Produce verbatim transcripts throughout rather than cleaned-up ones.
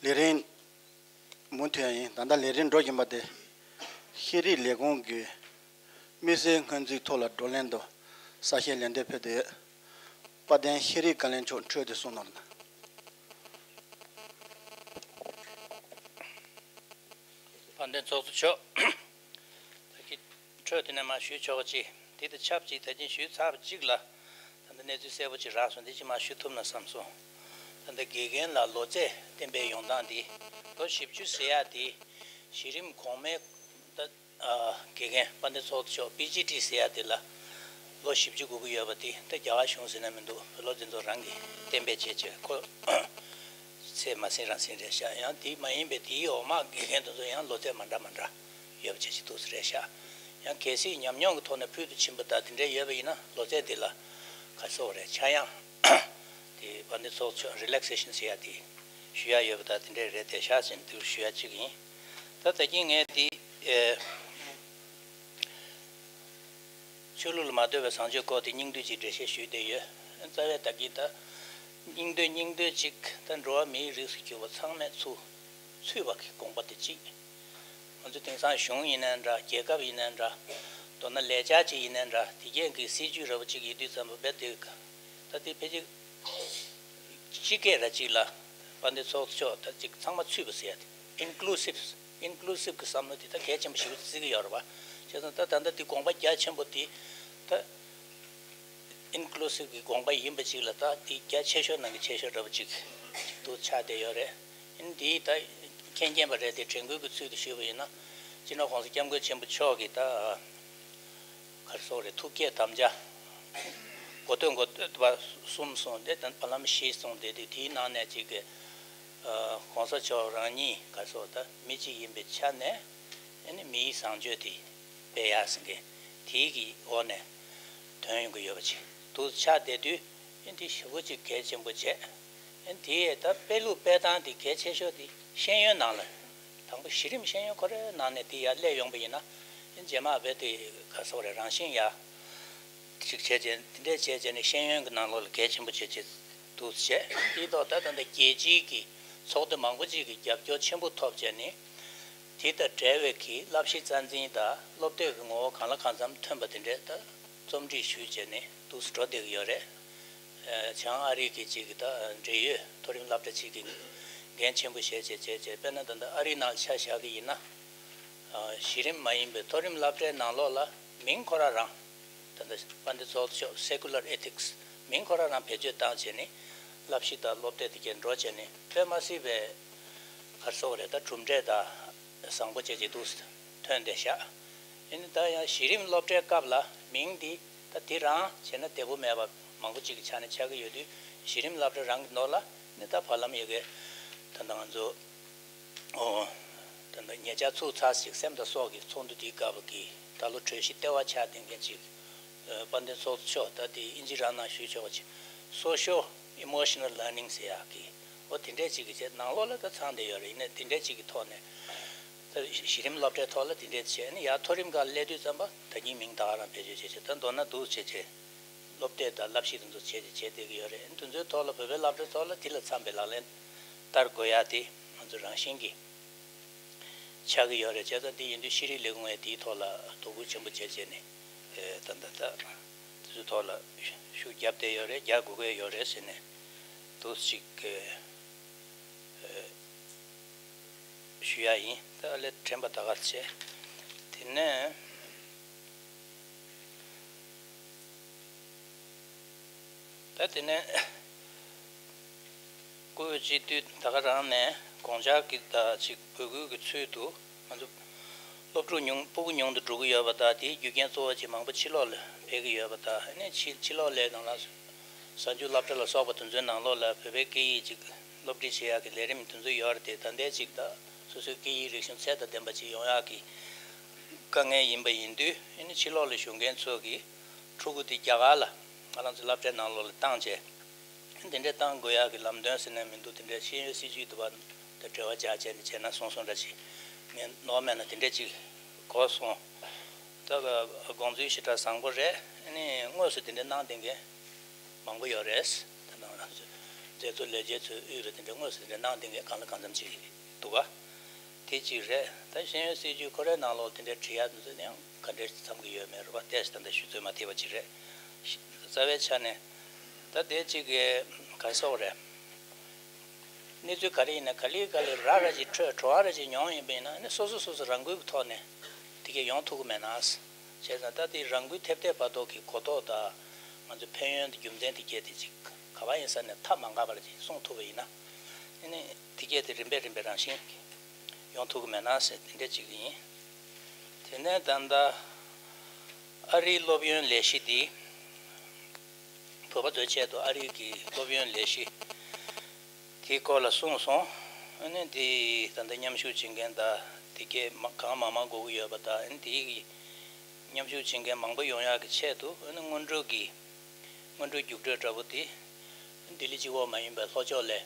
ལས་རིམ་མུ་མཐུད་ཡིན། ད་ལྟ་ལས་རིམ་འགྲོ་བཞིན་པ་དེ། ཤེས་རིག་ལས་ཁུངས་ཀྱི་དམིགས་བསལ་སྔོན་རྩིས་ཐོག་ལ་བགྲོ་གླེང་དང་གསལ་བཤད་ལན་འདེབས་ཕུལ་ཏེ་ཡོད། དཔལ་ལྡན་ཤེས་རིག་བཀའ་བློན་མཆོག་འཕྲོས་ཏེ་གསུང་གནང་། དཔལ་ལྡན་ཚོགས་གཙོ་མཆོག་ད་གིན་འཕྲོས་དེ་ནས་མར་ཞུས་ཆོག་པ་ཅིག་དེ་དང་ཆབས་ཅིག་ད་གིན་ཞུས་ཚར་བ་ཅིག་ལ། ད་ལྟ་གནས་ཚུལ་གསལ་པོ་ཅིག་རག་སོང་། འདི་ཅིག་མར་ཞུ་ཐུབ་ན་བསམ་སོང་། ད་ལྟ་དགེ་རྒན་ལ་ལོ་ཚད་གཏན་འབེབས་ཡོང་སྟངས་འདི། ལོ་བཞི་བཅུ་ཟེར་ཡ་འདི། གཞི་རིམ་གོང་མའི་ད་ཨ་དགེ་རྒན་དཔལ་ལྡན་ཚོགས་གཙོ་མཆོག་པི་ཇི་ཊི་ཟེར་ཡ་འདི་ལ་ལོ་བཞི་བཅུ་དགོས་ཀྱི་ཡོད་པ་འདི། ད་རྒྱ་གར་གཞུང་ཟེར་ན་མི་འདུག་བོད་སློབ་སྡེ་ཚོ་རང་གིས་གཏན་འབེབས་བྱས་བྱས་ཁོ་ཚད་མ་ཟིན་རང་ཟིན་རེད་ཤག་ཡང་དེ་མ་ཡིན་པའི་དེའི་འོག་མ་དགེ་རྒན་དེ་ཚོ་ཡང་ལོ་ཚད་མ་འདྲ་མ་འདྲ་ཡོད་པ་བྱས་བྱས་འདུག་ས་རེད་ཤག་ཡང་གལ་སྲིད་ཉམས་མྱོང་གི་ཐོག་ནས་ཕུལ་དུ་ཕྱིན་པ་དང་དེ་འདྲ་ཡོད་པ་ཡིན་ན་ལོ་ཚད་དེ་ལ་ག་རེ་ཟེར་དགོས་རེད། ཆག་ཡང་དེ་དཔལ་ལྡན་ཚོགས་གཙོ་མཆོག་རི་ལེག་སེ་ཤན་ཟེར་ཡ་དེ་ཞུ་ཡ་ཡོད་པ་དང་དེ་འདྲ་རེད་བསྡད་ཤག་ཟེར་ནས་དེ་ཞུ་ཡ་གཅིག་ཡིན། ད་ད་གིན་ངས་དེ་ཨེ། ཆོས་ལུགས་ལ་མ་ལྟོས་པའི་བཟང་སྤྱོད་སྐོར་དེ་སྙིང་བསྡུས་ཀྱི་འགྲེལ་བཤད་ཞུས་བསྡད་ཡོད། རྩ་བའི་ད་གིན་ད་སྙིང་བསྡུས་སྙིང་བསྡུས་གཅིག་ད་འགྲོ་བ་མིའི་རིགས་སུ་གྱུར་པ་ཚང་མས་ཚུར་ཚུད་པ་གི་དགོངས་པ་དེ་གཅིག་ང་ཚོ་དེང་སང་གཞུང་ཡིན་ནའི་འདྲ། རྒྱལ་ཁབ་ཡིན་ནའི་འདྲ། མདོར་ན་ལས་འཆར་གཅིག་ཡིན་ནའི་འདྲ། དེ་གས་ཀྱི་སྲིད་ཇུས་འདྲ་པོ་གཅིག་ཡིན་དུས་ཙམ་པ་རྦད་དེ་ད་དེ་ཕལ་ཆེར་སྤྱི་སྐད་ར་གཅིག་ལ་དཔལ་ལྡན་ཚོགས་གཙོ་མཆོག་ད་ཅིག་ཚང་མ་ཚུད་པ་ཟེར་ཡ་དེ། ཨིན་ཀུ་ལུ་སིབ། ཨིན་ཀུ་ལུ་སིབ་གི་བསམ་བློ་དེ་ད་གལ་ཆེན་པོ་ཞིག་བརྩི་གི་ཡོད་རེད་པ། བྱས་ཙང་ད་ད་ལྟ་དེ་དགོངས་པ་རྒྱ་ཆེན་པོ་དེ་ད་ཨིན་ཀུ་ལུ་སིབ་གི་དགོངས་པ་ཡིན་པ་ཅིག་ལ་ད་དེ་རྒྱ་ཆེ་ཤོས་ནང་གི་ཆེ་ཤོས་འདྲ་པོ་ཅིག་ཅིག་ཏུ་ཆགས་བསྡད་ཡོད་རེད། ཨིན་དེ་ད་མཁྱེན་མཁྱེན་པ་རེད་དེ། དྲན་སྐུལ་གྱི་ཚུལ་དུ་ཞུས་པ་ཡིན་ན། སྤྱི་ནོར་༸གོང་ས་༸སྐྱབས་མགོན་ཆེན་པོ་མཆོག་གིས་ད་ག་རེ་ཟེར་དགོས་རེད། ཐུགས་བསྐྱེད་དམ་བཅའ་འགོ་སྟོད་འགོ་སྟོད་པ་གསུམ་གསུངས་ཏེ་ད་བར་ལམ་བཞི་གསུངས་ཏེ། དེ་དེའི་ནང་ནས་གཅིག་གི་ཨ་༸གོང་ས་མཆོག་རང་ཉིད་ག་རེ་ཟེར་དགོས་རེད། ད་མི་གཅིག་ཡིན་པའི་ཆ་ནས་ཨ་ནི་མིའི་བཟང་སྤྱོད་དེ་སྤེལ་ཡག་ཟེར་མཁན་དེའི་གི་འོག་ནས་ཐོན་ཡོང་གི་ཡོད་པ་ཅིག་འདུག་ཆགས་བསྡད་དུས། ཨ་ནི་དེ་ཞེ་པོ་ཅིག་གལ་ཆེན་པོ་བྱས། ཨ་ནི་དེ་ད་སྤེལ་ལུགས་སྤེལ་སྟངས་དེ་གལ་ཆེ་ཤོས་དེ་ཤེས་ཡོན་ནང་ལ། དང་པོ་གཞི་རིམ་ཤེས་ཡོན་ཁོ་རའི་ནང་ནས་དེ་ཡར་སླེབས་ཡོང་པ་ཡིན་ན། ཨ་ནི་རྗེས་མ་རྦད་དེ་ག་རེ་ཟེར་དགོས་རེད། རང་བཞིན་ཡར་ཅིག་བྱས་བྱས། དེ་འདྲས་བྱས་བྱས་ནས་ཤེས་ཡོན་གྱི་ནང་ལོགས་ལ་གལ་ཆེན་པོ་བྱས་བྱས་འདུག་བྱས། དེའི་ཐོག་ད་ད་ལྟ་རྒྱལ་སྤྱིའི་གི་ཚོགས་སྡེ་མང་པོ་ཅིག་གི་རྒྱབ་སྐྱོར་ཆེན་པོ་ཐོབ་བྱས་ནས། དེ་དང་འབྲེལ་བའི་གི་བསླབ་གཞི་རྩ་འཛིན་དང་སློབ་དེབ་ཀྱི་ངོ་བོ་གང་ལ་གང་འཚམ་ཐོན་པ་དེ་འདྲས་ད་རྩོམ་སྒྲིག་ཞུས་བྱས་ནས་འདུག་སེ་འགྲོ་བསྡད་ཀྱི་ཡོད་རེད། ཨ་བྱང་ཨ་རི་གི་ཅིག་གི་ད་འབྲེལ་ཡོད་མཐོ་རིམ་སློབ་གྲྭ་ཅིག་གི་འགན་ཆེན་པོ་བཞེས་བྱས་བྱས་བྱས། དཔེར་ན་ད་ལྟ་ཨ་རི་ནང་ཆ་བཞག་གི་ཡིན་ན། ཨ་གཞི་རིམ་མ་ཡིན་པའི་མཐོ་རིམ་སློབ་གྲྭའི་ནང་ལོགས་ལ་མིང་ཁོ་རང་རང་། ད་ལྟ་དཔལ་ལྡན་ཚོགས་གཙོ་མཆོག་Secular Ethics མིང་ཁོ་རང་རང་བེད་སྤྱོད་བཏང་བྱས་ནས་བསླབ་གཞི་དང་སློབ་དེབ་དེ་གས་འགྲོ་བྱས་ནས། དཔེ་མ་སྲིད་པའི་ག་རེ་ཟེར་དགོས་རེད། ད་གྲུབ་འབྲས་ད་བཟང་པོ་བྱས་བྱས་འདུག་ཐོན་བསྡད་ཤག་ཨ་ནི་ད་ཡང་གཞི་རིམ་སློབ་གྲྭའི་སྐབས་ལ་མིང་འདི་ད་དེ་རང་བྱས་ན་བདེ་པོ་མེད་པ་མང་པོ་ཅིག་གི་ཆ་ནས་ཆགས་ཀྱི་ཡོད་དུས། གཞི་རིམ་སློབ་གྲྭ་རང་གི་ནང་ལ་ནི་ད་བར་ལམ་ཡ་གི་ད་ལྟ་ང་ཚོ་ཨོ་ད་ལྟ་ཉེ་ཆར་ཚུགས་ཚར་ཞིག་སེམས་དང་སྲོག་གི་ཚོགས་འདུ་དེའི་སྐབས་ཀྱི་ད་ལོ་གྲོས་གཞི་ལྟེ་བ་ཆགས་བསྡད་མཁན་ཅིག་ཨ་དཔལ་ལྡན་ཚོགས་གཙོ་མཆོག་ད་དེ་ཨིན་ཇི་རང་ནང་ཞུས་ཆོག་པ་ཅིག Social Emotional Learning ཟེར་ཡག་གི་ཨོ་དེ་འདྲས་ཅིག་གི་བྱས། ནང་ལོགས་ལ་ད་ཚང་བསྡད་ཡོད་རེད། ཡིན་ནའི་དེ་འདྲས་ཅིག་གི་ཐོག་ནས། ད་གཞི་རིམ་སློབ་གྲྭའི་ཐོག་ལ་དེ་འདྲས་བྱས་ནས་ཡར་མཐོ་རིམ་སྒང་སླེབས་དུས་ཙམ་པ་ད་གིན་མིང་ད་ག་རང་བེད་སྤྱོད་བྱས་བྱས། ད་མདོར་ན་འདུག་བྱས་བྱས་སློབ་དེབ་དང་བསླབ་གཞི་དེ་ཚོ་བྱས་བྱས་བྱས་བསྡད་ཀྱི་ཡོད་རེད། དེ་ཚོའི་ཐོག་ལ་བོད་པའི་སློབ་གྲྭའི་ཐོག་ལ་དེ་ལ་འཚམ་པའི་ལག་ལེན་བསྟར་དགོས་ཡ་དེ་ང་ཚོ་རང་བཞིན་གྱི་ཆགས་ཀྱི་ཡོད་རེད། བྱས་ཙང་དེ་ཡིན་དུས་ཤེས་རིག་ལས་ཁུངས་ཡང་དེའི་ཐོག་ལ་དོ་ཁུར་ཆེན་པོ་བྱས་བྱས་ནས་ད་ལྟ་ད་དེ་ཚོའི་ཐོག་ལ་ཤུགས་བརྒྱབ་བསྡད་ཡོད་རེད། རྒྱག་དགོས་ཀྱི་ཡོད་རེད་ཟེར་ནས་འདུག་ཅིག་ཞུ་ཡ་ཡིན། ད་ཨ་ལས་དྲན་པ་ད་ག་བྱས། དེ་ནས་ད་དེ་ནས་བཀུར་འོས་སྤྱི་འཐུས་ད་ག་རང་ནས་དགོངས་འཆར་གྱི་ད་ཅིག་འབོད་སྐུལ་གྱི་ཚུལ་དུ་ང་ཚོ་སློབ་ཕྲུག་ཉུང་སྤུ་གུ་ཉུང་དུ་འགྲོ་གི་ཡོད་པ་དང་། དེའི་རྒྱུ་རྐྱེན་གཙོ་བོ་ཅིག་མང་པོ་ཕྱི་ལོགས་ལ་ཕེབས་ཀྱི་ཡོད་པ་དང་། ཨ་ནི་ཕྱི་ཕྱི་ལོགས་ལ་ནང་ལ་གཟའ་མཇུག་སློབ་གྲྭ་ལ་སོགས་པ་དེ་ཚོའི་ནང་ལོགས་ལ་བོད་པའི་སྐད་ཡིག་ཅིག་སློབ་ཁྲིད་བྱེད་ཡག་གི་ལས་རིམ་དེ་ཚོ་ཡོད་རེད་དེ། ད་ལྟའི་ཅིག་ད་སོ་སོའི་སྐད་ཡིག་རིག་གཞུང་ཚད་དང་ལྡན་པ་ཅིག་ཡོང་ཡག་གི་དཀའ་ངལ་ཡིན་པ་ཡིན་དུས། ཨ་ནི་ཕྱི་ལོགས་ལ་བཞུགས་མཁན་ཚོ་གིས་ཕྲུ་གུ་དེ་རྒྱ་གར་ལ་ང་རང་ཚོའི་སློབ་གྲྭའི་ནང་ལོགས་ལ་བཏང་བྱས། དེ་འདྲས་བཏང་དགོས་ཡག་གི་ལམ་སྟོན་ཟེར་ནས་མི་འདུག་དེ་འདྲས་ཤེས་ཡོན་སྲིད་བྱུས་དུ་བ་དང་འབྲེལ་བ་བྱས་བྱས་ནས་བྱས་ན་སོང་སོང་འདྲ་ཅིག་ངས་ནོར་མེད་ན་དེ་འདྲས་ཅིག་གོ་སོང་། ད་ག་དགོངས་ཚུལ་ཞེ་དྲག་བཟང་པོ་རེད། ཨ་ནི་དངོས་སུ་དེ་འདྲས་གནང་བསྡད་མཁན་མང་པོ་ཡོད་རེད། ད་ནང་རང་ཚོ་ མཛད་གཙོ་ལས་བྱེད་ཚོས་དབུས་རུ་དེ་འདྲའི་དངོས་སུ་དེ་འདྲ་གནང་བསྡད་མཁན་གང་ལ་གང་འཚམ་ཅིག་འདུག་ག་དེ་གཅིག་རེད། ད་ཤེས་ཡོན་སྲིད་བྱུས་ཁོ་རའི་ནང་ལོགས་དེ་འདྲའི་བྲིས་ཡག་དེ་ཚོ་ནི་ཡང་ག་འདྲ་འཚམ་གྱི་ཡོད་མེད་རེད་པ། དེ་ད་ལྟ་ཞུ་ཚོད་མ་ཐིག་པ་ཅིག་རེད། རྩ་བའི་ཆ་ནས་ད་དེ་གཅིག་གི་ག་རེ་ཟེར་དགོས་རེད། གནས་ཚུལ་ག་རེ་ཡིན་ན་ག་ལེ་ག་ལེ་ར་ར་ཅིག་འཕྲོད་བྲོ་བ་ར་ཅིག་མྱོང་ཡིན་པ་ཡིན་ན་ནི་སོ་སོ་སོ་སོ་རང་འགུལ་གྱི་ཐོག་ནས་དེ་གས་ཡོང་ཐུབ་ཀྱི་མེད་ན། བྱས་ཙང་ད་དེ་རང་འགུལ་ཐེབས་ཐེབས་བར་དོ་གི་གོ་རྟོགས་དང་ང་ཚོའི་ཕན་ཡོན་དང་རྒྱུ་མཚན་དེ་གས་དེ་ཅིག་ག་བ་ཡིན་ས་ནས་ཐབས་མ་འགག་པ་ཅིག་གསུངས་ཐུབ་པ་ཡིན་ན། ཨ་ནི་དེ་གས་དེ་རིམ་པས་རིམ་པས་རང་བཞིན་གྱིས་ཡོང་ཐུབ་ཀྱི་མེད་ན་ཟེར་དེ་འདྲ་ཅིག་ཡིན། དེ་ནས་ད་ལྟ་ཨ་རིའི་སློབ་ཡོན་ལས་གཞི་འདི། བོད་པ་ཚོའི་ཆེད་དུ་ཨ་རིའི་གི་སློབ་ཡོན་ལས་གཞི་དེའི་སྐོར་ལ་གསུངས་སོང་། ཨ་ནི་འདི་ད་ལྟ་མཉམ་ཞུགས་བྱེད་མཁན་དང་དེ་གས་མ་གང་མང་མང་དགོས་ཀྱི་ཡོད་པ་དང་། ཨ་ནི་དེའི་གི་མཉམ་ཞུགས་བྱེད་མཁན་མང་པོ་ཡོང་ཡག་གི་ཆེད་དུ། ཨ་ནི་སྔོན་འགྲོ་གི་སྔོན་འགྲོའི་རྒྱུགས་སྤྲོད་འདྲ་པོ་དེ་ལྡི་ལི་གཅིག་པོ་མ་ཡིན་པའི་ལྷོ་ཕྱོགས་ལ་དེ་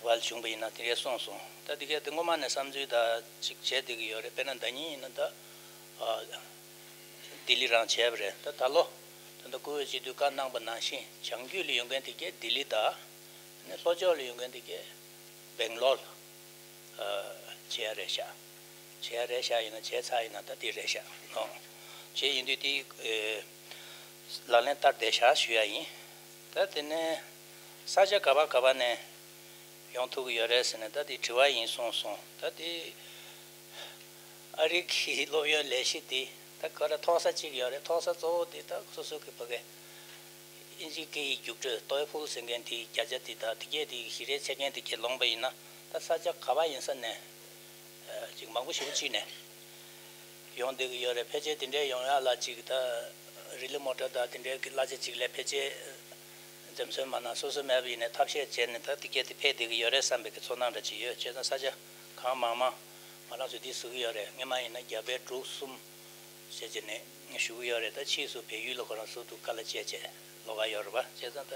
བ་ལ་བྱུང་པ་ཡིན་ན་དེ་འདྲས་གསུངས་སོང་། ད་དེ་གས་དེ་སྔོན་མ་ནས་བསམ་ཚུལ་ད་ཅིག་བྱས་བསྡད་ཀྱི་ཡོད་རེད། དཔེར་ན་ཟླ་ཉིན་ཡིན་ན་ད་ཨ་ལྡི་ལི་རང་བྱས་པ་རེད། ད་ད་ལོ་ད་ལྟ་བཀུར་འོས་སྤྱི་འཐུས་བཀའ་གནང་པ་ནང་བཞིན་བྱང་རྒྱུད་ལ་ཡོང་མཁན་དེ་གས་ལྡི་ལི་དང་། ནི་ལྷོ་ཕྱོགས་ལ་ཡོང་མཁན་དེ་གས་སྦེང་ལོར་ལ་བྱེད་ཡ་རེད་ཤག་བྱེད་ཡ་རེད་ཤག་ཡིན་ན་བྱས་ཚར་ཡིན་ན་ད་དེ་རེད་ཤག་ནོ། བྱས་ཡིན་དུས་དེ་ལག་ལེན་བསྟར་བསྡད་ཤག་ཞུ་ཡ་ཡིན། ད་དེ་ནས་ས་ཆ་ག་པ་ག་པ་ནས་ཡོང་ཐུབ་ཀྱི་ཡོད་རེད་ཟེར་ནས་ད་དེ་དྲི་བ་ཡིན་གསུངས་སོང་། ད་དེ་ཨ་རི་གི་སློབ་ཡོན་ལས་གཞི་དེ་ད་ག་རེ་ཐོག་ས་གཅིག་ཡོད་རེད། ཐོག་ས་གཙོ་བོ་དེ་ད་སོ་སོ་གི་ཕ་གི་ཨིན་ཇི་སྐད་ཡིག་རྒྱུགས་སྤྲོད་ཊོ་ཨེ་ཕུལ་ཟེར་མཁན་དེའི་བརྒྱ་ཆ་དེ་དང་དེ་གས་དེ་གཞི་རེ་ཆེ་མཁན་དེ་གས་ལོངས་པ་ཡིན་ན། ད་ས་ཆ་ག་པ་ཡིན་ས་ནས་ཅིག་མང་པོ་ཞེ་པོ་ཅིག་ནས་ཡོང་བསྡད་ཀྱི་ཡོད་རེད། ཕལ་ཆེར་དེ་འདྲའི་ཡོང་ཡག་ལ་ཅིག་ད་རི་ལི་མོ་ཊ་དང་དེ་འདྲའི་གི་གླ་ཆ་ཅིག་ལས་ཕལ་ཆེར་འཛེམ་ཟོན་མ་གནང་སོ་སོ་མེད་པ་ཡིན་ནའི་ཐབས་ཤེས་བྱས་ནས་ད་དེ་གས་དེ་ཕེབས་བསྡད་ཀྱི་ཡོད་རེད་བསམ་པའི་གི་ཚོར་སྣང་འདྲ་ཅིག་ཡོད། བྱས་ཙང་ས་ཆ་གང་མང་མང་ང་རང་ཚོས་འདི་བཟོ་གི་ཡོད་རེད། སྔོན་མ་ཡིན་ན་རྒྱ་བལ་འབྲུག་གསུམ་བྱས་བྱས་ནས་ཞུ་གི་ཡོད་རེད། ད་ཕྱིས་སུ་བལ་ཡུལ་ལ་ཁོ་རང་ཟུར་དུ་དཀའ་ལས་སྤྱད་བྱས་ལོག་ག་ཡོད་རེད་པ། བྱས་ཙང་ད་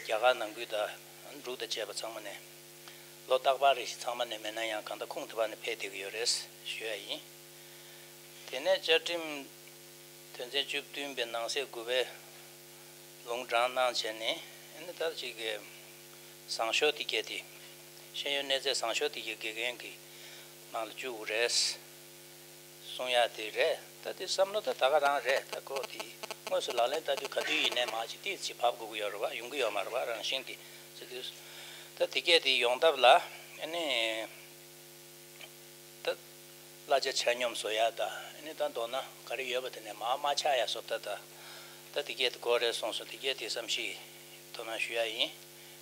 རྒྱ་གར་ནང་ཁུལ་དང་འབྲུག་དང་བཅས་པ་ཚང་མ་ནས་ལོ་རྟག་པར་རེ་བཞིན་ཚང་མ་ནས་མེད་ན་ཡང་གང་ལྟར་ཁུངས་དེ་བ་ནས་ཕེབས་བསྡད་ཀྱི་ཡོད་རེད་ཞུ་ཡ་ཡིན། དེ་ནས་བཅའ་ཁྲིམས་དོན་ཚན་བཅུ་བདུན་པའི་ནང་གསེས་དགུ་པའི་ལུང་དྲངས་གནང་བྱས་ནས། ཨ་ནི་ད་ཅིག་གི་བཟང་ཤོས་དེ་གས་དེ་ཤེས་ཡོན་གནས་ཚད་བཟང་ཤོས་དེ་གས་དགེ་རྒན་གྱི་ནང་ལ་བཅུག་དགོས་རེད་གསུང་ཡ་དེ་རེད། ད་དེ་བསམ་བློ་ད་ད་ག་རང་རེད། ད་ཁོ་དེ་དངོས་སུ་ལག་ལེན་བསྟར་དུས་ག་དུས་ཡིན་ནའི་མ་གཅིག་དེ་ཅིག་བབས་དགོས་ཀྱི་ཡོད་རེད་པ། ཡོང་གི་ཡོད་མ་རེད་པ། རང་བཞིན་གྱིས་ཟེར་དུས། ད་དེ་གས་དེ་ཡོང་ཐབས་ལ་ཨ་ནི། ད་གླ་ཆ་ཆ་སྙོམས་བཟོ་ཡ་དང་། ཨ་ནི་ད་མདོར་ན་ག་རེ་ཡོད་པ་དེ་ནས་མར་མ་ཆག་ཡ་བཟོ་ལྟ་དང་། ད་དེ་གས་དེ་དགོས་རེད་གསུངས་སོང་། དེ་གས་དེ་བསམ་གཞིག་དོ་སྣང་ཞུ་ཡ་ཡིན།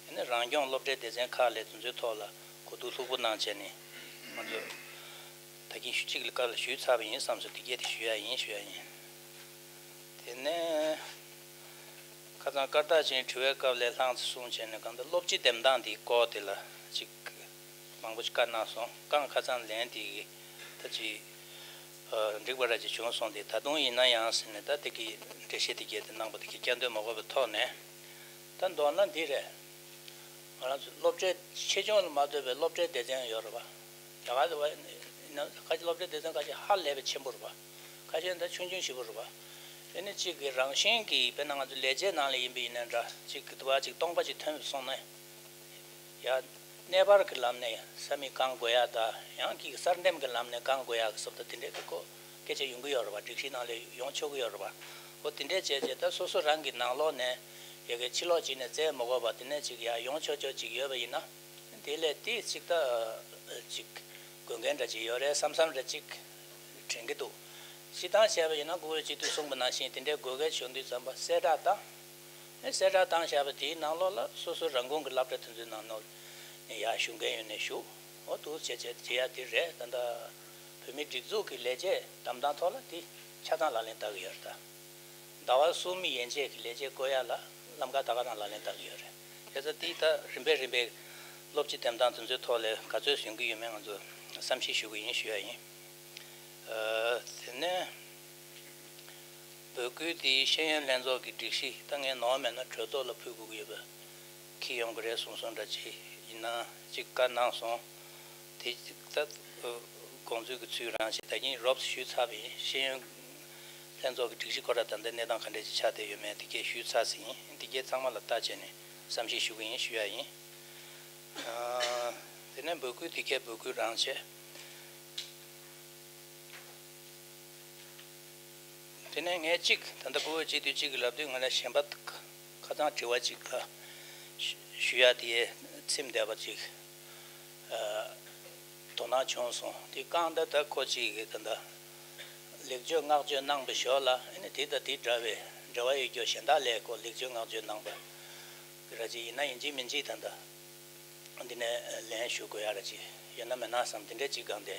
ཨ་ནི་རང་སྐྱོང་སློབ་གྲྭའི་སྡེ་ཚན་ཁག་ལ་དེ་ཚོའི་ཐོག་ལ་གོ་བསྡུར་ལྷུག་པོ་གནང་བྱས་ནས་ང་ཚོ་ད་གིན་ཞུ་གཅིག་ལ་སྐབས་ལ་ཞུས་ཚར་བ་ཡིན་བསམ་སོང་། དེ་གས་དེ་ཞུ་ཡ་ཡིན་ཞུ་ཡ་ཡིན། དེ་ནས་ཁ་སང་སྐར་རྟགས་ཅན་དྲི་བའི་སྐབས་ལས་ལྷང་ཙེ་གསུངས་བྱས་ནས་གང་ལྟར་སློབ་སྤྱི་འདེམས་སྟངས་འདིའི་སྐོར་དེ་ལ་ཅིག་མང་པོ་ཅིག་བཀའ་གནང་སོང་། རྐང་ཁ་སང་ལན་དེ་གི་ད་ཅིག་འགྲིག་པ་ར་ཅིག་བྱུང་སོང་སྟེ། ད་དུང་ཡིན་ན་ཡང་ཟེར་ནས་ད་དེ་གི་འགྲེལ་བཤད་དེ་གས་དེ་གནང་པ་དེ་གི་བསྐྱར་ཟློས་མ་དགོས་པའི་ཐོག་ནས། ད་མདོར་ན་འདི་རེད། ང་རང་ཚོ་སློབ་གྲྭའི་ཆེ་ཆུང་ལ་མ་ལྟོས་པའི་སློབ་གྲྭའི་སྡེ་ཚན་ཡོད་རེད་པ། རྒྱ་གར་དུ་བ་ན་ཁ་ཅིག་སློབ་གྲྭའི་སྡེ་ཚན་ཁ་ཅིག་ཧ་ལས་པའི་ཆེན་པོ་རེད་པ། ཁ་ཤས་ད་ཆུང་ཆུང་ཞེ་པོ་རེད་པ། ཨ་ནི་གཅིག་གི་རང་བཞིན་གྱིས་དཔེར་ན་ང་ཚོ་ལས་བྱེད་ནང་ལ་ཡིན་པ་ཡིན་ན་འདྲ། གཅིག་གི་དུ་བ་གཅིག་སྟོང་པ་གཅིག་ཐོན་སོང་ན། ཡ། གནས་སྤར་གྱི་ལམ་ནས་ས་མིག་གང་དགོས་ཡ་དང་། ཡང་གཅིག་གསར་འདེམས་ཀྱི་ལམ་ནས་གང་དགོས་ཡ་གི་སོབ་ད་དེ་འདྲའི་གི་ཁོ་སྐད་ཆ་ཡོང་གི་ཡོད་རེད་པ། སྒྲིག་གཞི་ནང་ལ་ཡོང་ཆོག་གི་ཡོད་རེད་པ། འོ་དེ་འདྲས་བྱས་བྱས་ད་སོ་སོ་རང་གི་ནང་ལོགས་ནས་ཡ་གི་ཕྱི་ལོགས་གཅིག་ནས་བཙལ་མ་དགོས་པ་དེ་ནས་གཅིག་ཡ་ཡོང་ཆོག་ཆོག་གཅིག་ཡོད་པ་ཡིན་ན། དེ་ལས་དེ་གཅིག་ད་གཅིག་དགོས་མཁན་འདྲ་གཅིག་ཡོད་རེད་བསམ་བསམ་འདྲ་གཅིག་དྲན་གྱི་འདུག་སྤྱིར་བཏང་བྱས་པ་ཡིན་ན་བཀུར་འོས་སྤྱི་འཐུས་གསུངས་པ་ནང་བཞིན་དེ་འདྲའི་དགོས་གལ་བྱུང་དུས་ཙམ་པ་གསལ་བསྒྲགས་བཏང་། ཨེ་གསལ་བསྒྲགས་བཏང་བཞག་པ་དེའི་ནང་ལོགས་ལ་སོ་སོ་རང་ཁོངས་ཀྱི་སློབ་གྲྭ་དེ་ཚོའི་ནང་ནོར་ནས་ཡར་ཞུགས་མཁན་ཡོད་ནས་ཞུགས། འོ་འདུག་བྱས་བྱས་བྱེད་ཡ་དེ་རེད། ད་ལྟ་བོད་མིའི་སྒྲིག་འཛུགས་ཀྱི་ལས་བྱེད་འདེམས་སྟངས་ཐོག་ལ་དེ་ཆ་ཚང་ལག་ལེན་བསྟར་གྱི་ཡོད་རེད་ད། ཟླ་བ་གསུམ་ཡན་ཆད་ཀྱི་ལས་བྱེད་བསྐོ་ཡ་ལ་ལམ་ཁ་ད་ག་རང་ལག་ལེན་བསྟར་གྱི་ཡོད་རེད། བྱས་ཙང་དེ་ད་རིམ་པས་རིམ་པས་སློབ་སྤྱི་འདེམས་སྟངས་དེ་ཚོའི་ཐོག་ལ་ག་ཚོད་ཡོང་གི་ཡོད་མེད་ང་ཚོ་བསམ་གཞིག་ཞུ་གི་ཡིན་ཞུ་ཡ་ཡིན། ཨ། དེ་ནས་འབོད་སྐུལ་དེ་ཤེས་ཡོན་ལྷན་ཚོགས་ཀྱི་སྒྲིག་གཞི་ད་ངས་ནོར་མེད་ན་གྲོས་ཚོགས་ལ་ཕུལ་དགོས་ཀྱི་ཡོད་པ་འཁྱེར་ཡོང་གི་རེད་གསུངས་སོང་འདྲ་ཅིག་ཡིན་ན་ཅིག་བཀའ་གནང་སོང་། དེ་ད་དགོངས་ཚུལ་གྱི་ཚུལ་རང་ཞིག་ད་གིན་རོབ་ཞུས་ཚར་བ་ཡིན། ཤེས་ཡོན་ལྷན་ཚོགས་ཀྱི་སྒྲིག་གཞི་ཁོ་ར་ད་ལྟ་གནས་སྟངས་ག་འདྲ་ཅིག་ཆགས་བསྡད་ཡོད་མེད་དེ་གས་ཞུས་ཚར་ཟིན་ཡིན། དེ་གས་ཚང་མ་ལ་ལྟ་བྱས་ནས་ བསམ་ཤེས་ཞུ་གི་ཡིན་ཞུ་ཡ་ཡིན། ཨ། དེ་ནས་འབོད་སྐུལ་དེ་གས་འབོད་སྐུལ་རང་བྱས། དེ་ནས་ངས་གཅིག་ད་ལྟ་སྐུ་ངོ་སྤྱི་འཐུས་གཅིག་གིས་ལབ་དུས་ང་ལ་གཞན་པ་ཁ་སང་དྲི་བ་གཅིག་ལ་ཞུ་ཞུ་ཡ་དེ་ཚིམ་བསྡད་པ་གཅིག་ཨ། དོ་སྣང་བྱུང་སོང་། དེ་རྐང་ད་ལྟ་ཁོ་གཅིག་གིས་ད་ལྟ་ལེགས་བཅོས་བསྔགས་བརྗོད་གནང་པའི་ཞོར་ལ་ཨ་ནི་དེ་དང་དེ་འདྲ་བའི་འབྲེལ་བ་ཡོད་རྒྱུ་གཞན་དག་ལ་ཁོ་ལེགས་བཅོས་བསྔགས་བརྗོད་གནང་པ་ར་ཅིག་ཡིན་ན་ཡིན་གཅིག་མིན་གཅིག་ད་ལྟ་འདི་ནས་ལན་ཞུ་དགོས་ཡ་ར་ཅིག་ཡོད་ན་མེད་ན་བསམ་དེ་འདྲ་ཅིག་སྒང་དེ་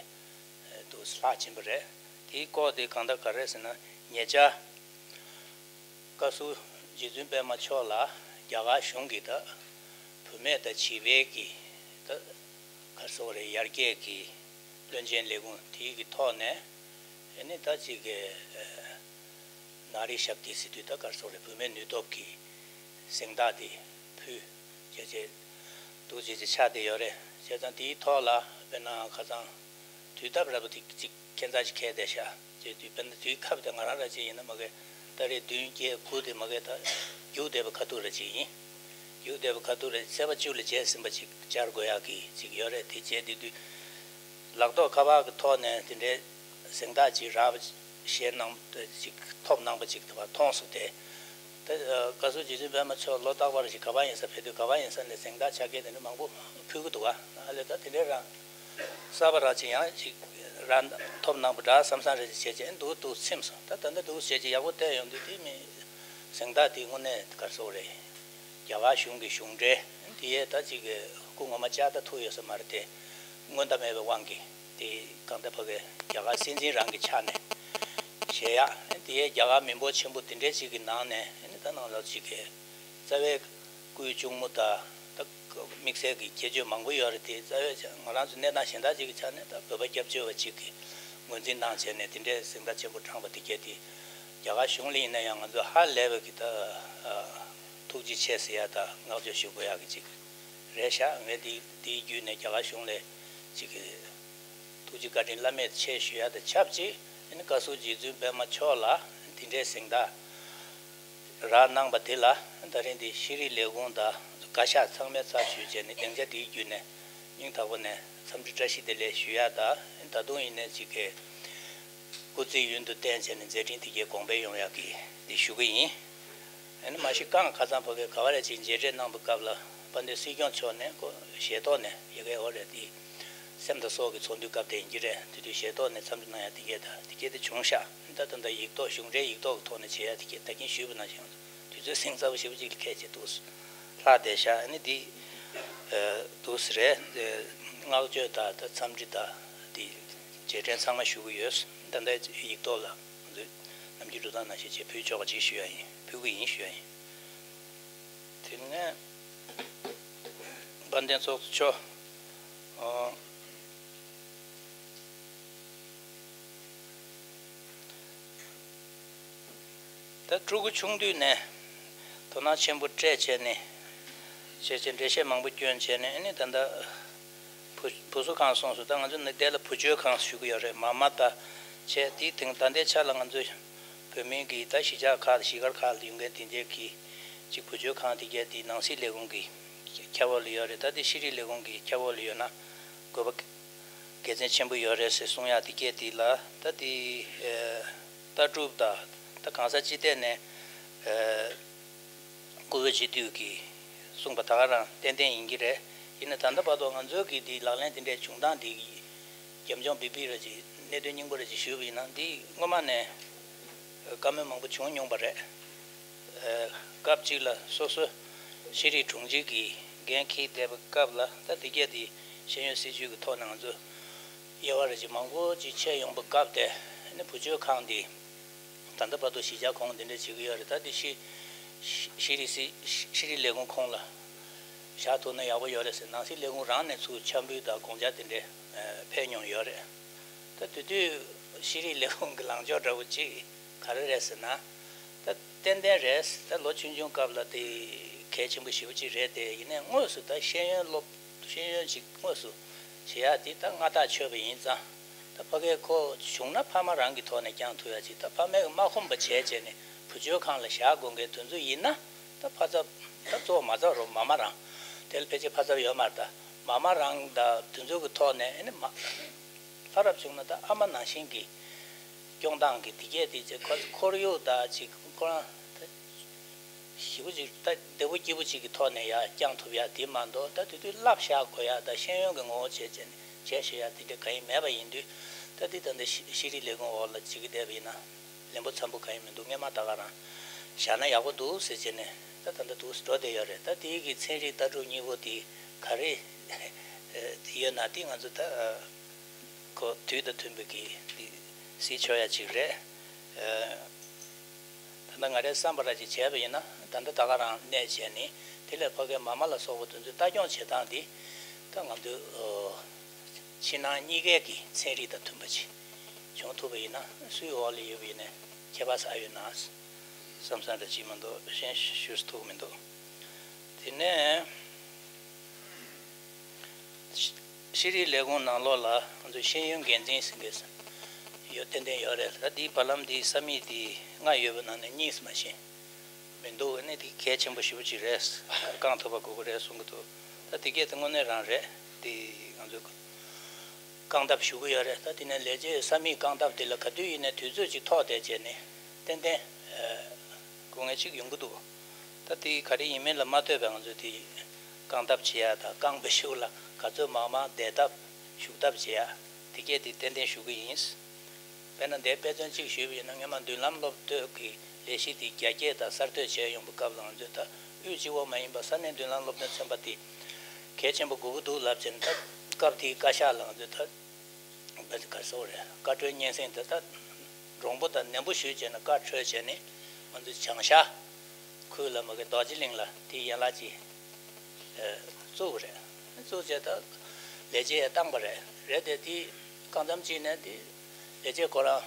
འདུག་ལྷག་ཕྱིན་པ་རེད། དེའི་སྐོར་དེ་གང་ལྟར་ག་རེ་ཟེར་ན་ཉེ་ཆར་བཀའ་ཟུར་རྗེ་བཙུན་པད་མ་མཆོག་ལ་རྒྱ་གར་གཞུང་གིས་ད་བུད་མེད་དང་བྱིས་པའི་གི་ད་ག་རེ་ཟེར་དགོས་རེད། ཡར་རྒྱས་ཀྱི་བློན་ཆེན་ལས་ཁུངས་དེའི་གི་ཐོག་ནས་ཨ་ནི་ད་ཅིག་གི་ནཱ་རི་ཤཀ་ཏི་ཟེར་དུས་ད་ག་རེ་ཟེར་དགོས་རེད། བུད་མེད་ནུས་སྟོབས་ཀྱི་གཟེངས་རྟགས་དེ་ཕུལ་བྱས་བྱས་འདུག་བྱས་བྱས་ཆགས་བསྡད་ཡོད་རེད། བྱས་ཙང་དེའི་ཐོག་ལ་དཔེར་ན་ཁ་སང་དུས་སྟབས་ར་བ་དེ་ཅིག་ཁྱད་མཚར་ཞིག་འཁེལ་བསྡད་ཤག་ཅེས་དུས་དཔེར་ན་དུས་སྐབས་དེ་ང་རང་ར་ཅིག་ཡིན་ན་མ་གི་ད་རེས་བདུན་བརྒྱད་དགུ་དེ་མ་གི་ད་རྒྱུགས་བསྡད་པ་ཁ་ཐུག་ར་ཅིག་ཡིན། རྒྱུགས་བསྡད་པ་ཁ་ཐུག་ར་ཚེས་པ་བཅུ་ལ་བརྗེད་ཟིན་པ་ཅིག་བཅར་དགོས་ཡག་གི་ཅིག་ཡོད་རེད། དེ་བྱས་དེ་དུས་ལག་ཐོག་ཁ་པར་གི་ཐོག་ནས་དེ་འདྲའི་གཟེངས་རྟགས་ཅིག་རག་པ་བཞེས་གནང་ཅིག་ཐོབ་གནང་པ་ཅིག་དེ་བ་མཐོང་སོང་། དེ་ད་བཀའ་ཟུར་རྗེ་བཙུན་པད་མ་མཆོག་ལོ་རྟག་པར་ཅིག་ག་པར་ཡིན་ས་ཕེབས་དུས་ག་པར་ཡིན་ས་ནས་གཟེངས་རྟགས་ཆ་རྐྱེན་དེ་འདྲ་མང་པོ་ཕུལ་གི་འདུག་ག་ཨ་ལས་ད་དེ་འདྲའི་རང་གསར་པ་རང་ཅིག་ཡང་ཅིག་རང་ཐོབ་གནང་པ་འདྲ་བསམ་བསམ་རེ་ཅིག་བྱས་བྱས་འདུག་འདུག་ཚིམས་སོང་། ད་ད་ལྟ་འདུག་བྱས་བྱས་ཡག་པོ་བལྟས་ཡོང་དུས་དེ་མི་གཟེངས་རྟགས་དེ་དངོས་གནས་ག་རེ་ཟེར་དགོས་རེད། རྒྱ་གར་གཞུང་གི་གཞུང་འབྲེལ་དེ་ཡས་ད་ཅིག་སྐུ་ངོ་མ་བཅར་ད་ཐུབ་ཡོད་ས་མ་རེད་དེ། སྔོན་བརྡ་མེད་པའི་དབང་གིས་དེ་གང་ལྟར་ཕ་གི་རྒྱ་གར་སྲིད་འཛིན་རང་གི་ཆ་ནས་བཞེས་ཡག་དེ་ཡས་རྒྱ་གར་མི་འབོར་ཆེན་པོ་དེ་འདྲའི་ཅིག་གི་ནང་ནས་ཨ་ནི་ད་ནང་ལོགས་ཅིག་གི་རྩ་བའི་སྐུའི་གཅུང་མོ་དང་ད་དམིགས་བསལ་གྱི་ཁྱད་ཆོས་མང་པོ་ཡོད་རེད། དེ་རྩ་བའི་ཆ་ང་རང་ཚོ་གནས་སྟངས་གཞན་དག་ཅིག་གི་ཆ་ནས་ད་བོད་པ་སྐྱབས་བཅོལ་བ་ཅིག་གིས་ངོས་འཛིན་གནང་བྱས་ནས་དེ་འདྲའི་གཟེངས་རྟགས་ཆེན་པོ་བགྲངས་པ་དེ་གས་དེ་རྒྱ་གར་གཞུང་ལ་ཡིན་ན་ཡང་ང་ཚོ་ཧ་ལས་པའི་གི་ད་ཐུགས་རྗེ་ཆེ་ཟེར་ཡ་དང་བསྔགས་བརྗོད་ཞུ་དགོས་ཡག་གི་ཅིག་རེད་ཤག་ངས་དེ་དེའི་བརྒྱུད་ནས་རྒྱ་གར་གཞུང་ལ་ཅིག་གི་ཐུགས་རྗེ་བཀའ་དྲིན་བླ་མེད་ཆེ་ཞུ་ཡ་དང་ཆབས་ཅིག་ཨ་ནི་བཀའ་ཟུར་རྗེ་བཙུན་པད་མ་མཆོག་ལ་དེ་འདྲའི་གཟེངས་རྟགས་རག་གནང་པ་དེ་ལ་ད་རིང་འདི་ཤེས་རིག་ལས་ཁུངས་དང་བཀའ་ཤག་ཚང་མས་ཚབ་ཞུས་བྱས་ནས་སྡིངས་ཆ་འདིའི་བརྒྱུད་ནས་སྙིང་ཐག་པ་ནས་འཚམས་འདྲི་བཀྲ་ཤིས་བདེ་ལེགས་ཞུ་ཡ་དང་ད་དུང་ཡིན་ནའི་ཅིག་གི་སྐུ་ཚེ་ཡུན་དུ་བརྟན་བྱས་ནས་མཛད་འཕྲིན་དེ་གའི་གོང་འཕེལ་ཡོང་ཡག་གི་འདི་ཞུ་གི་ཡིན། ཨ་ནི་མ་གཞི་རྐང་ཁ་སང་ཕ་གིར་ག་བ་རེ་ཅིག་མཇལ་འཕྲད་གནང་པའི་སྐབས་ལ་དཔལ་ལྡན་སྲིད་སྐྱོང་མཆོག་ནས་ཁོ་ཞལ་ཐོག་ནས་ཡ་གའི་འོ་རེད་དེ་སེམས་དང་སྲོག་གི་ཚོགས་འདུའི་སྐབས་དེ་ཡིན་གྱི་རེད། དེ་དུས་ཞལ་ཐོག་ནས་འཚམས་འདྲི་གནང་ཡ་དེ་གས་ད་དེ་གས་དེ་བྱུང་ཤག་ད་ད་ལྟ་ཡིག་ཐོག་གཞུང་འབྲེལ་ཡིག་ཐོག་གི་ཐོག་ནས་བྱེད་ཡ་དེ་གས་ད་གིན་ཞུས་པ་ནང་བཞིན་དུས་ཚོད་སེང་ཚ་པོ་ཞེ་པོ་ཅིག་ལ་ཁད་བྱེད་འདུག་ལྷག་བསྡད་ཤག་ཨ་ནི་འདི་འདུག་སེ་རེད། བསྔགས་བརྗོད་ད་ད་འཚམས་འདྲི་ད་འདི་རྗེས་དྲན་ཚང་མ་ཞུ་གི་ཡོད། ད་ལྟ་ཡིག་ཐོག་ལ་ང་ཚོས་ནམ་རྒྱུན་འགྲོ་སྟངས་ནང་བཞིན་བྱས་ཕུལ་ཆོག་པ་ཅིག་ཞུ་ཡ་ཡིན། ཕུལ་གི་ཡིན་ཞུ་ཡ་ཡིན། དེ་ནས་དཔལ་ལྡན་ཚོགས་གཙོ་མཆོག་ཨོ། ད་ཕྲུ་གུ་ཆུང་དུས་ནས་དོ་སྣང་ཆེན་པོ་སྤྲད་བྱས་ནས་བྱས་བྱས་འགྲེལ་བཤད་མང་པོ་བསྐྱོན་བྱས་ནས་ཨ་ནི་ད་ལྟ་བུ་བུ་གསོ་ཁང་སོང་སོང་། ད་ང་ཚོ་ནི་དེ་ལ་བུ་བཅོལ་ཁང་ཞུ་གི་ཡོད་རེད། མ་མ་ད་བྱས་དེའི་དེང་ད་ལྟའི་ཆ་ལ་ང་ཚོ་བོད་མི་གི་ད་གཞིས་ཆགས་ཁག་གཞིས་སྒར་ཁག་ལ་ཡོད་མཁན་དེ་འདྲས་ཀྱི་ཅིག་བུ་བཅོལ་ཁང་དེ་གས་དེ་ནང་སྲིད་ལས་ཁུངས་ཀྱི་ཁྱབ་འོག་ལ་ཡོད་རེད། ད་དེ་ཤེས་རིག་ལས་ཁུངས་ཀྱི་ཁྱབ་འོག་ལ་ཡོད་ན་དགོས་པ་དགེ་མཚན་ཆེན་པོ་ཡོད་རེད་ཟེར་གསུང་ཡག་དེ་སྐད་དེ་ལ་ད་དེ་ལྟ་གྲུབ་དང་ད་གང་ཟག་སྤྱི་སྟེགས་ནས་སྐུ་བོད་སྤྱི་འཐུས་ཀྱིས་གསུངས་པ་ད་ག་རང་ཏན་ཏན་ཡིན་གྱི་རེད། ཡིན་ན་ད་ལྟ་བར་དུ་ང་ཚོའི་གི་དེ་ལག་ལེན་དེ་འདྲའི་བྱུང་སྟངས་དེ་རྒྱབ་ལྗོངས་སྦིག་སྦིག་རེ་ཅིག་གནད་དོན་སྙིང་པོ་རེ་ཅིག་ཞུས་པ་ཡིན་ན་འདི་སྔོན་མ་ནས་བཀའ་མོལ་མང་པོ་བྱུང་མྱོང་པ་རེད། སྐབས་གཅིག་ལ་སོ་སོ་ཤེས་རིག་དྲུང་ཆེ་གི་འགན་འཁྱེར་བསྡད་པའི་སྐབས་ལ་ད་དེ་གས་དེ་ཤེས་ཡོན་སྲིད་བྱུས་ཀྱི་ཐོག་ནས་ང་ཚོ་དབྱེ་བ་རེ་ཅིག་མང་པོ་ཅིག་ཕྱེ་ཡོང་པའི་སྐབས་དེ་ནི་བུ་བཅོལ་ཁང་དེ་ད་ལྟ་བར་དུ་གཞིས་ཆགས་ཁོངས་དེ་འདྲ་བྱེད་ཀྱི་ཡོད་རེད། ད་དེ་ཤེས་ཤེས་རིག་སྲིད་ཤེས་རིག་ལས་ཁུངས་ཁོངས་ལ་བཞག་ཐུབ་ན་ཡག་པོ་ཡོད་རེད་ཟེར་ནང་སྲིད་ལས་ཁུངས་རང་ནས་ཚུར་འཆར་འབུལ་དང་དགོངས་འཆར་དེ་འདྲ་ཕེབས་མྱོང་ཡོད་རེད། ད་དེ་དུས་ཤེས་རིག་ལས་ཁུངས་ཀྱི་ལངས་ཕྱོགས་འདྲ་བོ་ཅིག་ག་རེ་རེད་ཟེར་ན། ད་ཏན་ཏན་རེད། ད་ལོ་ཆུང་ཆུང་སྐབས་ལ་དེ་གལ་ཆེན་པོ་ཞེ་པོ་ཅིག་རེད་དེ། ཡིན་ནའི་དངོས་སུ་ད་ཤེས་ཡོན་སློབ་ཤེས་ཡོན་ཅིག་དངོས་སུ་བྱེད་ཡག་དེ་ད་སྔ་ཐག་ཆོད་པ་ཡིན་ཙང་། ད་ཕ་གིར་ཁོ་བྱུང་ན་ཕ་མ་རང་གི་ཐོག་ནས་བསྐྱངས་ཐུབ་ཡག་ཅིག་ད་ཕ་མས་མ་ཁོམ་པ་བྱས་བྱས་ནས་བུ་བཅོལ་ཁང་ལ་བཞག་དགོས་མཁན་དེ་ཚོ་ཡིན་ན་ད་ཕ་ཚབ་ ད་གཙོ་བོ་མ་ཚབ་རོ་མ་མ་རང་། དེ་ལ་ཕལ་ཆེར་ཕ་ཚབ་ཡོད་མ་རེད། ད་མ་མ་རང་ད་དེ་ཚོ་གི་ཐོག་ནས་ཨེ་ནི་མ་ལྷ་རབ་བྱུང་ན་ད་ཨ་མ་ནང་བཞིན་གྱི་སྐྱོང་སྟངས་ཀྱི་དེ་གས་དེ་ཅིག་ཁོ་ཁོར་ཡུག་ད་ཅིག་ཁོ་རང་ད་ཞེ་པོ་ཅིག་ད་བདེ་པོ་སྐྱིད་པོ་ཅིག་གི་ཐོག་ནས་ཡ་བསྐྱང་ཐུབ་ཡ་དེ་མ་གཏོགས། ད་དེ་དུས་བསླབ་བཞག་དགོས་ཡ་ད་ཤེས་ཡོན་གྱི་ངོ་བོ་བྱས་བྱས་ནས་བྱས་ཤེས་ཡ་དེ་འདྲ་གང་ཡང་མེད་པ་ཡིན་དུས། ད་དེ་ད་ལྟ་ཤེས་ཤེས་རིག་ལས་ཁུངས་འོག་ལ་བྱེད་ཀྱི་བསྡད་པ་ཡིན་ན། ལན་པོ་འཚམ་པོ་གང་ཡང་མི་འདུག་སྔོན་མ་ད་ག་རང་བཞག་ན་ཡག་པོ་འདུག་ཟེར་བྱས་ནས། ད་ད་ལྟ་འདུག་སེ་འགྲོ་བསྡད་ཡོད་རེད། ད་དེའི་གི་ཚན་རིག་ལྟ་གྲུབ་གཉིས་པོ་དེ་ག་རེ་ཡོད་ན་དེ་ང་ཚོ་ད་ཁོ་དུས་དང་མཐུན་པའི་གི་དེ་གཟིགས་ཆོག་ཡ་ཅིག་རེད། ད་ལྟ་ང་རའི་བསམ་པ་ར་ཅིག་བྱས་པ་ཡིན་ན། ད་ལྟ་ད་ག་རང་གནས་བྱས་ནས་དེ་ལས་ཕ་གའི་མ་མ་ལ་སོགས་པ་དེ་ཚོའི་ལྟ་སྐྱོང་བྱེད་སྟངས་དེ་ད་ང་ཚོའི་ཕྱི་ནང་གཉིས་ཀའི་གི་ཚན་རིག་དང་མཐུན་པ་ཅིག་བྱུང་ཐུབ་པ་ཡིན་ན། སུའི་འོག་ལ་ཡོད་པ་ཡིན་ནའི་ཁྱད་པར་ཟ་ཡོད་ན་བསམ་བསམ་འདྲ་ཅིག་མི་འདུག་གཞན་ཞུ་ཐུབ་མི་འདུག་དེ་ནས་ཤེས་རིག་ལས་ཁུངས་ནང་ལོགས་ལ་ང་ཚོའི་ཤེས་ཡོན་འགན་འཛིན་ཟེར་མཁན་ཡོད། ཏན་ཏན་ཡོད་རེད། ད་འདིའི་བར་ལམ་འདི་ས་མིག་འདི་ལྔ་ཡོད་པའི་ནང་ནས་གཉིས་སུ་མ་ཤེས། མི་འདུག་ཨ་ནི་དེ་གལ་ཆེན་པོ་ཞེ་པོ་ཅིག་རེད། བསྐང་ཐུབ་པ་དགོས་ཀྱི་རེད་གསུང་གི་འདུག་ད་དེ་གས་དེ་དངོས་གནས་རང་རེད། དེ་ང་ཚོས་བསྐང་ཐབས་ཞུ་གི་ཡོད་རེད། ད་དེ་ནས་ལས་བྱེད་ས་མིག་བསྐང་ཐབས་དེ་ལ་ག་དུས་ཡིན་ནའི་དུས་ཚོད་ཅིག་ཐོག་བསྡད་བྱས་ནས་ཏན་ཏན་དགོས་ངེས་ཅིག་ཡོང་གི་འདུག་ད་དེ་ག་རེ་ཡིན་མིན་ལ་མ་ལྟོས་པའི་ང་ཚོས་དེ་བསྐང་ཐབས་བྱེད་ཡ་དང་། བསྐང་པའི་གཞུག་ལ་ག་ཚོད་མང་མང་བསྡད་ཐབས་བཞུགས་ཐབས་བྱེད་ཡ་དེ་གས་དེ་ཏན་ཏན་ཞུ་གི་ཡིན། དཔེར་ན་འདིར་དཔེ་མཚོན་གཅིག་ཞུས་པ་ཡིན་ན། སྔོན་མ་མདུན་ལམ་སློབ་སྟོན་གྱི་ལས་གཞི་དེ་རྒྱ་སྐྱེད་དང་གསར་གཏོད་བྱས་ཡོང་པའི་སྐབས་ལ་ང་ཚོས་ད་དབུས་གཅིག་པོ་མ་ཡིན་པ་ས་གནས་མདུན་ལམ་སློབ་སྟོན་ཚན་པ་དེ་གལ་ཆེན་པོ་དགོས་ཀྱི་འདུག་ལབ་བྱས་ནས། ད་སྐབས་དེའི་བཀའ་ཤག་ལ་ང་ཚོས་ད་བཀའ་ག་རེ་ཟེར་དགོས་རེད། བཀའ་འཁྲོལ་སྙན་སེང་དེ་ད་མགྱོགས་པོ་དང་ནན་པོ་ཞུས་བྱས་ནས་བཀའ་འཁྲོལ་བྱས་ནས་ང་ཚོས་བྱང་ཤར་ཁུལ་ལ་མ་གི་རྡོ་རྗེ་གླིང་ལ་དེའི་ཡན་ལག་ཅིག་བཙུགས་པ་རེད། བཙུགས་བྱས་ད་ལས་བྱེད་ཡང་བཏང་པ་རེད། རེད་དེ་དེ་སྐབས་མཚམས་གཅིག་ནས་དེ་ལས་བྱེད་ཁོ་རང་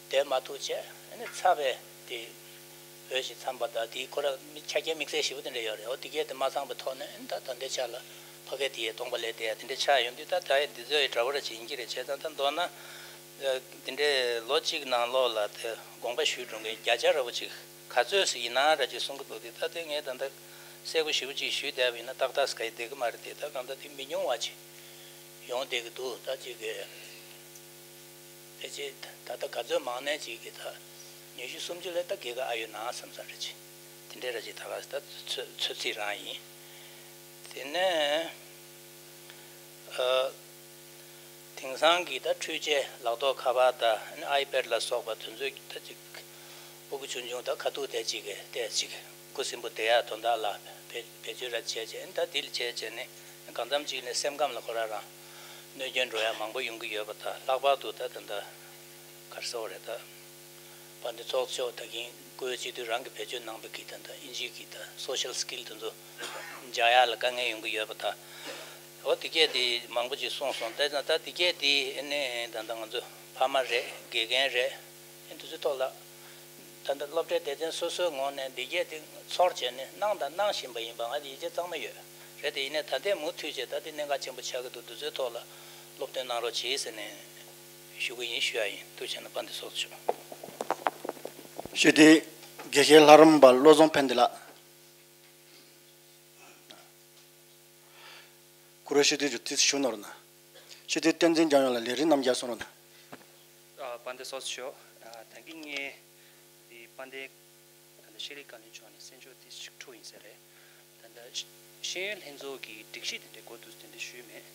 བསྡད་མ་ཐུབ་བྱས། ཨ་ནི་ཚབ་པས་དེ་འོས་ཤིང་འཚམས་པ་དང་། དེ་ཁོ་རང་མི་ཆ་རྐྱེན་དམིགས་བསལ་ཞེ་པོ་དེ་འདྲ་ཡོད་རེད། འོ་དེ་གས་དེ་མ་ཚང་པའི་ཐོག་ནས་ཨ་ནི་ད་ད་ལྟའི་ཆ་ལ་ཕ་གི་དེ་ཡས་སྟོང་པ་ལས་དེ་ཡ་དེ་འདྲ་ཆགས་ཡོང་དུས། ད་ད་ཡས་འདི་ཚོ་ཡི་འདྲ་པོ་ར་ཅིག་ཡིན་གྱི་རེད། བྱས་ཙང་ད་མདོར་ན་དེ་འདྲའི་ལོ་གཅིག་ནང་ལོགས་ལ་དེ་དགོངས་པ་ཞུས་འགྲོ་མཁན་བརྒྱ་ཆ་ར་བོ་ཅིག་ག་ཚོད་ཟིག་ཡིན་ན་ར་ཅིག་གསུང་གི་འདུག་དེ་ད་དེ་ངས་ད་ལྟ་གསལ་པོ་ཞེ་པོ་ཅིག་ཞུས་བསྡད་པ་ཡིན་ན་ཏག་ཏག་ཟིག་ག་ཡི་བསྡད་གི་མ་རེད་དེ། ད་གང་ལྟར་དེ་མི་ཉུང་བ་ཅིག་ཡོང་བསྡད་གི་འདུག་ད་ཅིག་གི་ཕལ་ཆེར་ད་ལྟ་ག་ཚོད་མང་ནས་ཅིག་གི་ད་ཉི་ཤུ་སུམ་ཅུ་ལས་ད་བརྒལ་གི་ཨ་ཡོད་ན་བསམ་བསམ་ར་ཅིག་དེ་འདྲའི་ར་ཅིག་ད་ག་ད་ཚོད་ཚོད་རྩིས་རང་ཡིན། དེ་ནས་ཨ། དེང་སང་གི་ད་འཕྲུལ་ཆས་ལག་ཐོགས་ཁ་པར་དང་ཨའི་པེཌ་ལ་སོགས་པ་དེ་ཚོའི་ད་ཅིག་སྤུ་གུ་ཆུང་ཆུང་ད་ཁ་ཐུག་དེ་ཅིག་གི་དེ་ཅིག་ཁུ་སིམ་པོ་བསྡད་ཡ་དོན་དག་ལ་བེད་བེད་སྤྱོད་ར་བྱས་བྱས། ད་དེ་ལ་བྱས་བྱས་ནས་གང་འཚམ་ཅིག་ནས་སེམས་ཁམས་ལ་ཁོ་རང་རང་གནོད་སྐྱོན་འགྲོ་ཡ་མང་པོ་ཡོང་གི་ཡོད་པ་དང་། ལྷག་པར་དུ་ད་ད་ད་ག་རེ་ཟེར་དགོས་རེད། ད་དཔལ་ལྡན་ཚོགས་གཙོ་མཆོག་ད་གིན་བཀུར་འོས་སྤྱི་འཐུས་རང་གིས་བེད་སྤྱོད་གནང་པའི་གི་ད་ད་ཨིན་ཇིའི་གི་ད་སོ་ཤལ་སི་ཀིལ་དེ་ཚོ་འཇགས་ཡ་ལ་དཀའ་ངལ་ཡོང་གི་ཡོད་པ་དང་། འོ་དེ་གས་དེ་མང་པོ་ཅིག་གསུངས་སོང་། དེ་ཙང་ད་དེ་གས་དེ་ཨ་ནི་ད་ད་ང་ཚོ་ཕ་མ་རེད། དགེ་རྒན་རེད། ཨ་ནི་དེ་ཚོའི་ཐོག་ལ་ད་ད་སློབ་གྲྭའི་སྡེ་ཚན་སོ་སོའི་ངོས་ནས་འདི་གས་དེ་ཚོར་བྱས་ནས་གནང་དང་གནང་བཞིན་པ་ཡིན་པ་ང་ཡིད་ཆེས་གཙང་མ་ཡོད་རེད། དེ་ཡིན་ནའི་ད་ལྟའི་མུ་མཐུད་བྱས་ད་དེ་གནད་འགག་ཆེན་པོ་ཆགས་ཀྱི་འདུག་དེ་ཚོའི་ཐོག་ལ་སློབ་སྟོན་གནང་རོགས་གྱིས་ཟེར་ནས་ཞུ་གི་ཡིན། ཞུ་ཡ་ཡིན། ཐུགས་རྗེ་གནང་། དཔལ་ལྡན་ཚོགས་གཙོ་མཆོག་སྤྱི་འཐུས་དགེ་བཤེས་ལྷ་རམས་པ་བློ་བཟང་ཕན་བདེ་ལགས། བཀུར་འོས་སྤྱི་འཐུས་ཀྱི་ཏིས་ཞུ་ནོར་ན། སྤྱི་འཐུས་བསྟན་འཛིན་རྒྱལ་ཡོངས་ལ་ལས་རིམ་རྣམ་རྒྱལ་གསུང་རོགས་གནང་། ཨ། དཔལ་ལྡན་ཚོགས་གཙོ་མཆོག་ཨ། ད་གིན་ངས་དེ་དཔལ་ལྡན་ད་ལྟ་ཤེས་རིག་བཀའ་བློན་མཆོག་ནས་གསན་ཕྱོགས་ཏིས་ཞིག་འཁྲུག་ཡིན་ཟེར་རེད། ད་ལྟ་ཤེས་ཡོན་ལྷན་ཚོགས་ཀྱི་སྒྲིག་གཞི་དེ་འདྲའི་འགོ་འདུག་དེ་འདྲ་ཞུས་མེད།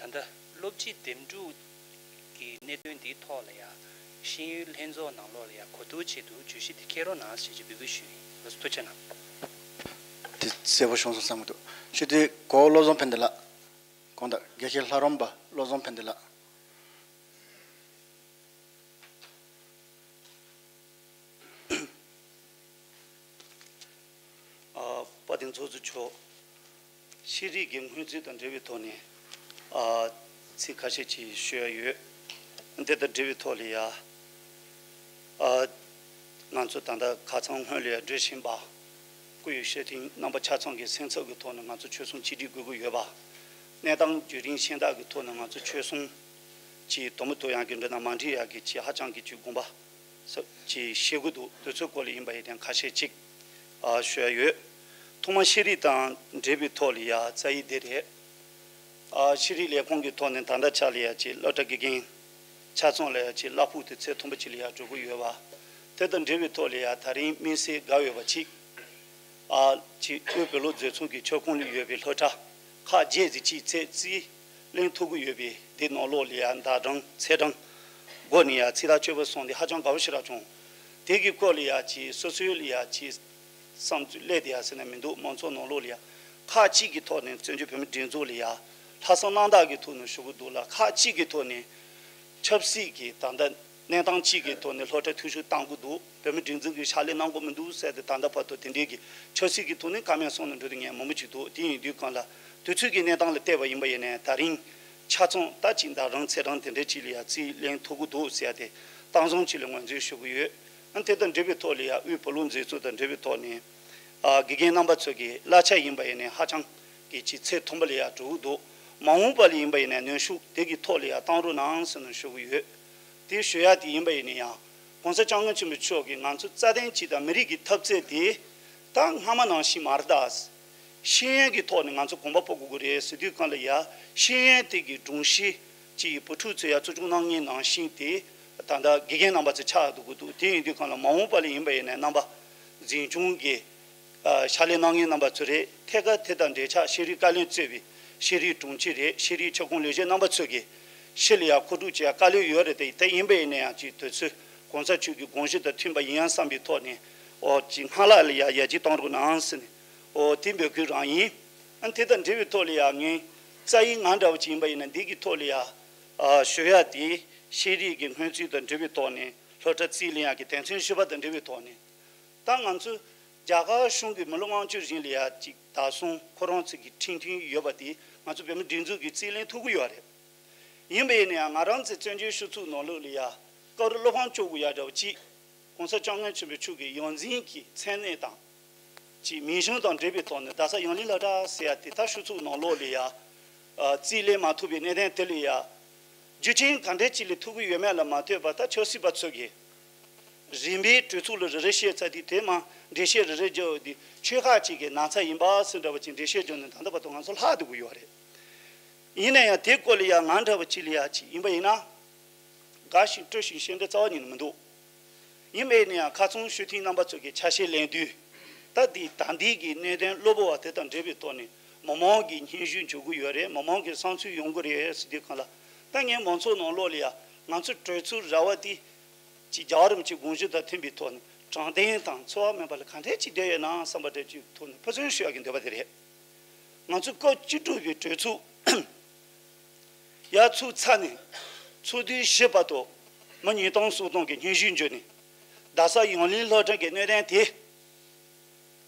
ཨ། ད་ལྟ་སློབ་སྤྱི་འདེམས་སྒྲུག་གི་གནད་དོན་འདིའི་ཐོག་ལ་ཡ། ཤེས་ཡོན་ལྷན་ཚོགས་ནང་ལོགས་ལ་ཡ་གོ་བསྡུར་ཆེད་དུ་བརྗོད་གཞི་འདི་འཁྱེར་རོགས་གནང་ཞེས་ཀྱི་འབོད་སྐུལ་ཞུས་ཡིན། ལགས་སོ། ཐུགས་རྗེ་གནང་། དེ་གསལ་པོ་བྱུང་སོང་བསམ་གྱི་འདུག་སྤྱི་འཐུས་གོ་བློ་བཟང་ཕན་བདེ་ལགས། དགོངས་དག་དགེ་བཤེས་ལྷ་རམས་པ་བློ་བཟང་ཕན་བདེ་ལགས། ཨ། དཔལ་ལྡན་ཚོགས་གཙོ་མཆོག་ཤེས་རིག་གི་སྔོན་རྩིས་དང་འབྲེལ་བའི་ཐོག་ནས། ཨ། ཚིག་ཁ་ཤས་ཅིག་ཤོད་ཡ་ཡོད། འདི་དང་འབྲེལ་བའི་ཐོག་ལ་ཡ། ཨ། ང་ཚོ་ད་ལྟ་ཁ་སང་སྔོན་ལ་ཡ་འགྲོ་བཞིན་པ། སྐུ་ཡི་བཤེས་ཐུན་རྣམ་པ་ཆ་ཚང་གི་སེམས་འཚབ་ཀྱི་ཐོག་ནས་ང་ཚོ་ཆོལ་གསུམ་གཅིག་སྒྲིལ་དགོས་ཀྱི་ཡོད་པ། གནས་སྟངས་བརྒྱུད་རིམ་གཞན་དག་གི་ཐོག་ནས་ང་ཚོ་ཆོལ་གསུམ་གྱི་དོ་མི་དོ་ཡང་གི་འགྲོ་སྟངས་མ་འགྲིག་ཡག་གི་ཅིག་ཧ་ཅང་གི་ཅིག་དགོངས་པ་ཅིག་བཞེས་ཀྱི་འདུག་དེ་ཚོའི་སྐོར་ལ་ཡིན་པ་ཡིན་ཏེ་ཁ་ཤས་ཅིག་ཨ། ཞུ་ཡ་ཡོད། ཐོག་མར་ཤེས་རིག་དང་འབྲེལ་བའི་ཐོག་ལ་ཡ་རྩ་ཡིག་འདི་རེད། ཨ་ཤེས་རིག་ལས་ཁུངས་ཀྱི་ཐོག་ནས་ད་ལྟ་ཆ་ལ་ཡ་ཅིག་སློབ་གྲྭ་དགེ་རྒན་ཆ་ཚང་ལ་ཡ་ཅིག་གླ་ཕོགས་དེ་ཚད་མཐོན་པོ་ཅིག་ལ་ཡ་འགྲོ་གི་ཡོད་པ། དེ་དང་འབྲེལ་བའི་ཐོག་ལ་ཡ་ད་རིང་དམིགས་བསལ་དགའ་འོས་པ་ཅིག་ཨ་ཅིག་དབུས་བོད་ཀློག་མཛོད་ཚོགས་ཀྱི་ཁྱབ་ཁོངས་ལ་ཡོད་པའི་སློབ་གྲྭ་ཁག་བརྒྱད་ཙམ་ཅིག་ཚད་རྩིས་ལེན་ཐུབ་ཀྱི་ཡོད་པའི་དེ་ནང་ལོགས་ལ་ཡ་ཟླ་གྲངས་ཚེས་གྲངས་སྒོ་ནས་ཡ་ཚིག་ཐག་ཆོད་པོ་སོང་སྟེ་ཧ་ཅང་དགའ་པོ་ཞེ་དྲག་བྱུང་། དེ་གི་སྐོར་ལ་ཡ་ཅིག་སོ་སོའི་ལ་ཡ་ཅིག་བསམ་ཚུལ་སླེབས་དེ་ཡ་ཟེར་ན་མི་འདུག་མང་ཚོགས་ནང་ལོགས་ལ་ཡ་ཁག་གཅིག་གི་ཐོག་ནས་བཙན་བྱོལ་བོད་མི་སྒྲིག་འཛུགས་ལ་ཡ་ལྷག་བསམ་རྣམ་དག་གི་ཐོག་ནས་ཞུ་གི་འདུག་ལ། ཁག་གཅིག་གི་ཐོག་ནས་ཆབ་སྲིད་ཀྱི་ད་ལྟ་གནས་སྟངས་གཅིག་གི་ཐོག་ནས་སློབ་གྲྭ་འཐུས་ཤོར་བཏང་གི་འདུག་བོད་མི་སྒྲིག་འཛུགས་ཀྱིས་ཕྱག་ལས་གནང་གི་མི་འདུག་ཟེར་ཏེ་ད་ལྟ་བར་དུ་དེ་འདྲའི་གི་ཆབ་སྲིད་ཀྱི་ཐོག་ནས་བཀའ་མོལ་གསུངས་ནས་འགྲོ་དུས་ངས་མང་པོ་ཅིག་འདུག་དེ་ཡིན་དུས་གང་ལ་དུས་ཚོད་ཀྱི་གནས་སྟངས་ལ་བལྟས་པ་ཡིན་པ་ཡིན་ནའི་ད་རིང་ཆ་ཚང་ད་ཅིག་ཟླ་གྲངས་ཚེས་གྲངས་དེ་འདྲ་ཅིག་ལ་ཡ་རྩིས་ལེན་ཐུབ་ཀྱི་འདུག་ཟེར་ཏེ་གཏམ་བཟང་ཅིག་ལ་ངོས་འཛིན་ཞུ་གི་ཡོད། ཨ་དེ་དང་འབྲེལ་བའི་ཐོག་ལ་ཡ་དབུས་བོད་ཀློག་མཛོད་ཚོགས་དང་འབྲེལ་བའི་ཐོག་ནས་ཨ་དགེ་རྒན་རྣམ་པ་ཚོ་གི་གླ་ཆ་ཡིན་པ་ཡིན་ནའི་ཧ་ཅང་གི་ཅིག་ཚད་མཐོན་པོ་ལ་ཡ་འགྲོ་གི་འདུག་མ་འོངས་པ་ལ་ཡིན་པ་ཡིན་ནའི་གནོན་ཤུགས་དེ་གི་ཐོག་ལ་ཡ་བཏང་རོགས་གནང་ཟེར་ནས་ཞུ་གི་ཡོད། དེ་ཞུ་ཡ་དེ་ཡིན་པ་ཡིན་ན་ཡང་༸གོང་ས་༸སྐྱབས་མགོན་ཆེན་པོ་མཆོག་གིས་ང་ཚོ་རྩ་དོན་གཅིག་དང་མི་རིགས་ཀྱི་འཐབ་རྩོད་དེ་ད་སྔ་མ་ནང་བཞིན་མ་རེད་ད། ཤེས་ཡོན་གྱི་ཐོག་ནས་ང་ཚོ་གོམ་པ་སྤོ་དགོས་ཀྱི་རེད་ཟེར་དུས་གང་ལ་ཡ་ཤེས་ཡོན་དེ་གི་སྒྲོམ་གཞི་ཅིག་བུ་ཕྲུག་ཚོས་ཡ་གཙོ་སྐྱོང་གནང་མཁན་ནང་བཞིན་དེ་ད་ལྟ་དགེ་རྒན་རྣམ་པ་ཚོ་ཆགས་འདུག་གི་འདུག་དེ་ཡིན་དུས་གང་ལ་མ་འོངས་པ་ལ་ཡིན་པ་ཡིན་ན་རྣམ་པ་འཛིན་སྐྱོང་གི་ཕྱག་ལས་གནང་མཁན་རྣམ་པ་ཚོ་རེད། ཐད་ཀར་དེ་དང་འབྲེལ་ཆགས་ཤེས་རིག་བཀའ་བློན་གཙོས་པའི་ཤེས་རིག་དྲུང་ཆེ་རེད། ཤེས་རིག་ཁྱབ་ཁོངས་ལས་བྱེད་རྣམ་པ་ཚོ་གིས་ཤེས་ལ་ཡ་མཁོ་སྒྲུབ་བྱེད་ཡ་དཀའ་ལས་ཡོད་རེད། དེ་དེ་ཡིན་པ་ཡིན་ན་ཡང་ཅིག་དུས་ཚོད་གོང་ས་མཆོག་གི་དགོངས་གཞི་དང་མཐུན་པ་ཡིན་ཡང་བསམ་པའི་ཐོག་ནས་ཨོ་ཅིག་སྔ་ལ་ལ་ཡ་ཡར་རྒྱས་གཏོང་རོགས་གནང་ཟེར་ནས་ཨོ་དེ་འབོད་སྐུལ་རང་ཡིན། ཨ་དེ་དང་འབྲེལ་བའི་ཐོག་ལ་ཡ་ངས་རྩ་ཡིག་ང་འདྲ་བ་ཅིག་ཡིན་པ་ཡིན་ན་འདི་གི་ཐོག་ལ་ཡ་ཨ་ཞུ་ཡ་དེ་ཤེས་རིག་གི་སྔོན་རྩིས་དང་འབྲེལ་བའི་ཐོག་ནས་སློབ་གྲྭ་རྩིས་ལེན་ཡ་གི་དོན་ཚན་བཞི་པ་དང་འབྲེལ་བའི་ཐོག་ནས། ད་ང་ཚོ་རྒྱ་གར་གཞུང་གིས་མི་ལོ་ལྔ་བཅུ་རིང་ལ་ཡ་གཅིག་བདག་སྲུང་ཁོ་རང་ཚོ་གི་ཁྲིམས་མཐུན་ཡོད་པ་དེ་ང་ཚོ་བོད་མི་སྒྲིག་འཛུགས་ཀྱིས་རྩིས་ལེན་ཐུབ་ཀྱི་ཡོད་རེད། ཡིན་པ་ཡིན་ན་ཡང་ང་རང་ཚོའི་བཙན་བྱོལ་སྤྱི་ཚོགས་ནང་ལོགས་ལ་ཡ་སྐབས་རེ་བློ་ཕམ་སྐྱོ་དགོས་ཡ་འདྲ་བ་གཅིག་༸གོང་ས་༸སྐྱབས་མགོན་ཆེན་པོ་མཆོག་གི་ཡོངས་འཛིན་གྱི་མཚན་གནས་དང་། ཅིག་མིང་གཞུང་དང་འབྲེལ་བའི་ཐོག་ནས་རྡ་ས་ཡང་གླིང་སློབ་གྲྭ་ཟེར་ཡ་དེ་ད་སྤྱི་ཚོགས་ནང་ལོགས་ལ་ཡ་རྩིས་ལེན་མ་ཐུབ་པའི་གནད་དོན་དེ་ལ་ཡ་རྒྱུ་རྐྱེན་ག་འདྲས་ཅིག་ལས་ཐུག་གི་ཡོད་མེད་ལ་མ་ལྟོས་པར་ད་ཆབ་སྲིད་པ་ཚོ་གིས་རིམ་པས་གྲོས་ཚོགས་ལ་རེ་རེ་བཤད་ཚར་དུས་དེ་མ་འགྲེལ་བཤད་རེ་རེ་རྒྱག་དུས་ཆོལ་ཁ་གཅིག་གི་ན་ཚ་ཡིན་པ་སུ་འདྲ་བ་ཅིག་འགྲེལ་བཤད་རྒྱག་ནས་ད་ལྟ་བར་དུ་ང་ཚོ་ལྷག་བསྡད་ཀྱི་ཡོད་རེད། ཡིན་ན་ཡང་དེ་སྐོར་ལ་ཡང་ང་འདྲ་བ་ཅིག་ལ་ཡ་ཅིག་ཡིན་པ་ཡིན་ན། དགའ་ཞིང་སྤྲོ་ཞིང་ཤེས་འདོད་རྩ་བ་ཉིད་ནས་མི་འདུག་ཡིན་མེད་ནས་ཡང་ཁ་ཚོན་ཞུ་མཁན་རྣམ་པ་ཚོ་གིས་ཆ་ཤས་ལེན་དུས། ད་འདི་ད་འདི་གི་གནད་དོན་གློ་བུར་བ་དེ་དང་འབྲེལ་བའི་ཐོག་ནས་མི་མང་གི་སྙན་ཞུ་འབྱོར་གི་ཡོད་རེད། མི་མང་གི་བསམ་ཚུལ་ཡོང་གི་རེད་ཟེར་དུས་གང་ལ། ད་ངས་མང་ཚོགས་ནང་ལོགས་ལ་ཡ་ང་ཚོ་གྲོས་ཚོགས་ར་བ་དེ་ཅིག་རྒྱལ་བ་རིན་པོ་ཆེའི་དགོངས་གཞི་དང་མཐུན་པའི་ཐོག་ནས་དྲང་བདེན་དང་འཚེ་བ་མེད་པ་ལ་ག་འདྲས་ཅིག་བསྡད་ཡོད་ན་བསམ་པ་འདྲ་ཅིག་ཐོག་ནས་ཕུར་ཚུར་ཞུ་ཡ་གི་འདོད་པ་དེ་རེད། ང་ཚོ་སྐབས་བཅུ་དྲུག་པའི་གྲོས་ཚོགས་ཡར་ཚུགས་ཚར་ནས་ཚོགས་དུས་བཞི་བར་དུ་མི་ཉིས་སྟོང་སུམ་སྟོང་གི་སྙན་ཞུ་འབྱོར་ནས་རྡ་ས་ཡང་གླིང་སློབ་གྲྭ་གི་གནད་དོན་དེ་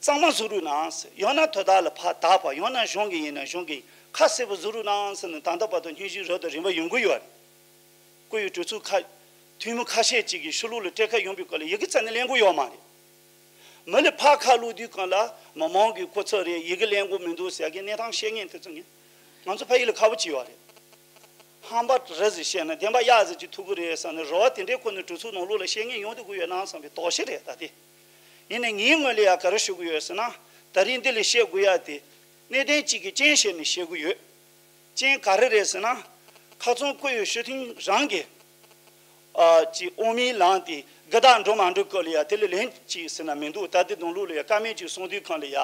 གཙང་མ་བཟོ་རོགས་གནང་ཟེར། ཡང་ན་དོ་བདག་ལ་ཕར་བདག་པ། ཡང་ན་གཞུང་གི་ཡིན་ན་གཞུང་གི་ཁ་གསལ་པོ་བཟོ་རོགས་གནང་ཟེར་ནས་ད་ལྟ་བར་དུ་སྙན་ཞུ་རབ་དང་རིམ་པ་ཡོང་གི་ཡོད་རེད། བཀུར་འོས་གྲོས་ཚོགས་ཁག་འཐུས་མི་ཁ་ཤས་ཅིག་གིས་ཕྱི་ལོགས་ལ་སྤྲད་ཁ་ཡོང་པའི་སྐོར་ལ་ཡི་གེ་རྩ་ནས་ལེན་གྱི་ཡོད་མ་རེད། མི་ལ་ཕར་ཁ་བླུགས་དུས་གང་ལ་མི་མང་གི་སྐུ་ཚབ་རེད། ཡི་གེ་ལེན་དགོས་མི་འདུག་ཟེར་གྱི་གནས་སྟངས་བཤད་མཁན་དེ་ཚོ་ངས་ང་ཚོ་ཕ་ཡུལ་ལ་ཁག་པོ་བྱས་ཡོད་རེད། ཧམ་པ་རེད་ཟེར་བཤད་ན་བདེན་པ་གཡག་ཟེར་གྱི་ཐུག་གི་རེད་བསམ་ནས་རེ་བ་དེ་འདྲའི་ཁོ་ནས་གྲོས་ཚོགས་ནང་ལོགས་ལ་བཤད་མཁན་ཡོང་སྡོད་ཀྱི་ཡོད་ན་བསམ་པའི་དོགས་གཞི་རེད་ད་དེ། ཡིན་ནའི་ངའི་ངོས་ལ་ཡ་ག་རེ་ཞུ་གི་ཡོད་ཟེར་ན། ད་རིང་འདི་ལ་བཤད་དགོས་ཡ་དེ་གནད་དོན་གཅིག་གི་རྐྱེན་བཤད་ནས་བཤད་གི་ཡོད། རྐྱེན་ག་རེ་རེད་ཟེར་ན། ཁ་ཚོན་བཀོད་ཡོད་ཞུ་ཐེངས་རང་གི་ཨ་ཅིག་འོས་མིའི་ལངས་ཏེ་དགའ་རྟགས་འགྲོ་མ་འགྲོ་སྐོར་ལ་ཡ་དེ་ལ་ལན་ཅིག་ཟེར་ན་མི་འདུག་ད་ལྟའི་དོན་ལུགས་ལ་ཡ་བཀའ་མོལ་ཅིག་གསུང་དུས་གང་ལ་ཡ།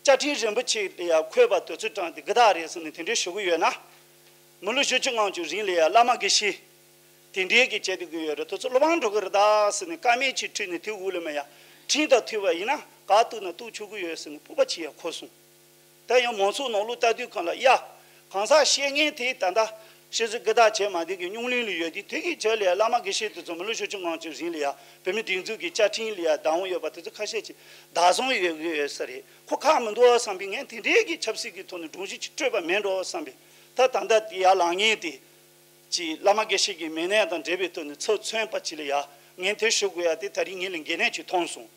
བཅའ་ཁྲིམས་རིན་པོ་ཆེ་ལ་ཡ་འཁོད་པ་དེ་ཚོ་དྲངས་ཏེ་དགའ་རྟགས་རེད་ཟེར་ནས་དེ་འདྲའི་ཞུ་གི་ཡོད་ན། མི་ལོ་བཞི་བཅུ་ལྔ་བཅུ་རིང་ལ་ཡ་བླ་མ་དགེ་བཤེས་དེ་འདྲའི་གི་བྱས་ཏེ་གི་ཡོད་རེད། དེ་ཚོ་བློ་ཕམ་འགྲོ་གི་རེད་ད་ཟེར་ནས་བཀའ་མོལ་ཅིག་ཁྲིད་ནས་དེ་འུ་ལ་མ་ཡ་ཁྲིམས་དང་མཐུན་པ་ཡིན་ན་ག་གཏུག་ན་གཏུག་ཆོག་གི་ཡོད་ཟེར་ནས་སྤོབས་པ་ཅིག་ཡ་འཁོར་སོང་། ད་ཡང་མང་ཚོགས་ནང་ལོགས་ལྟ་དུས་གང་ལ་ཡ། གང་ཟག་བཤད་མཁན་དེ་ད་ལྟ་ཕྱི་ཚུལ་དགའ་རྟགས་བྱས་མ་བསྡད་ཀྱི་སྙུང་གླེང་ལ་ཡོད་དེ། དེ་གི་རྗེས་ལ་ཡ་བླ་མ་དགེ་བཤེས་དེ་ཚོ་མི་ལོ་བཞི་བཅུ་ལྔ་བཅུ་རིང་ལ་ཡ་བོད་མི་སྒྲིག་འཛུགས་ཀྱི་བཅའ་ཁྲིམས་ལ་ཡ་བདག་དབང་ཡོད་པ་དེ་ཚོ་ཁ་ཤས་ཅིག་བདག་བཟུང་ཡོད་ཡོད་ས་རེད། ཁོ་ཁག་མི་འདུག་བསམ་པའི་ངས་དེ་འདྲའི་གི་ཆབ་སྲིད་ཀྱི་ཐོག་ནས་སྒྲོམ་གཞི་ཅིག་སྤྲོད་པ་མེད་འགྲོ་བསམ་པའི། ད་ད་ལྟ་དེ་ཡར་ལངས་མཁན་དེ་ཅིག་བླ་མ་དགེ་བཤེས་ཀྱི་མིང་གནས་དང་འབྲེལ་བའི་ཐོག་ནས་ཚབ་མཚོན་པ་ཅིག་ལ་ཡ་ངས་དེ་ཞུ་དགོས་ཡ་དེ་ད་རིང་ངེད་ལ་འགན་ལེན་ཅིག་མཐོང་སོང་།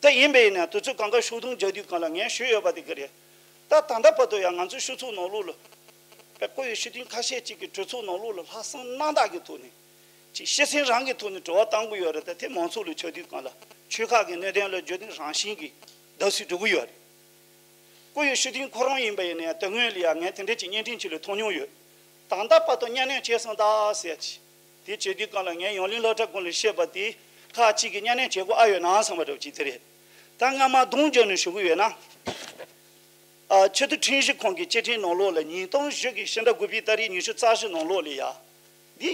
ད་ཡིན་པས་ན་དུས་ཚོད་གང་ག་ཤུགས་རྡུང་རྒྱག་དུས་གང་ལ་ངས་ཞུས་ཡོད་པ་དེ་ག་རེད། ད་ད་ལྟ་བར་དུ་ཡང་ང་ཚོའི་སྤྱི་ཚོགས་ནང་ལོགས་ལ་དཔེ་བཀོད་ཡོད་ཞུ་དོན་ཁ་ཤས་ཅིག་གིས་གྲོས་ཚོགས་ནང་ལོགས་ལ་ལྷག་བསམ་རྣམ་དག་གི་ཐོག་ནས་ཅིག་སྤྱི་སེམས་རང་གི་ཐོག་ནས་དྲི་བ་བཏང་གི་ཡོད་རེད། ད་དེ་མང་ཚོགས་ལ་ཆགས་དུས་གང་ལ་ཆོལ་ཁ་གི་གནད་དོན་ལ་བརྗོད་དོན་རང་བཞིན་གྱིས་བརྡབ་གསིག་འགྲོ་གི་ཡོད་རེད། སྐུ་ཡི་ཤུལ་ཐེངས་ཁོ་རང་ཡིན་པ་ཡིན་ནའི་དེ་སྔོན་ལ་ཡང་ངས་དེ་འདྲས་ཀྱི་བརྙན་འཕྲིན་ཅིག་ལ་མཐོང་མྱོང་ཡོད། ད་ལྟ་བར་དུ་བརྙན་ལེན་བྱས་སོང་ད་ཟེར་གྱི། དེ་བྱེད་དུས་སྒང་ལ་ངས་ཡང་ལིང་སློབ་གྲྭ་སྐོར་ལ་བཤད་པ་དེ་ཁག་ཅིག་གིས་བརྙན་ལེན་བྱེད་དགོས་ཨ་ཡོད་ན་བསམ་པ་འདྲ་བོ་ཅིག་དེ་རེད། ད་སྔ་མ་གདོང་བརྒྱབ་ནས་ཞུ་གི་ཡོད་ན། ཨ་ཆེས་མཐོའི་ཁྲིམས་ཞིབ་ཁང་གི་བཅའ་ཁྲིམས་ནང་ལོགས་ལ་ཉིས་སྟོང་བཞི་གི་ཕྱི་ཟླ་དགུ་པའི་ཏ་རིག་ཉི་ཤུ་རྩ་བཞི་ནང་ལོགས་ལ་ཡ། འདི་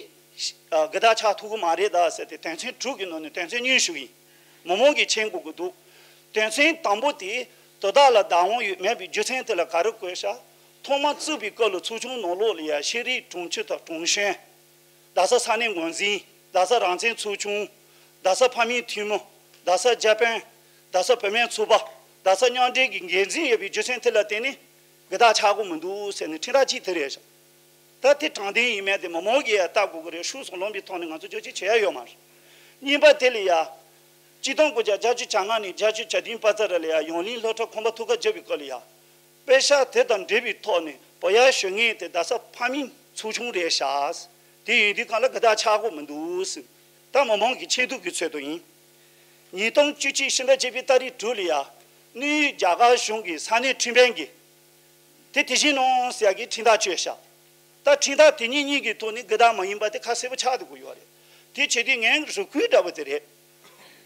ཨ་དགའ་རྟགས་ཆགས་ཐུབ་ཀྱི་མ་རེད་ད་ཟེར་ཏེ་དོན་ཚན་དྲུག་གི་ནང་ནས་དོན་ཚན་གཉིས་ཞུ་གི་ཡིན། མི་མང་གིས་མཁྱེན་དགོས་ཀྱི་འདུག་དོན་ཚན་དང་པོ་དེ་དོ་བདག་ལ་བདག་དབང་ཡོད་མེད་པའི་རྒྱུ་མཚན་དེ་ལ་ག་རེ་བཀོད་ཤག་ཐོག་མར་བཙུགས་པའི་སྐབས་ལ་ཚོགས་ཆུང་ནང་ལོགས་ལ་ཡ་ཤེས་རིག་དྲུང་ཆེ་དང་དྲུང་གཞོན། རྡ་ས་ས་གནས་འགོ་འཛིན། རྡ་ས་རང་བཙན་ཚོགས་ཆུང་། རྡ་ས་ཕ་མའི་འཐུས་མི། རྡ་ས་རྒྱ་དཔོན། རྡ་ས་བུད་མེད་ཚོགས་པ། རྡ་ས་མཉམ་འབྲེལ་གྱི་འགན་འཛིན་ཡོད་པའི་རྒྱུ་མཚན་དེ་ལ་བརྟེན་ནས་དགའ་རྟགས་ཆགས་ཀྱི་མི་འདུག་ཟེར་ནས་ཁྲིམས་ཐག་གཅོད་དེ་རེད་ཤག་ད་དེ་དྲང་བདེན་ཡིན་མིན་དེ་མི་མང་གིས་ཡང་བལྟ་དགོས་ཀྱི་རེད། ཤུགས་སུ་ལོན་པའི་ཐོག་ནས་ང་ཚོ་བསྒྱུར་བཅོས་བྱེད་ཡ་ཡོད་མ་རེད། གཉིས་པ་དེ་ལ་ཡ། གཅིག་སྟོང་དགུ་བརྒྱ་བརྒྱད་ཅུ་གྱ་ལྔ་ནས་བརྒྱད་ཅུ་གྱ་བདུན་བར་ཙམ་ར་ལ་ཡ་ཡང་ལིང་སློབ་གྲྭ་ཁང་པ་ཐུག་ཁ་བརྒྱབ་པའི་སྐབས་ལ་ཡ། དཔེ་ཤག་དེ་དང་འབྲེལ་བའི་ཐོག་ནས་བོད་ཡ་ཞུ་མཁན་དེ་རྡ་ས་ཕ་མིའི་ཚོགས་ཆུང་རེད་ཤག་དེ་ཡིན་དུས་སྒང་ལ་དགའ་རྟགས་ཆགས་ཀྱི་མི་འདུག་ཟེར། ད་མི་མང་གི་མཁྱེན་ཐུབ་ཀྱི་ཚོད་དུ་ཡིན། ཉིས་སྟོང་བཅུ་གཅིག་ཕྱི་ཟླ་བརྒྱད་པའི་ཏ་རིག་དྲུག་ལ་ཡ། དངོས་ཡོད་རྒྱ་གར་གཞུང་གི་ས་གནས་ཁྲིམས་དཔོན་གྱིས། དེ་དེ་བཞིན་ནོ་ཟེར་ཡ་གི་ཁྲིམས་ཐག་གཅོད་ཤག་ད་ཁྲིམས་ཐག་དེ་གཉིས་གཉིས་ཀྱི་ཐོག་ནས་དགའ་རྟགས་མ་ཡིན་པ་དེ་ཁ་གསལ་པོ་ཆགས་བསྡད་ཀྱི་ཡོད་རེད། དེ་བྱེད་དུས་ངའི་རེ་སྐུལ་འདྲ་པོ་དེ་རེད།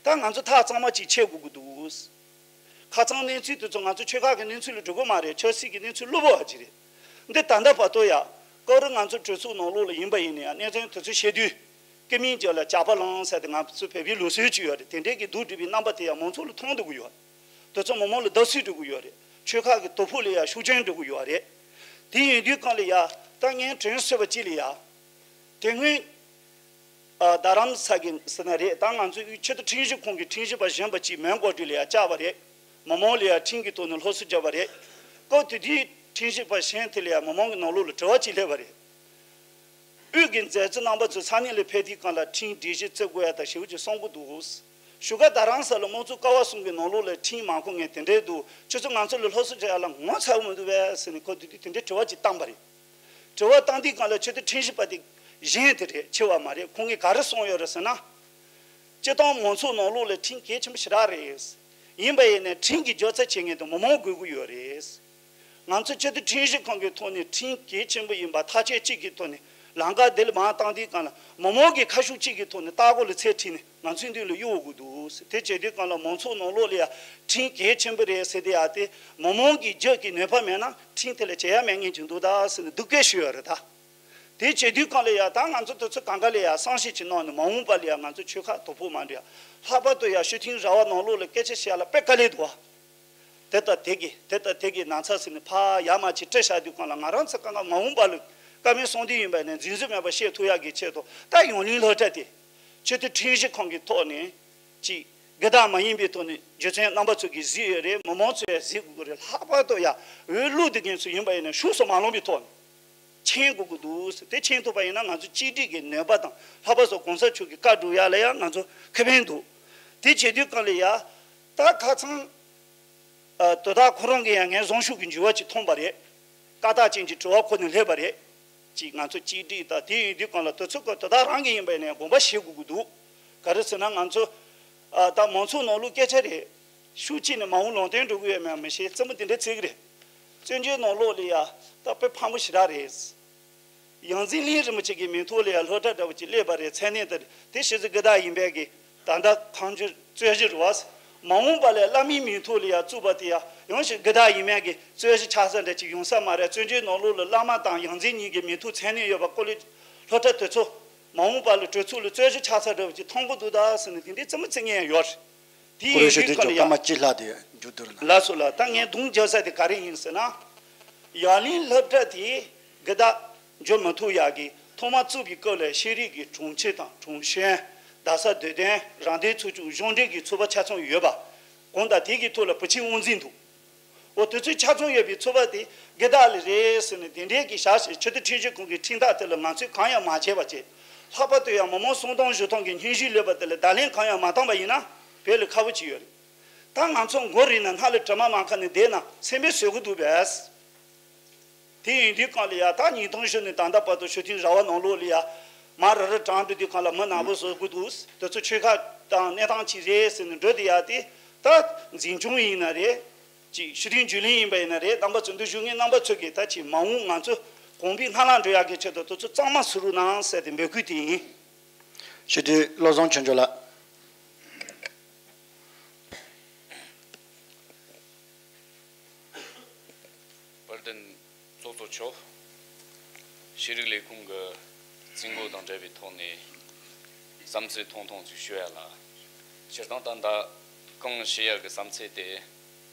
ད་ང་ཚོ་ཐག་གཙང་མ་ཅིག་ཆད་དགོས་ཀྱི་འདུག་ཁ་སང་གནས་ཚུལ་དེ་ཚོ་ང་ཚོ་ཆོལ་ཁ་གི་གནས་ཚུལ་ལ་འགྲོ་གི་མ་རེད། ཆབ་སྲིད་ཀྱི་གནས་ཚུལ་གློ་བུར་བ་ཅིག་རེད། འདི་ད་ལྟ་བར་དུ་ཡ། སྐབས་རེ་ང་ཚོ་གྲོས་ཚོགས་ནང་ལོགས་ལ་ཡིན་པ་ཡིན་ན་ཡང་གནས་ཚུལ་དེ་ཚོ་བཤད་དུས། སྐུ་མིང་རྒྱབ་ལ་ཇག་པ་ལངས་ཟེར་ཏེ་ང་ཚོ་བོད་པའི་ལུགས་སྲོལ་ཅིག་ཡོད་རེད། དེ་འདྲའི་གི་སྡུག་སྒྲིག་པའི་རྣམ་པ་དེ་ཡང་མང་ཚོགས་ལ་མཐོང་སྡོད་ཀྱི་ཡོད་རེད། དེ་ཚོ་མི་མང་ལ་བརྡབ་གསིག་འགྲོ་གི་ཡོད་རེད། ཆོལ་ཁ་གི་དོ་ཕོག་ལ་ཡང་ཤུགས་རྐྱེན་འགྲོ་གི་ཡོད་རེད། དེ་ཡིན་དུས་སྒང་ལ་ཡ། ད་ངས་དྲན་གསོས་པ་ཅིག་ལ་ཡ། དེ་སྔོན། ཨ་རྡ་རམ་ས་གི་ཟེར་ན་རེད། ད་ང་ཚོའི་ཆེས་མཐོ་ཁྲིམས་ཞིབ་ཁང་གི་ཁྲིམས་ཞིབ་པ་གཞོན་པ་ཅིག་མོན་གྷོ་གྲུ་ལ་ཡ་བཅར་བ་རེད། མི་མང་ལ་ཡ་ཁྲིམས་ཀྱི་ཐོག་ནས་སློབ་གསོ་བརྒྱབ་པ་རེད། སྐབས་དེ་དུས་ཁྲིམས་ཞིབ་པ་གཞོན་དེ་ལ་ཡ་མི་མང་གི་ནང་ལོགས་ལ་དྲི་བ་ཅིག་སླེབས་པ་རེད། དབུས་ཀྱི་མཛད་གཙོ་རྣམ་པ་ཚོ་ས་གནས་ལ་ཕེབས་དུས་སྒང་ལ་ཁྲིམས་སྒྲིག་གཞི་བརྩི་དགོས་ཡ་དང་ཞེ་པོ་ཅིག་གསུང་གི་འདུག་བཞུགས་སྒར་རྡ་རམ་ས་ལ་དམངས་གཙོ་ཀ་བ་གསུམ་གྱི་ནང་ལོགས་ལ་ཁྲིམས་མ་གོ་མཁན་དེ་འདྲས་འདུག་ཁྱོད་ཚོ་ང་ཚོ་ལ་སློབ་གསོ་བྱེད་ཡ་ལ་ངོ་ཚ་གི་མི་འདུག་པས་ཟེར་ནས་ཁོ་དེ་དུས་དེ་འདྲའི་དྲི་བ་ཅིག་བཏང་པ་རེད། དྲི་བ་བཏང་དུས་སྒང་ལ་ཆེས་མཐོའི་ཁྲིམས་ཞིབ་པ་དེ་གཞོན་དེ་རེད། ཆེ་བ་མ་རེད། ཁོང་གིས་ག་རེ་གསུངས་ཡོད་རེད་ཟེར་ན། སྤྱིར་བཏང་མང་ཚོགས་ནང་ལོགས་ལ་ཁྲིམས་གལ་ཆེན་པོ་ཞེ་དྲག་རེད། ཡིན་པ་ཡིན་ནའི་ཁྲིམས་ཀྱི་རྒྱབ་རྩ་བྱེད་མཁན་དེ་མི་མང་དགོས་ཀྱི་ཡོད་རེད། ང་ཚོ་སྤྱི་འཐུས་ཁྲིམས་ཞིབ་ཁང་གི་ཐོག་ནས་ཁྲིམས་གལ་ཆེན་པོ་ཡིན་པ་ཐག་གཅོད་གཅིག་གི་ཐོག་ནས་ལམ་ཁ་འདི་ལ་མར་བཏང་དུས་སྒང་ལ་མི་མང་གི་ཁ་ཤུགས་གཅིག་གི་ཐོག་ནས་ལྟག་སྒོ་ལ་ཚད་ཁྲིད་ནས་ང་ཚོའི་མདུན་ལ་གཡུག་དགོས་འདུག་དེ་བྱེད་དུས་སྒང་ལ་མང་ཚོགས་ནང་ལོགས་ལ་ཡ་ཁྲིམས་གལ་ཆེན་པོ་རེད་ཟེར་དེ་ཡ་དེ་མི་མང་གི་རྒྱབ་ཀྱི་ནུས་པ་མེད་ན་ཁྲིམས་དེ་ལ་བྱེད་ཡ་མེད་མཁན་ཅིག་འདུག་ད་ཟེར་ནས་སྡུག་སྐད་ཤོད་ཡོད་རེད་ད། དེ་བྱེད་དུས་སྒང་ལ་ཡ་ད་ང་ཚོ་དེ་ཚོ་གང་ག་ལ་ཡ་བསམ་ཤེས་ཅིག་གནང་ནས་མ་འོངས་པ་ལ་ཡ་ང་ཚོ་ཆོལ་ཁ་དོ་ཕོག་མ་འགྲོ་ཡ། ལྷག་པར་དུ་ཡ་སྤྱི་འཐུས་ར་བ་ནང་ལོགས་ལ་སྐད་ཆ་བཤད་ཡ་ལ་དཔེ་དཀའ་ལས་འདུག་བ། དེ་ལྟ་དེ་གི་དེ་ལྟ་དེ་གི་ན་ཚ་ཟེར་ནས་ཕ་ཡ་མ་ཅིག་སྤྲད་བཞག་དུས་སྒང་ལ་ང་རང་ཚོ་གང་ག་མ་འོངས་པ་ལ་བཀའ་མོལ་གསུང་དུས་ཡིན་པ་ནས་འཛིན་བཟུང་མེད་པ་བཤད་ཐུབ་ཡ་གི་ཆེད་དུ་ད་ཡང་ལིང་སློབ་གྲྭ་དེ་ཆེས་མཐོའི་ཁྲིམས་ཞིབ་ཁང་གི་ཐོག་ནས་ཅིག་དགའ་རྟགས་མ་ཡིན་པའི་ཐོག་ནས་རྒྱུ་མཚན་རྣམ་པ་ཚོ་གིས་གཟིགས་ཡོད་རེད། མི་མང་ཚོས་གཟིགས་དགོས་ཀྱི་རེད། ལྷག་པར་དུ་ཡ་འོས་བླུགས་དེ་མཁན་ཚོ་ཡིན་པ་ཡིན་ན་ཤུགས་སུ་མ་ལོངས་པའི་ཐོག་ནས། མཁྱེན་དགོས་ཀྱི་འདུག་དེ་མཁྱེན་ཐུབ་པ་ཡིན་ན་ང་ཚོ་གཅིག་སྒྲིལ་གྱི་ནུས་པ་དང་ལྷག་པར་དུ་གོང་ས་མཆོག་གི་བཀའ་སྒྲུབ་ཡ་ལ་ཡང་ང་ཚོ་ཁེ་ཕན་འདུག་དེ་བྱེད་དུས་སྒང་ལ་ཡ་ད་ཁ་ཚང་ཨ་དོ་བདག་ཁོ་རང་གིས་ཡང་ངའི་གཟུངས་གཞུག་གི་འགྱུར་བ་ཅིག་མཐོང་པ་རེད། བཀའ་རྟགས་ཅན་གྱི་དྲི་བ་ཁོ་ནས་སླེབས་པ་རེད། ཅིག་ང་ཚོ་གཅིག་སྒྲིལ་དང་དེ་ཡིན་དུས་སྒང་ལ་དུས་ཚོད་ཀྱི་དོ་བདག་རང་གི་ཡིན་པ་ཡིན་ན་ཡང་དགོངས་པ་བཞེས་དགོས་ཀྱི་འདུག་ག་རེ་ཟེར་ན་ང་ཚོ་ཨ་ད་མང་ཚོགས་ནང་ལོགས་སྐད་ཆ་རེད། ཤུགས་གཅིག་ནས་མ་འོངས་ལུང་བསྟན་འགྲོ་གི་ཡོད་མེད་མི་ཤེས། རྩེད་མོ་དེ་འདྲ་རྩེ་གི་རེད། བཙན་བྱོལ་ནང་ལོགས་ལ་ཡ་ད་དཔེ་ཕངས་པོ་ཞེ་དྲག་རེད། ཡང་སྲིད་གླིང་རིན་པོ་ཆེ་གི་མིང་ཐོག་ལ་ཡ་སློབ་གྲྭ་འདྲ་བོ་ཅིག་སླེབས་པ་རེད། མཚན་གནས་དེ་རེད། དེ་ཞེ་ཚོ་དགའ་རྟགས་ཡིན་པས་གི་ད་ལྟ་གང་ཅི་རྩོད་གཞི་རེད་བ། མ་འོངས་པ་ལ་བླ་མའི་མིང་ཐོག་ལ་ཡ་བཙུགས་པ་དེ་ཡ་ཡང་ཞིག་དགའ་རྟགས་ཡིན་མིན་གྱི་རྩོད་གཞི་ཆགས་ས་འདྲ་ཅིག་ཡོང་ས་མ་རེད། བཙན་བྱོལ་ནང་ལོགས་ལ་བླ་མ་དང་ཡང་སྲིད་གཉིས་ཀྱི་མིང་ཐོག་མཚན་གནས་ཡོད་པ་ཀོ་ལེ་སློབ་གྲྭ་དེ་ཚོ་མ་འོངས་པ་ལ་གྲོས་ཚོགས་ལ་རྩོད་གཞི་ཆགས་ས་འདྲ་བ་ཅིག་མཐོང་གི་འདུག་ད་ཟེར་ནས་དེ་འདྲའི་རྩེད་མོ་རྩེ་མཁན་ཡང་ཡོད་རེད། དེ་ཀོ་ལེ་ཡིན་ཤོད་དུས་དེ་སྐབས་ལ་ཅོག་སྐར་མ་གཅིག་ལྷག་དེ་མཇུག་བསྡུ་རུ་ན། ལགས་སོ་ལགས། ད་ངས་དུང་རྒྱབ་ས་དེ་ག་རེ་ཡིན་ཟེར་ན། ཡང་གླིང་སློབ་གྲྭ་དེ་དགའ་རྟགས་འཇོག་མི་ཐུབ་ཡག་གི་ཐོག་མར་བཙུགས་པའི་སྐབས་ལ་ཤེས་རིག་གི་དྲུང་ཆེ་དང་དྲུང་གཞོན། རྡ་ས་སྡོད་དོན་རང་བདེན་ཚོགས་ཆུང་གཞུང་འབྲེལ་གྱི་ཚོགས་པ་ཆ་ཚང་ཡོད་པ། གང་ལྟར་དེ་གི་ཐོག་ལ་བུ་ཆེན་དབང་འཛིན་འདུག་འོ་དེ་ཚོའི་ཆ་ཚང་ཡོད་པའི་ཚོགས་པ་དེ་དགའ་རྟགས་ལ་རེད་ཟེར་ནས་དེ་འདྲའི་གི་བཞག་ཞེས་ཆེས་མཐོའི་ཁྲིམས་ཞིབ་ཁང་གི་ཁྲིམས་ཐག་དེ་ལ་ང་ཚོས་གང་ཡང་མ་བྱས་པ་བྱས། ལྷག་པར་དུ་ཡང་མི་མང་སུམ་སྟོང་བཞི་སྟོང་གི་སྙན་ཞུ་ལས་པ་དེ་ལ་བརྡ་ལན་གང་ཡང་མ་བཏང་པ་ཡིན་ན་བོད་ལ་ཁག་པོ་ཅིག་ཡོད་རེད། ད་ང་ཚོ་མགོ་རིལ་ནས་སྣ་ལ་དྲི་མ་མ་ཁ་ནས་བསྡད་ན་སེམས་པས་བཟོད་ཀྱི་འདུག་པས། དེ་ཡིན་དུས་སྒང་ལ་ཡ་ད་ཉིས་སྟོང་བཞི་ནས་ད་ལྟ་བར་དུ་ཞུ་ཐེངས་ར་བ་ནང་ལོགས་ལ་ཡ་མ་ར་ར་གྲངས་འགྲོ་དུས་སྒང་ལ་མི་ནག་པོ་བཟོ་དགོས་འདུག་དེ་ཚོ་ཆོལ་ཁ་དང་གནས་སྟངས་ཅིག་རེད་ཟེར་ནས་འགྲོ་དེ་ཡ་དེ་ད་འཛིན་སྐྱོང་ཡིན་ན་རེད། ཅིག་ཞུ་རིན་བརྒྱུད་ལེན་ཡིན་པ་ཡིན་ན་རེད། རྣམ་པ་ཚོ་འདི་ཞུ་མཁན་རྣམ་པ་ཚོ་གིས་ད་ཅིག་མ་འོངས་ང་ཚོ་གོང་འཕེལ་སྣ་ལ་འགྲོ་ཡག་གི་ཆེད་དུ་དེ་ཚོ་གཙང་མ་བཟོ་རོགས་གནང་ཟེར་ཏེ་འབོད་སྐུལ་དེ་ཡིན། ཞུ་དུས་བློ་བཟང་ཆོས་འབྱོར་ལགས། དཔལ་ལྡན་ཚོགས་གཙོ་མཆོག་ཤེས་རིག་ལས་ཁུངས་ཀྱི་རྩིས་འགོ་དང་འབྲེལ་བའི་ཐོག་ནས་བསམ་ཚུལ་ཐུང་ཐུང་ཅིག་ཞུ་ཡ་ལ། སྤྱིར་བཏང་ད་ལྟ་གང་བཤད་ཡ་གི་བསམ་ཚུལ་དེ་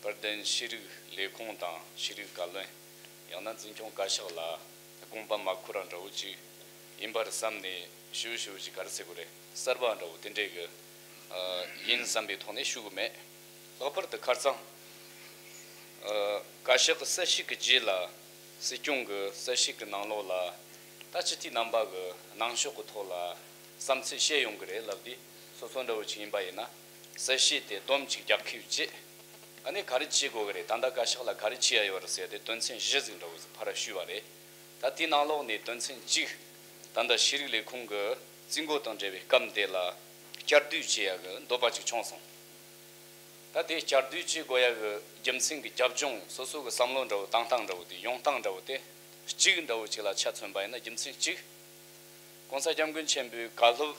དཔལ་ལྡན་ཤེས་རིག་ལས་ཁུངས་དང་ཤེས་རིག་བཀའ་བློན། ཡང་ན་འཛིན་སྐྱོང་བཀའ་ཤག་ལ་དགོངས་པ་མ་འཁུར་ར་འདྲ་བོ་ཅིག་ཡིན་པར་བསམ་ནས་ཞུ་ཞུ་ཅིག་ག་རེ་ཟེར་དགོས་རེད། གསར་པ་འདྲ་བོ་དེ་འདྲས་གི་ཨ་ཡིན་བསམ་པའི་ཐོག་ནས་ཞུ་གི་མེད། ལྷག་པར་དུ་ཁ་རྩང་ཨ་བཀའ་ཤག་གི་གསལ་བཤད་ཀྱི་རྗེས་ལ་སྲིད་སྐྱོང་གི་གསལ་བཤད་ཀྱི་ནང་ལོགས་ལ་ད་སྤྱི་འཐུས་རྣམ་པ་གི་གནང་ཕྱོགས་ཀྱི་ཐོག་ལ་བསམ་ཚུལ་བཤད་ཡོང་གི་རེད་ལབ་དུས། སོ་སོ་འདྲ་བོ་ཅིག་ཡིན་པ་ཡིན་ན་གསལ་བཤད་དེ་སྡོམ་ཅིག་རྒྱག་ཁུལ་བྱེད། ཨ་ནི་ག་རེ་བྱེད་དགོས་ཀྱི་རེད། ད་ལྟ་བཀའ་ཤག་ལ་ག་རེ་བྱེད་ཡ་ཡོད་རེད་ཟེར་ཏེ་དོན་ཚན་བཞི་ཟིག་འདྲ་བོ་ཟིག་ཕར་ཞུས་པ་རེད། ད་དེའི་ནང་ལོགས་ནས་དོན་ཚན་གཅིག་ད་ལྟ་ཤེས་རིག་ལས་ཁུངས་ཀྱི་རྩིས་འགོ་དང་འབྲེལ་བའི་སྐབས་འདི་ལ་བསྐྱར་ཟློས་བྱེད་ཡ་གི་འདོད་པ་ཅིག་བྱུང་སོང་། ད་དེ་བསྐྱར་ཟློས་བྱེད་དགོས་ཡ་གི་རྒྱུ་མཚན་གྱི་རྒྱབ་ལྗོངས། སོ་སོ་གི་བསམ་བློ་འདྲ་བོ་བཏང་སྟངས་འདྲ་བོ་དེ་ཡོང་སྟངས་འདྲ་བོ་དེ་གཅིག་འདྲ་བོ་ཅིག་ལ་ཆ་མཚོན་པ་ཡིན་ན། རྒྱུ་མཚན་གཅིག་གོང་ས་སྐྱབས་མགོན་ཆེན་པོས་བཀའ་སློབ་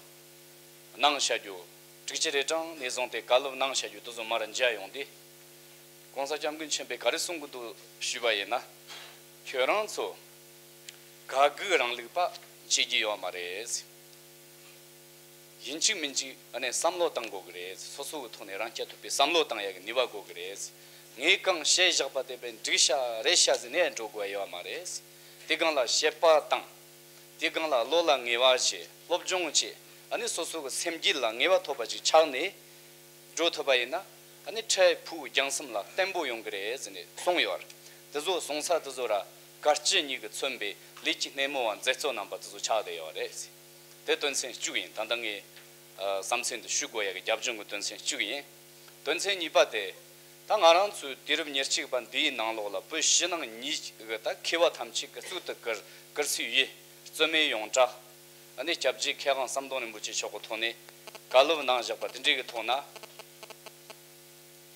གནང་བྱ་རྒྱུ། དྲུག་ཅུ་རེ་གྲངས་ནས་བཟུང་སྟེ་བཀའ་སློབ་གནང་བྱ་རྒྱུ་དེ་ཚོ་མར་མཇལ་ཡོང་དུས། གོང་ས་སྐྱབས་མགོན་ཆེན་པོས་ག་རེ་གསུང་གི་འདུག་ཞུས་པ་ཡིན་ན། ཁྱོད་རང་ཚོ་ག་གི་རིང་ལུགས་པ་བྱེད་རྒྱུ་ཡོད་མ་རེད། ཡིན་གཅིག་མིན་གཅིག་ཨ་ནི་བསམ་བློ་བཏང་དགོས་ཀྱི་རེད། སོ་སོ་གི་ཐོག་ནས་རང་རྐྱ་ཐུབ་པའི་བསམ་བློ་བཏང་ཡ་གི་ནུས་པ་དགོས་ཀྱི་རེད། ངས་གང་བཤད་བཞག་པ་དེ་བས་འགྲིག་ཤག་རེད་ཤག་ཟེར་ནས་འགྲོ་དགོས་ཡ་ཡོད་མ་རེད། དེ་སྒང་ལ་བཤད་པ་དང་། དེ་སྒང་ལ་བློ་ལ་ངེས་པ་བྱེད། སློབ་སྦྱོང་བྱེད། ཨ་ནི་སོ་སོ་གི་སེམས་རྒྱུད་ལ་ངེས་པ་ཐོབ་པ་ཅིག་ཆགས་ནས་འགྲོ་ཐུབ་པ་ཡིན་ན། ཨ་ནི་འཕྲལ་ཕུགས་རྒྱང་གསུམ་ལ་བརྟན་པོ་ཡོང་གི་རེད་ཟེར་ནས་གསུངས་ཡོད་རེད། དེ་ཚོ་གསུང་ས་དེ་ཚོ་ར་བཀའ་སྤྱི་གཉིས་ཀྱིས་མཚོན་པའི་ལས་ཀྱི་སྣེ་མོ་བ་མཛད་གཙོ་རྣམ་པ་དེ་ཚོ་ཆགས་བསྡད་ཡོད་རེད། དེ་དོན་ཚན་གཅིག་ཡིན། ད་ལྟ་ངས་ཨ་བསམ་ཚུལ་འདི་ཞུ་དགོས་ཡ་གི་རྒྱབ་ལྗོངས་ཀྱི་དོན་ཚན་གཅིག་ཡིན། དོན་ཚན་གཉིས་པ་དེ། ད་ང་རང་ཚོའི་དུས་རབས་ཉེར་གཅིག་པ་འདིའི་ནང་ལོགས་ལ་བོད་ཕྱི་ནང་གཉིས་ཀྱི་ད་མཁས་པ་ཐམས་ཅད་ཀྱིས་གཙུག་ཏུ་བཀུར་བཀུར་ཚོས་ཡོད། རྩོད་མེད་ཡོངས་གྲགས། ཨ་ནི་སྐྱབས་རྗེ་མཁས་དབང་ཟམ་གདོང་རིན་པོ་ཆེ་མཆོག་གི་ཐོག་ནས་བཀའ་སློབ་གནང་བཞག་པ་དེ་འདྲའི་གི་ཐོག་ན།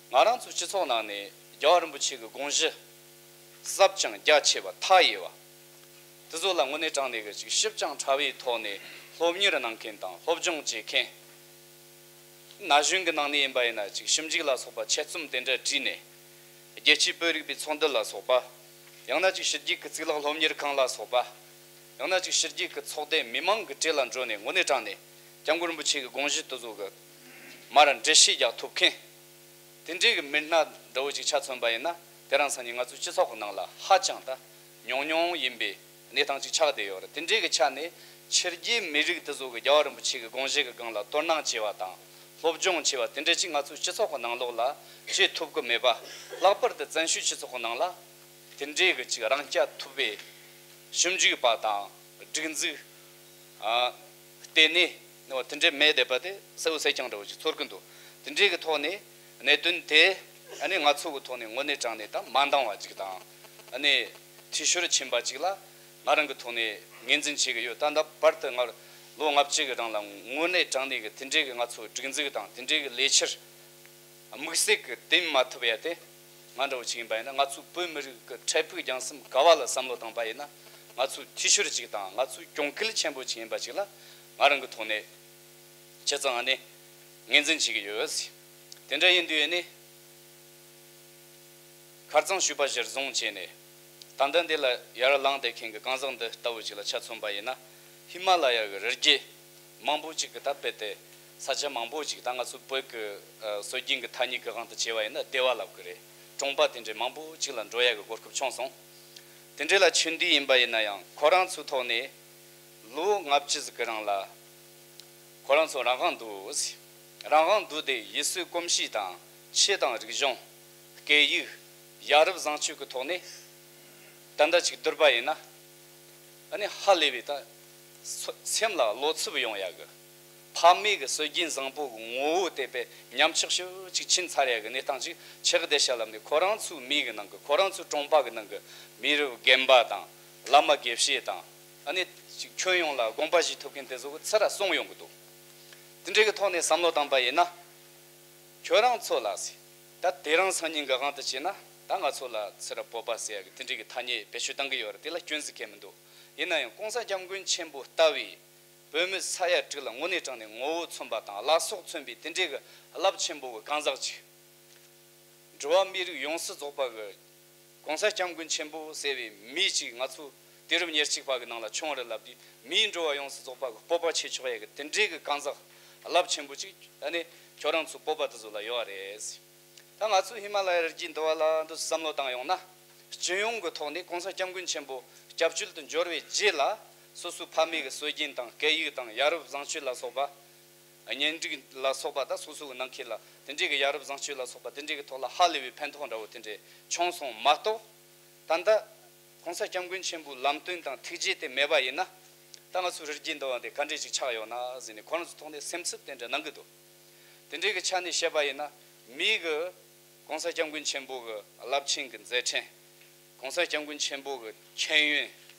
ང་རང་ཚོའི་སྤྱི་ཚོགས་ནང་ནས་རྒྱལ་བ་རིན་པོ་ཆེ་གི་དགོངས་གཞི་ཟབ་ཅིང་རྒྱ་ཆེ་བ་མཐའ་ཡས་པ་དེ་ཚོ་ལ་དངོས་གནས་དྲང་གནས་ཀྱི་ཅིག་ཞིབ་ཅིང་ཕྲ་བའི་ཐོག་ནས་སློབ་གཉེར་གནང་མཁན་དང་སློབ་སྦྱོང་བྱེད་མཁན། ན་གཞོན་གྱི་ནང་ནས་ཡིན་པ་ཡིན་ན་ཅིག་ཞིབ་འཇུག་ལ་སོགས་པ་ཆེད་རྩོམ་དེ་འདྲ་བྲིས་ནས། རྒྱལ་སྤྱིའི་བོད་རིག་པའི་ཚོགས་འདུ་ལ་སོགས་པ། ཡང་ན་ཅིག་ཕྱི་རྒྱལ་གྱི་གཙུག་ལག་སློབ་གཉེར་ཁང་ལ་སོགས་པ། ཡང་ན་ཅིག་ཕྱི་རྒྱལ་གྱི་ཚོགས་སྡེ་མི་མང་གི་གྲས་ལ་འགྲོ་ནས་དངོས་གནས་དྲང་གནས་སྐྱབས་མགོན་རིན་པོ་ཆེ་གི་དགོངས་གཞི་དེ་ཚོ་གི་མར་འགྲེལ་བཤད་རྒྱག་ཐུབ་མཁན། དེ་འདྲའི་གི་མི་སྣ་འདྲ་བོ་ཅིག་ཆ་མཚོན་པ་ཡིན་ན། དེ་རིང་སང་ཉིན་ང་ཚོའི་སྤྱི་ཚོགས་ཀྱི་ནང་ལ་ཧ་ཅང་ད་ཉུང་ཉུང་ཡིན་པའི་གནས་སྟངས་ཅིག་ཆགས་བསྡད་ཡོད་རེད། དེ་འདྲའི་གི་ཆ་ནས་ཕྱི་རྒྱལ་མི་རིགས་དེ་ཚོ་གི་རྒྱལ་བ་རིན་པོ་ཆེ་གི་དགོངས་གཞི་གི་སྒང་ལ་དོ་སྣང་ཆེ་བ་དང་སློབ་སྦྱོང་ཆེ་བ་དེ་འདྲ་ཅིག་ང་ཚོའི་སྤྱི་ཚོགས་ཀྱི་ནང་ལོགས་ལ་བྱེད་ཐུབ་ཀྱི་མེད་པ། ལྷག་པར་དུ་བཙན་བྱོལ་སྤྱི་ཚོགས་ཀྱི་ནང་ལ་དེ་འདྲའི་གི་ཅིག་རང་རྐྱ་ཐུབ་པའི་ཞིབ་འཇུག་པ་དང་སྒྲིག་འཛུགས། ཨ། ལྟེ་གནས་ནི་བ་དེ་འདྲའི་མེད་བསྡད་པ་དེ་གསལ་བོ་གསལ་རྐྱང་འདྲ་བོ་ཅིག་ཚོར་གི་འདུག་དེ་འདྲའི་གི་ཐོག་ནས་གནད་དོན་དེ་ཨ་ནི་ང་ཚོ་གི་ཐོག་ནས་དངོས་གནས་དྲང་གནས་ད་མ་འདང་བ་ཅིག་དང་། ཨ་ནི་འཐུས་ཤོར་ཕྱིན་པ་ཅིག་ལ་ང་རང་གི་ཐོག་ནས་ངོས་འཛིན་བྱེད་གི་ཡོད། ད་ལྟ་བར་དུ་ང་ལོ་ལྔ་བཅུ་གི་རིང་ལ་དངོས་གནས་དྲང་གནས་གི་དེ་འདྲའི་གི་ང་ཚོ་སྒྲིག་འཛུགས་དང་དེ་འདྲའི་གི་ལས་འཆར་དམིགས་བསལ་གྱི་འདེམས་མ་ཐུབ་ཡ་དེ། ང་འདྲ་བོ་ཅིག་ཡིན་པ་ཡིན་ན། ང་ཚོའི་བོད་མི་རིགས་ཀྱི་འཕྲལ་ཕུགས་རྒྱང་གསུམ་ག་བ་ལ་བསམ་བློ་བཏང་པ་ཡིན་ན། ང་ཚོའི་འཐུས་ཤོར་ཅིག་དང་ང་ཚོའི་གྱོང་གུད་ཆེན་པོ་ཅིག་ཡིན་པ་ཅིག་ལ་ང་རང་གི་ཐོག་ནས་ཁྱེད་ཚང་ཨ་ནི་ངོས་འཛིན་བྱེད་ཀྱི་ཡོད། དེ་འདྲ་ཡིན་དུས་ཨ་ནི། ཁ་རྩང་ཞུས་པ་གཞིར་བཟུང་བྱས་ནས། ད་ལྟ་འདི་ལ་ཡར་ལངས་བསྡད་མཁན་གྱི་གང་ཟག་འདི་ལྟ་བུ་ཅིག་ལ་ཆ་མཚོན་པ་ཡིན་ན། ཧི་མ་ལ་ཡ་གི་རི་རྒྱུད་མང་པོ་ཅིག་གི་ད་དཔེ་དེ་ས་ཆ་མང་པོ་ཅིག་ད་ང་ཚོ་བོད་ཀྱི་ཨ་སྲོལ་རྒྱུན་གྱི་ཐ་སྙད་ཀྱི་དབང་དུ་བྱས་པ་ཡིན་ན་སྡེ་བ་ལབ་ཀྱི་རེད། གྲོང་པ་དེ་འདྲའི་མང་པོ་ཅིག་ལ་འགྲོ་ཡ་གི་གོ་སྐབས་བྱུང་སོང་། དེ་འདྲ་ལ་ཕྱིན་དུས་ཡིན་པ་ཡིན་ན་ཡང་ཁོ་རང་ཚོའི་ཐོག་ནས་ལོ་ལྔ་བཅུ་ཟིག་གི་རིང་ལ། ཁོ་རང་ཚོ་རང་དབང་འདུག་རང་དབང་འདུག་སྟེ་ཡུལ་སྲོལ་གོམས་གཤིས་དང་ཆོས་དང་རིག་གཞུང་། སྐད་ཡིག་ཡ་རབས་བཟང་སྤྱོད་ཀྱི་ཐོག་ནས་ད་ལྟ་ཅིག་བསྡུར་བ་ཡིན་ན། ཨ་ནི་ཧ་ལས་པའི་ད་སོ་སེམས་ལ་བློ་འཚུབ་ཡོང་ཡ་གི། ཕ་མེས་ཀྱི་སྲོལ་རྒྱུན་བཟང་པོ་གི་ངོ་བོ་དེ་དཔེ་ཉམས་ཆག་ཞེ་པོ་ཅིག་ཕྱིན་ཚར་ཡ་གི་གནས་སྟངས་ཅིག་ཆགས་བསྡད་ཤག་ལབ་ནས། ཁོ་རང་ཚོའི་མི་གི་ནང་གི། ཁོ་རང་ཚོའི་གྲོང་པ་གི་ནང་གི་མི་རབས་རྒན་པ་དང་བླ་མ་དགེ་བཤེས་དང་། ཨ་ནི་ཅིག་ཁྱོན་ཡོངས་ལ་དགོངས་པ་བཞེས་ཐུབ་མཁན་དེ་ཚོ་གི་ཚུར་ར་སོང་ཡོང་གི་འདུག་དེ་འདྲའི་གི་ཐོག་ནས་བསམ་བློ་བཏང་པ་ཡིན་ན། ཁྱོད་རང་ཚོ་ལ་ཟེར། ད་དེ་རིང་སང་ཉིན་གི་དབང་དུ་བྱས་ན། ད་ང་ཚོ་ལ་ཚུར་སྤོབས་པ་ཟེར་ཡག་གི་དེ་འདྲའི་གི་ཐ་སྙད་བེད་སྤྱོད་གཏང་གི་ཡོད་རེད། དེ་ལ་སྐྱོན་ཟིག་གང་ཡང་མི་འདུག། ཡིན་ན་ཡང་གོང་ས་སྐྱབས་མགོན་ཆེན་པོ་ལྟ་བུའི་བོད་མི་ས་ཡ་དྲུག་ལ་དངོས་གནས་དྲང་ནས་ངོ་བོ་མཚོན་པ་དང་བླ་སྲོག་མཚོན་པའི་དེ་འདྲའི་གི་རླབས་ཆེན་པོ་གི་གང་ཟག་ཅིག། འགྲོ་བ་མིའི་རིགས་ཡོངས་སུ་རྫོགས་པ་གི་གོང་ས་སྐྱབས་མགོན་ཆེན་པོ་ཟེར་བའི་མི་ཅིག་ང་ཚོ་དུས་རབས་ཉེར་གཅིག་པ་གི་ནང་ལ་བྱུང་བ་རེད་ལབ་དུས། མིའི་འགྲོ་བ་ཡོངས་སུ་རྫོགས་པ་གི་སྤོབས་པ་བྱེད་ཆོག་ཡ་གི་དེ་འདྲའི་གི་གང་ཟག་རླབས་ཆེན་པོ་ཅིག་ཨ་ནི་ཁྱོད་རང་ཚོ་སྤོབས་པ་དེ་ཚོ་ལ་ཡོད་རེད། ད་ང་ཚོ་ཧི་མ་ལ་ཡའི་རི་རྒྱུད་འདི་བ་ལ་འདི་བསམ་བློ་བཏང་ཡོང་ན། སྤྱི་ཡོངས་ཀྱི་ཐོག་ནས་གོང་ས་སྐྱབས་མགོན་ཆེན་པོ་སྐྱབས་བཅོལ་དུ་འབྱོར་བའི་རྗེས་ལ་སོ་སོའི་ཕ་མེས་ཀྱི་སྲོལ་རྒྱུན་དང་སྐད་ཡིག་དང་ཡ་རབས་བཟང་སྤྱོད་ལ་སོགས་པ། གཉེན་སྒྲིག་ལ་སོགས་པ་དང་སོ་སོ་གི་ནང་ཁུལ་ལ་དེ་འདྲའི་གི་ཡ་རབས་བཟང་སྤྱོད་ལ་སོགས་པ་དེ་འདྲའི་གི་ཐོག་ལ་ཧ་ལས་པའི་ཕན་ཐོགས་འདྲ་བོ་དེ་འདྲའི་བྱུང་སོང་མ་གཏོགས། ད་ལྟ་གོང་ས་སྐྱབས་མགོན་ཆེན་པོའི་ལམ་སྟོན་དང་ཐུགས་རྗེ་དེ་མེད་པ་ཡིན་ན། ད་ང་ཚོའི་རི་རྒྱུད་འདི་བ་འདི་ག་འདྲས་ཅིག་ཆགས་ཡོད་ན་ཟེར་ནས་ཁོ་རང་ཚོའི་ཐོག་ནས་སེམས་འཚབ་དེ་འདྲ་གནང་གི་འདུག། དེ་འདྲའི་གི་ཆ་ནས་བཤད་པ་ཡིན་ན། མིའི་གི་གོང་ས་སྐྱབས་མགོན་ཆེན་པོ་གི་རླབས་ཆེན་གི་མཛད་འཕྲིན། གོང་ས་སྐྱབས་མགོན་ཆེན་པོ་གི་མཁྱེན་ཡོན།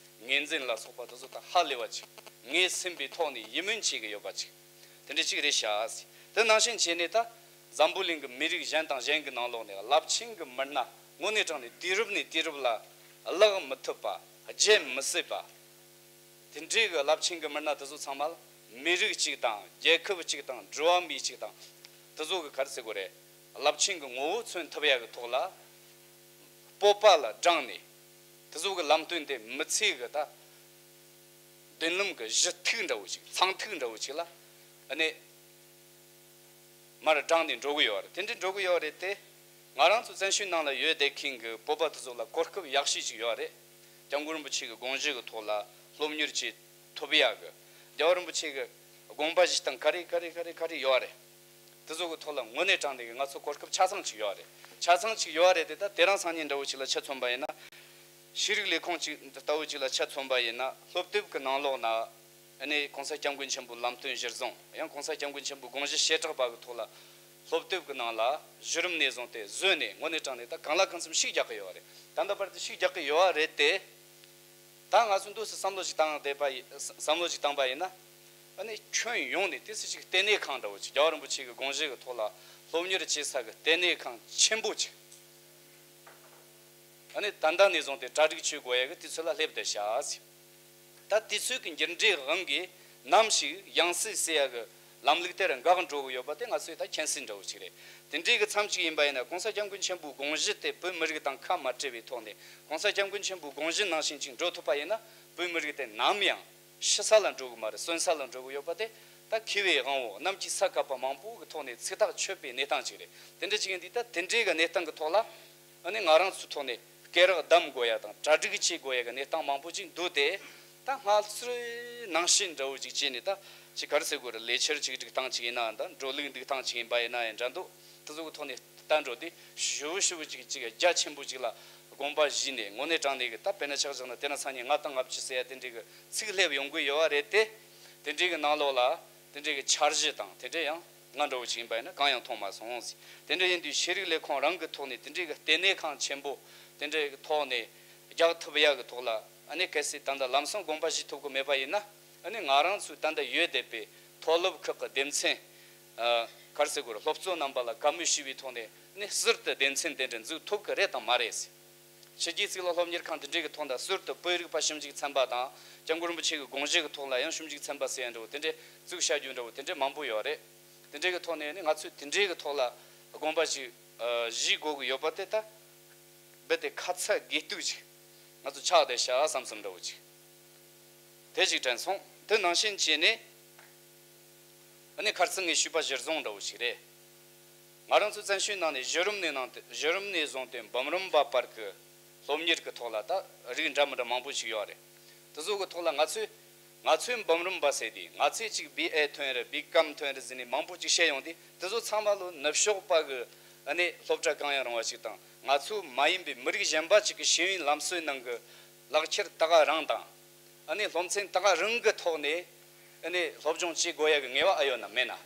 ངོས་འཛིན་ལ་སོགས་པ་དེ་ཚོ་དང་ཧ་ལས་པ་ཅིག། ངས་སེམས་པའི་ཐོག་ནས་ཡིད་སྨོན་བྱེད་ཀྱི་ཡོད་པ་ཅིག། དེ་འདྲ་ཅིག་རེད་ཤག། དེ་ནང་བཞིན་བྱས་ནས་ད་འཛམ་བུ་གླིང་གི་མི་རིགས་གཞན་དང་གཞན་གྱི་ནང་ལོགས་ནས་རླབས་ཆེན་གྱི་མི་སྣ་དངོས་གནས་དྲང་ནས་དུས་རབས་ནས་དུས་རབས་ལ་བརླག་མི་ཐུབ་པ། བརྗེད་མི་སྲིད་པ། དེ་འདྲའི་གི་རླབས་ཆེན་གྱི་མི་སྣ་དེ་ཚོ་ཚང་མ་ལ་མི་རིགས་གཅིག་དང་རྒྱལ་ཁབ་གཅིག་དང་འགྲོ་བ་མི་གཅིག་དང་དེ་ཚོ་གི་ག་རེ་ཟེར་དགོས་རེད། རླབས་ཆེན་གྱི་ངོ་བོ་མཚོན་ཐུབ་ཡ་གི་ཐོག་ལ་སྤོབས་པ་ལ་དྲངས་ནས། དེ་ཚོ་གི་ལམ་སྟོན་དེ་མི་ཚེ་གི་ད་མདུན་ལམ་གྱི་གཞི་ཐིག་འདྲ་བོ་ཅིག། ཚངས་ཐིག་འདྲ་བོ་ཅིག་ལ་ཨ་ནི་མར་དྲངས་ནས་འགྲོ་གི་ཡོད་རེད། དེ་འདྲ་འགྲོ་གི་ཡོད་རེད་དེ། ང་རང་ཚོ་བཙན་བྱོལ་ནང་ལ་ཡོད་བསྡད་མཁན་གྱི་བོད་པ་དེ་ཚོ་ལ་གོ་སྐབས་ཡག་ཤོས་ཅིག་ཡོད་རེད། སྐྱབས་མགོན་རིན་པོ་ཆེ་གི་དགོངས་གཞི་གི་ཐོག་ལ་སློབ་གཉེར་བྱེད་ཐུབ་ཡག་གི། རྒྱལ་བ་རིན་པོ་ཆེ་གི་དགོངས་པ་བཞེས་སྟངས་ག་རེ་ག་རེ་ག་རེ་ག་རེ་ཡོད་རེད། དེ་ཚོ་གི་ཐོག་ལ་དངོས་གནས་དྲང་གནས་ཀྱི་ང་ཚོ་གོ་སྐབས་ཆ་ཚང་ཅིག་ཡོད་རེད། ཆ་ཚང་ཅིག་ཡོད་རེད་དེ། ད་དེ་རིང་སང་ཉིན་འདྲ་བོ་ཅིག་ལ་ཆ་མཚོན་པ་ཡིན་ན། ཤེས་རིག་ལས་ཁུངས་ཅིག་ལྟ་བུ་ཅིག་ལ་ཆ་མཚོན་པ་ཡིན་ན། སློབ་དེབ་ཀྱི་ནང་ལོགས་ན་ཨ་ནི་གོང་ས་སྐྱབས་མགོན་ཆེན་པོའི་ལམ་སྟོན་གཞིར་བཟུང་། ཡང་གོང་ས་སྐྱབས་མགོན་ཆེན་པོའི་དགོངས་གཞི་བྱེ་བྲག་པ་གི་ཐོག་ལ་སློབ་དེབ་ཀྱི་ནང་ལ་གཞི་རིམ་ནས་བཟུང་སྟེ་བཟོས་ནས་དངོས་གནས་དྲང་གནས་ད་གང་ལ་གང་འཚམ་ཤུགས་རྒྱག་གི་ཡོད་རེད། ད་ལྟ་བར་དུ་ཤུགས་རྒྱག་གི་ཡོད་རེད་དེ། ད་ང་ཚོ་འདུག་སེ་བསམ་བློ་ཞིག་བཏང་བསྡད་པ་ཡིན། བསམ་བློ་ཞིག་བཏང་པ་ཡིན་ན། ཨ་ནི་ཁྱོན་ཡོངས་ནས་དེ་ཚོ་ཅིག་ལྟེ་གནས་ཁང་འདྲ་བོ་ཅིག། རྒྱལ་བ་རིན་པོ་ཆེ་གི་དགོངས་གཞི་གི་ཐོག་ལ་སློབ་གཉེར་བྱེད་ས་གི་ལྟེ་གནས་ཁང་ཆེན་པོ་ཅིག། ཨ་ནི་ད་ལྟ་ནས་བཟུང་སྟེ་གྲ་སྒྲིག་བྱེད་དགོས་ཡ་གི་དུས་ཚོད་ལ་སླེབས་བསྡད་ཤག། ད་དུས་ཚོད་ཀྱི་འགྱུར་འགྲོས་དབང་གིས་ནམ་ཞིག་ཡང་སྲིད་ཟེར་ཡ་གི་ལམ་ལུགས་དེར་འགག་འགྲོ་གི་ཡོད་པ་དེ་ང་ཚོས་ད་མཁྱེན་གསལ་འདྲ་བོ་ཅིག་རེད། དེ་འདྲའི་གི་མཚམས་ཅིག་ཡིན་པ་ཡིན་ན། གོང་ས་སྐྱབས་མགོན་ཆེན་པོའི་དགོངས་གཞི་དེ་བོད་མི་རིགས་དང་ཁ་མ་བྲལ་བའི་ཐོག་ནས། གོང་ས་སྐྱབས་མགོན་ཆེན་པོའི་དགོངས་གཞི་ནང་བཞིན་ཅིག་འགྲོ་ཐུབ་པ་ཡིན་ན། བོད་མི་རིགས་དེ་ནམ་ཡང་ཕྱི་ས་ལ་འགྲོ་གི་མ་རེད། གསོན་ས་ལ་འགྲོ་གི་ཡོད་པ་དེ་ད་མཁས་པའི་དབང་བོ་གནམ་གྱི་ས་ག་པ་མང་པོ་གི་ཐོག་ནས་ཚིག་ཐག་ཆོད་པའི་གནས་སྟངས་ཅིག་རེད། དེ་འདྲ་ཅིག་ཡིན་དུས། ད་དེ་འདྲའི་གི་གནས་སྟངས་གི་ཐོག་ལ་ཨ་ནི་ང་རང་ཚོའི་ཐོག་ནས་སྐད་རགས་བསྡམ་དགོས་ཡ་དང་གྲ་སྒྲིག་བྱེད་དགོས་ཡ་གི་གནས་སྟངས་མང་པོ་ཅིག་འདུག་སྟེ། ད་སྔ་སོར་ནང་བཞིན་འདྲ་བོ་ཅིག་བྱས་ནས། ད་ཅིག་ག་རེ་ཟེར་དགོས་རེད། ལས་འཆར་ཅིག་སྒྲིག་སྟངས་ཅིག་ཡིན་ནའང་འདྲ། འགྲོ་ལུགས་འདུག་སྟངས་ཅིག་ཡིན་པ་ཡིན་ན་ཡང་འདྲ་འདུག། དེ་ཚོ་གི་ཐོག་ནས་ལྟ་འགྲོ་དུས་ཞིབ་ཞིབ་ཅིག་ཅིག་རྒྱ་ཆེན་པོ་ཅིག་ལ་དགོངས་པ་བཞེས་ནས། དངོས་གནས་དྲང་གནས་ཀྱི་ད་དཔེར་ན་ཆ་བཞག་ན། དེ་རིང་སང་ཉིན་ལྔ་དང་ལྔ་བཅུ་ཟེར་ཡ་དེ་འདྲའི་གི་ཚིག་སླེབས་ཡོང་གི་ཡོད་པ་རེད་དེ། དེ་འདྲའི་གི་ནང་ལོགས་ལ་དེ་འདྲའི་གི་འཆར་གཞི་དང་དེ་འདྲ་ཡང་ང་འདྲ་བོ་ཅིག་ཡིན་པ་ཡིན་ན་གང་ཡང་མཐོང་མ་སོང་ཟེར། དེ་འདྲ་ཡིན་དུས་ཤེས་རིག་ལས་ཁུངས་རང་གི་ཐོག་ནས་དེ་འདྲའི་གི་ལྟེ་གནས་ཁང་ཆེན་པོ་དེ་འདྲའི་གི་ཐོག་ནས་རྒྱག་ཐུབ་ཡ་གི་ཐོག་ལ། ཨ་ནི་གལ་སྲིད་ད་ལྟ་ལམ་སང་དགོངས་པ་བཞེས་ཐུབ་ཀྱི་མེད་པ་ཡིན་ན། ཨ་ནི་ང་རང་ཚོའི་ད་ལྟ་ཡོད་བསྡད་པའི་མཐོ་སློབ་ཁག་གི་སྡེ་ཚན། ཨ། ག་རེ་ཟེར་དགོས་རེད། སློབ་གཙོ་རྣམ་པ་ལ་བཀའ་མོལ་ཞུས་པའི་ཐོག་ནས་ནི་ཟུར་དུ་སྡེ་ཚན་དེ་འདྲ་འཛུགས་ཐུབ་ཀྱི་རེད་དམ་མ་རེད་ཟེར། ཕྱི་རྒྱལ་གཙུག་ལག་སློབ་གཉེར་ཁང་དེ་འདྲའི་གི་ཐོག་ནས་ཟུར་དུ་བོད་རིག་པ་ཞིབ་འཇུག་ཚན་པ་དང་། སྐྱབས་མགོན་རིན་པོ་ཆེ་གི་དགོངས་གཞི་གི་ཐོག་ལ་ཡང་ཞིབ་འཇུག་ཚན་པ་ཟེར་ཡ་འདྲ་བོ་དེ་འདྲ་བཙུགས་བྱ་རྒྱུ་འདྲ་བོ་དེ་འདྲ་མང་པོ་ཡོད་རེད། དེ་འདྲའི་གི་ཐོག་ནས་ནི་ང་ཚོས་དེ་འདྲའི་གི་ཐོག་ལ་དགོངས་པ་ཞིག་ཨ། བཞེས་དགོས་གི་ཡོད་པ་དེ་ད་རྦད་དེ་ཁ་ཚ་དགོས་གཏུགས་ཅིག་ང་ཚོ་ཆགས་བསྡད་ཤག་བསམ་བསམ་འདྲ་བོ་ཅིག་དེ་ཅིག་དྲན་སོང་། དེ་ནང་བཞིན་བྱས་ནས་ཨ་ནི་ཁ་རྩང་ངས་ཞུས་པ་གཞིར་བཟུང་འདྲ་བོ་ཞིག་རེད། ང་རང་ཚོ་བཙན་བྱོལ་ནང་ནས་གཞི་རིམ་ནས་ནང་དུ། གཞི་རིམ་ནས་བཟུང་སྟེ་འབུམ་རམས་པ་བར་གྱི་སློབ་གཉེར་གྱི་ཐོག་ལ་ད་རིགས་འདྲ་མི་འདྲ་མང་པོ་ཞིག་ཡོད་རེད། དེ་ཚོ་གི་ཐོག་ལ་ང་ཚོས། ང་ཚོའི་འབུམ་རམས་པ་ཟེར་དུས། ང་ཚོས་ཅིག་བི་ཨེ་ཐོན་རེད། བི་ཀོམ་ཐོན་རེད་ཟེར་ནས་མང་པོ་ཅིག་བཤད་ཡོང་དུས། དེ་ཚོ་ཚང་མ་ལོ་ནུབ་ཕྱོགས་པ་གི་ཨ་ནི་སློབ་གྲྭ་གང་ཡང་རུང་བ་ཞིག་དང་། ང་ཚོ་མ་ཡིན་པའི་མི་རིགས་གཞན་པ་ཅིག་གི་ཤེས་ཡོན་ལམ་སྲོལ་ནང་གི་ལག་ཁྱེར་ད་ག་རང་དང་། ཨ་ནི་སློབ་ཚན་ད་ག་རང་གི་ཐོག་ནས་ཨ་ནི་སློབ་སྦྱོང་བྱེད་དགོས་ཡ་གི་ངེས་པ་ཨ་ཡོད་ན་མེད་ན།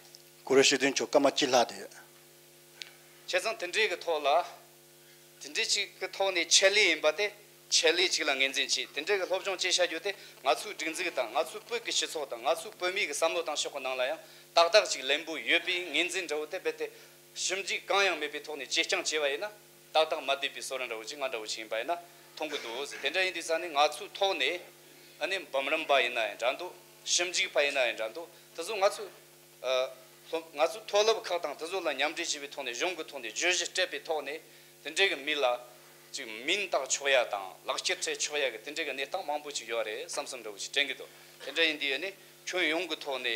གུ་རུ་ཞི་བདེ་མཆོག་སྐར་མ་གཅིག་ལྷག་དེ་ཡོད། བྱས་ཙང་དེ་འདྲའི་གི་ཐོག་ལ། དེ་འདྲའི་ཅིག་གི་ཐོག་ནས་ཆེད་ལས་ཡིན་པ་དེ་ཆེད་ལས་ཅིག་ལ་ངོས་འཛིན་བྱས། དེ་འདྲའི་གི་སློབ་སྦྱོང་བྱེད་བྱ་རྒྱུ་དེ་ང་ཚོའི་སྒྲིག་འཛུགས་དང་། ང་ཚོའི་བོད་ཀྱི་སྤྱི་ཚོགས་དང་། ང་ཚོའི་བོད་མིའི་གི་བསམ་བློ་བཏང་ཕྱོགས་ཀྱི་ནང་ལ་ཡང་ཏག་ཏག་ཅིག་ལེན་པོ་ཡོད་པའི་ངོས་འཛིན་འདྲ་བོ་དེ་རྦད་དེ་ཞིབ་འཇུག་གང་ཡང་མེད་པའི་ཐོག་ནས་བྱེད་རྐྱང་བྱས་པ་ཡིན་ན། ཏག་ཏག་མ་བསྡད་པའི་བཟོ་འདྲ་འདྲ་བོ་ཅིག་ང་འདྲ་བོ་ཅིག་ཡིན་པ་ཡིན་ན་མཐོང་གི་འདུག་ཟེར། དེ་འདྲ་ཡིན་དུས་ཙང་ནས་ང་ཚོའི་ཐོག་ནས་ཨ་ནི་འབུམ་རམས་པ་ཡིན་ན་ཡང་འདྲ་འདུག་ཞིབ་འཇུག་པ་ཡིན་ན་ཡང་འདྲ་འདུག་དེ་ཚོ་ང་ཚོ་ཨ་སློབ་ང་ཚོའི་མཐོ་སློབ་ཁག་དང་དེ་ཚོ་ལ་མཉམ་འབྲེལ་བྱས་པའི་ཐོག་ནས་གཞུང་གི་ཐོག་ནས་བརྗོད་གཞི་སྤྲད་པའི་ཐོག་ནས་དེ་འདྲའི་གི་མི་ལ་ཅིག་མིང་བཏགས་ཆོག་ཡ་དང་ལག་ཁྱེར་སྤྲད་ཆོག་ཡ་གི་དེ་འདྲའི་གི་གནས་སྟངས་མང་པོ་ཅིག་ཡོད་རེད་བསམ་བསམ་འདྲ་བོ་ཅིག་དྲན་གི་འདུག་དེ་འདྲ་ཡིན་དུས་ཨ་ནི་ཁྱོན་ཡོངས་ཀྱི་ཐོག་ནས་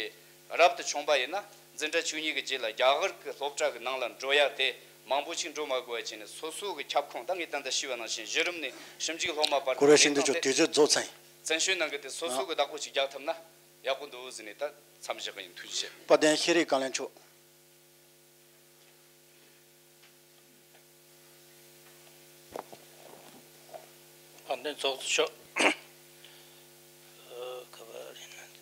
རབ་ཏུ་བྱུང་པ་ཡིན་ན་འཛིན་གྲྭ་བཅུ་གཉིས་ཀྱི་རྗེས་ལ་རྒྱ་གར་གྱི་སློབ་གྲྭ་གི་ནང་ལ་འགྲོ་ཡ་དེ་མང་པོ་ཞིག་འགྲོ་མ་དགོས་པ་བྱས་ནས་སོ་སོ་གི་ཁྱབ་ཁོངས། ད་ངས་ད་ལྟ་ཞུས་པ་ནང་བཞིན་གཞི་རིམ་ནས་ཞིབ་འཇུག་སློབ་མ་བར་གྱི་གུ་རེ་ཤིན་ཏུ་ཆོ་དུས་ཚོད་རྫོགས་ཚར་ཡིན། བཙན་བྱོལ་ནང་གི་དེ་སོ་སོ་གི་བདག་པོ་ཞིག་རྒྱག་ཐུབ་ན་ཡག་པོ་འདུག་ཟེར་ནས་ད་མཚམས་བཞག་གི་ཡིན། ཐུགས་རྗེ་ཆེ། དཔལ་ལྡན་ཤེས་རིག་བཀའ་བློན་མཆོག་དཔལ་ལྡན་ཚོགས་གཙོ་མཆོག་ཨ། ག་པར་ཡིན་ན།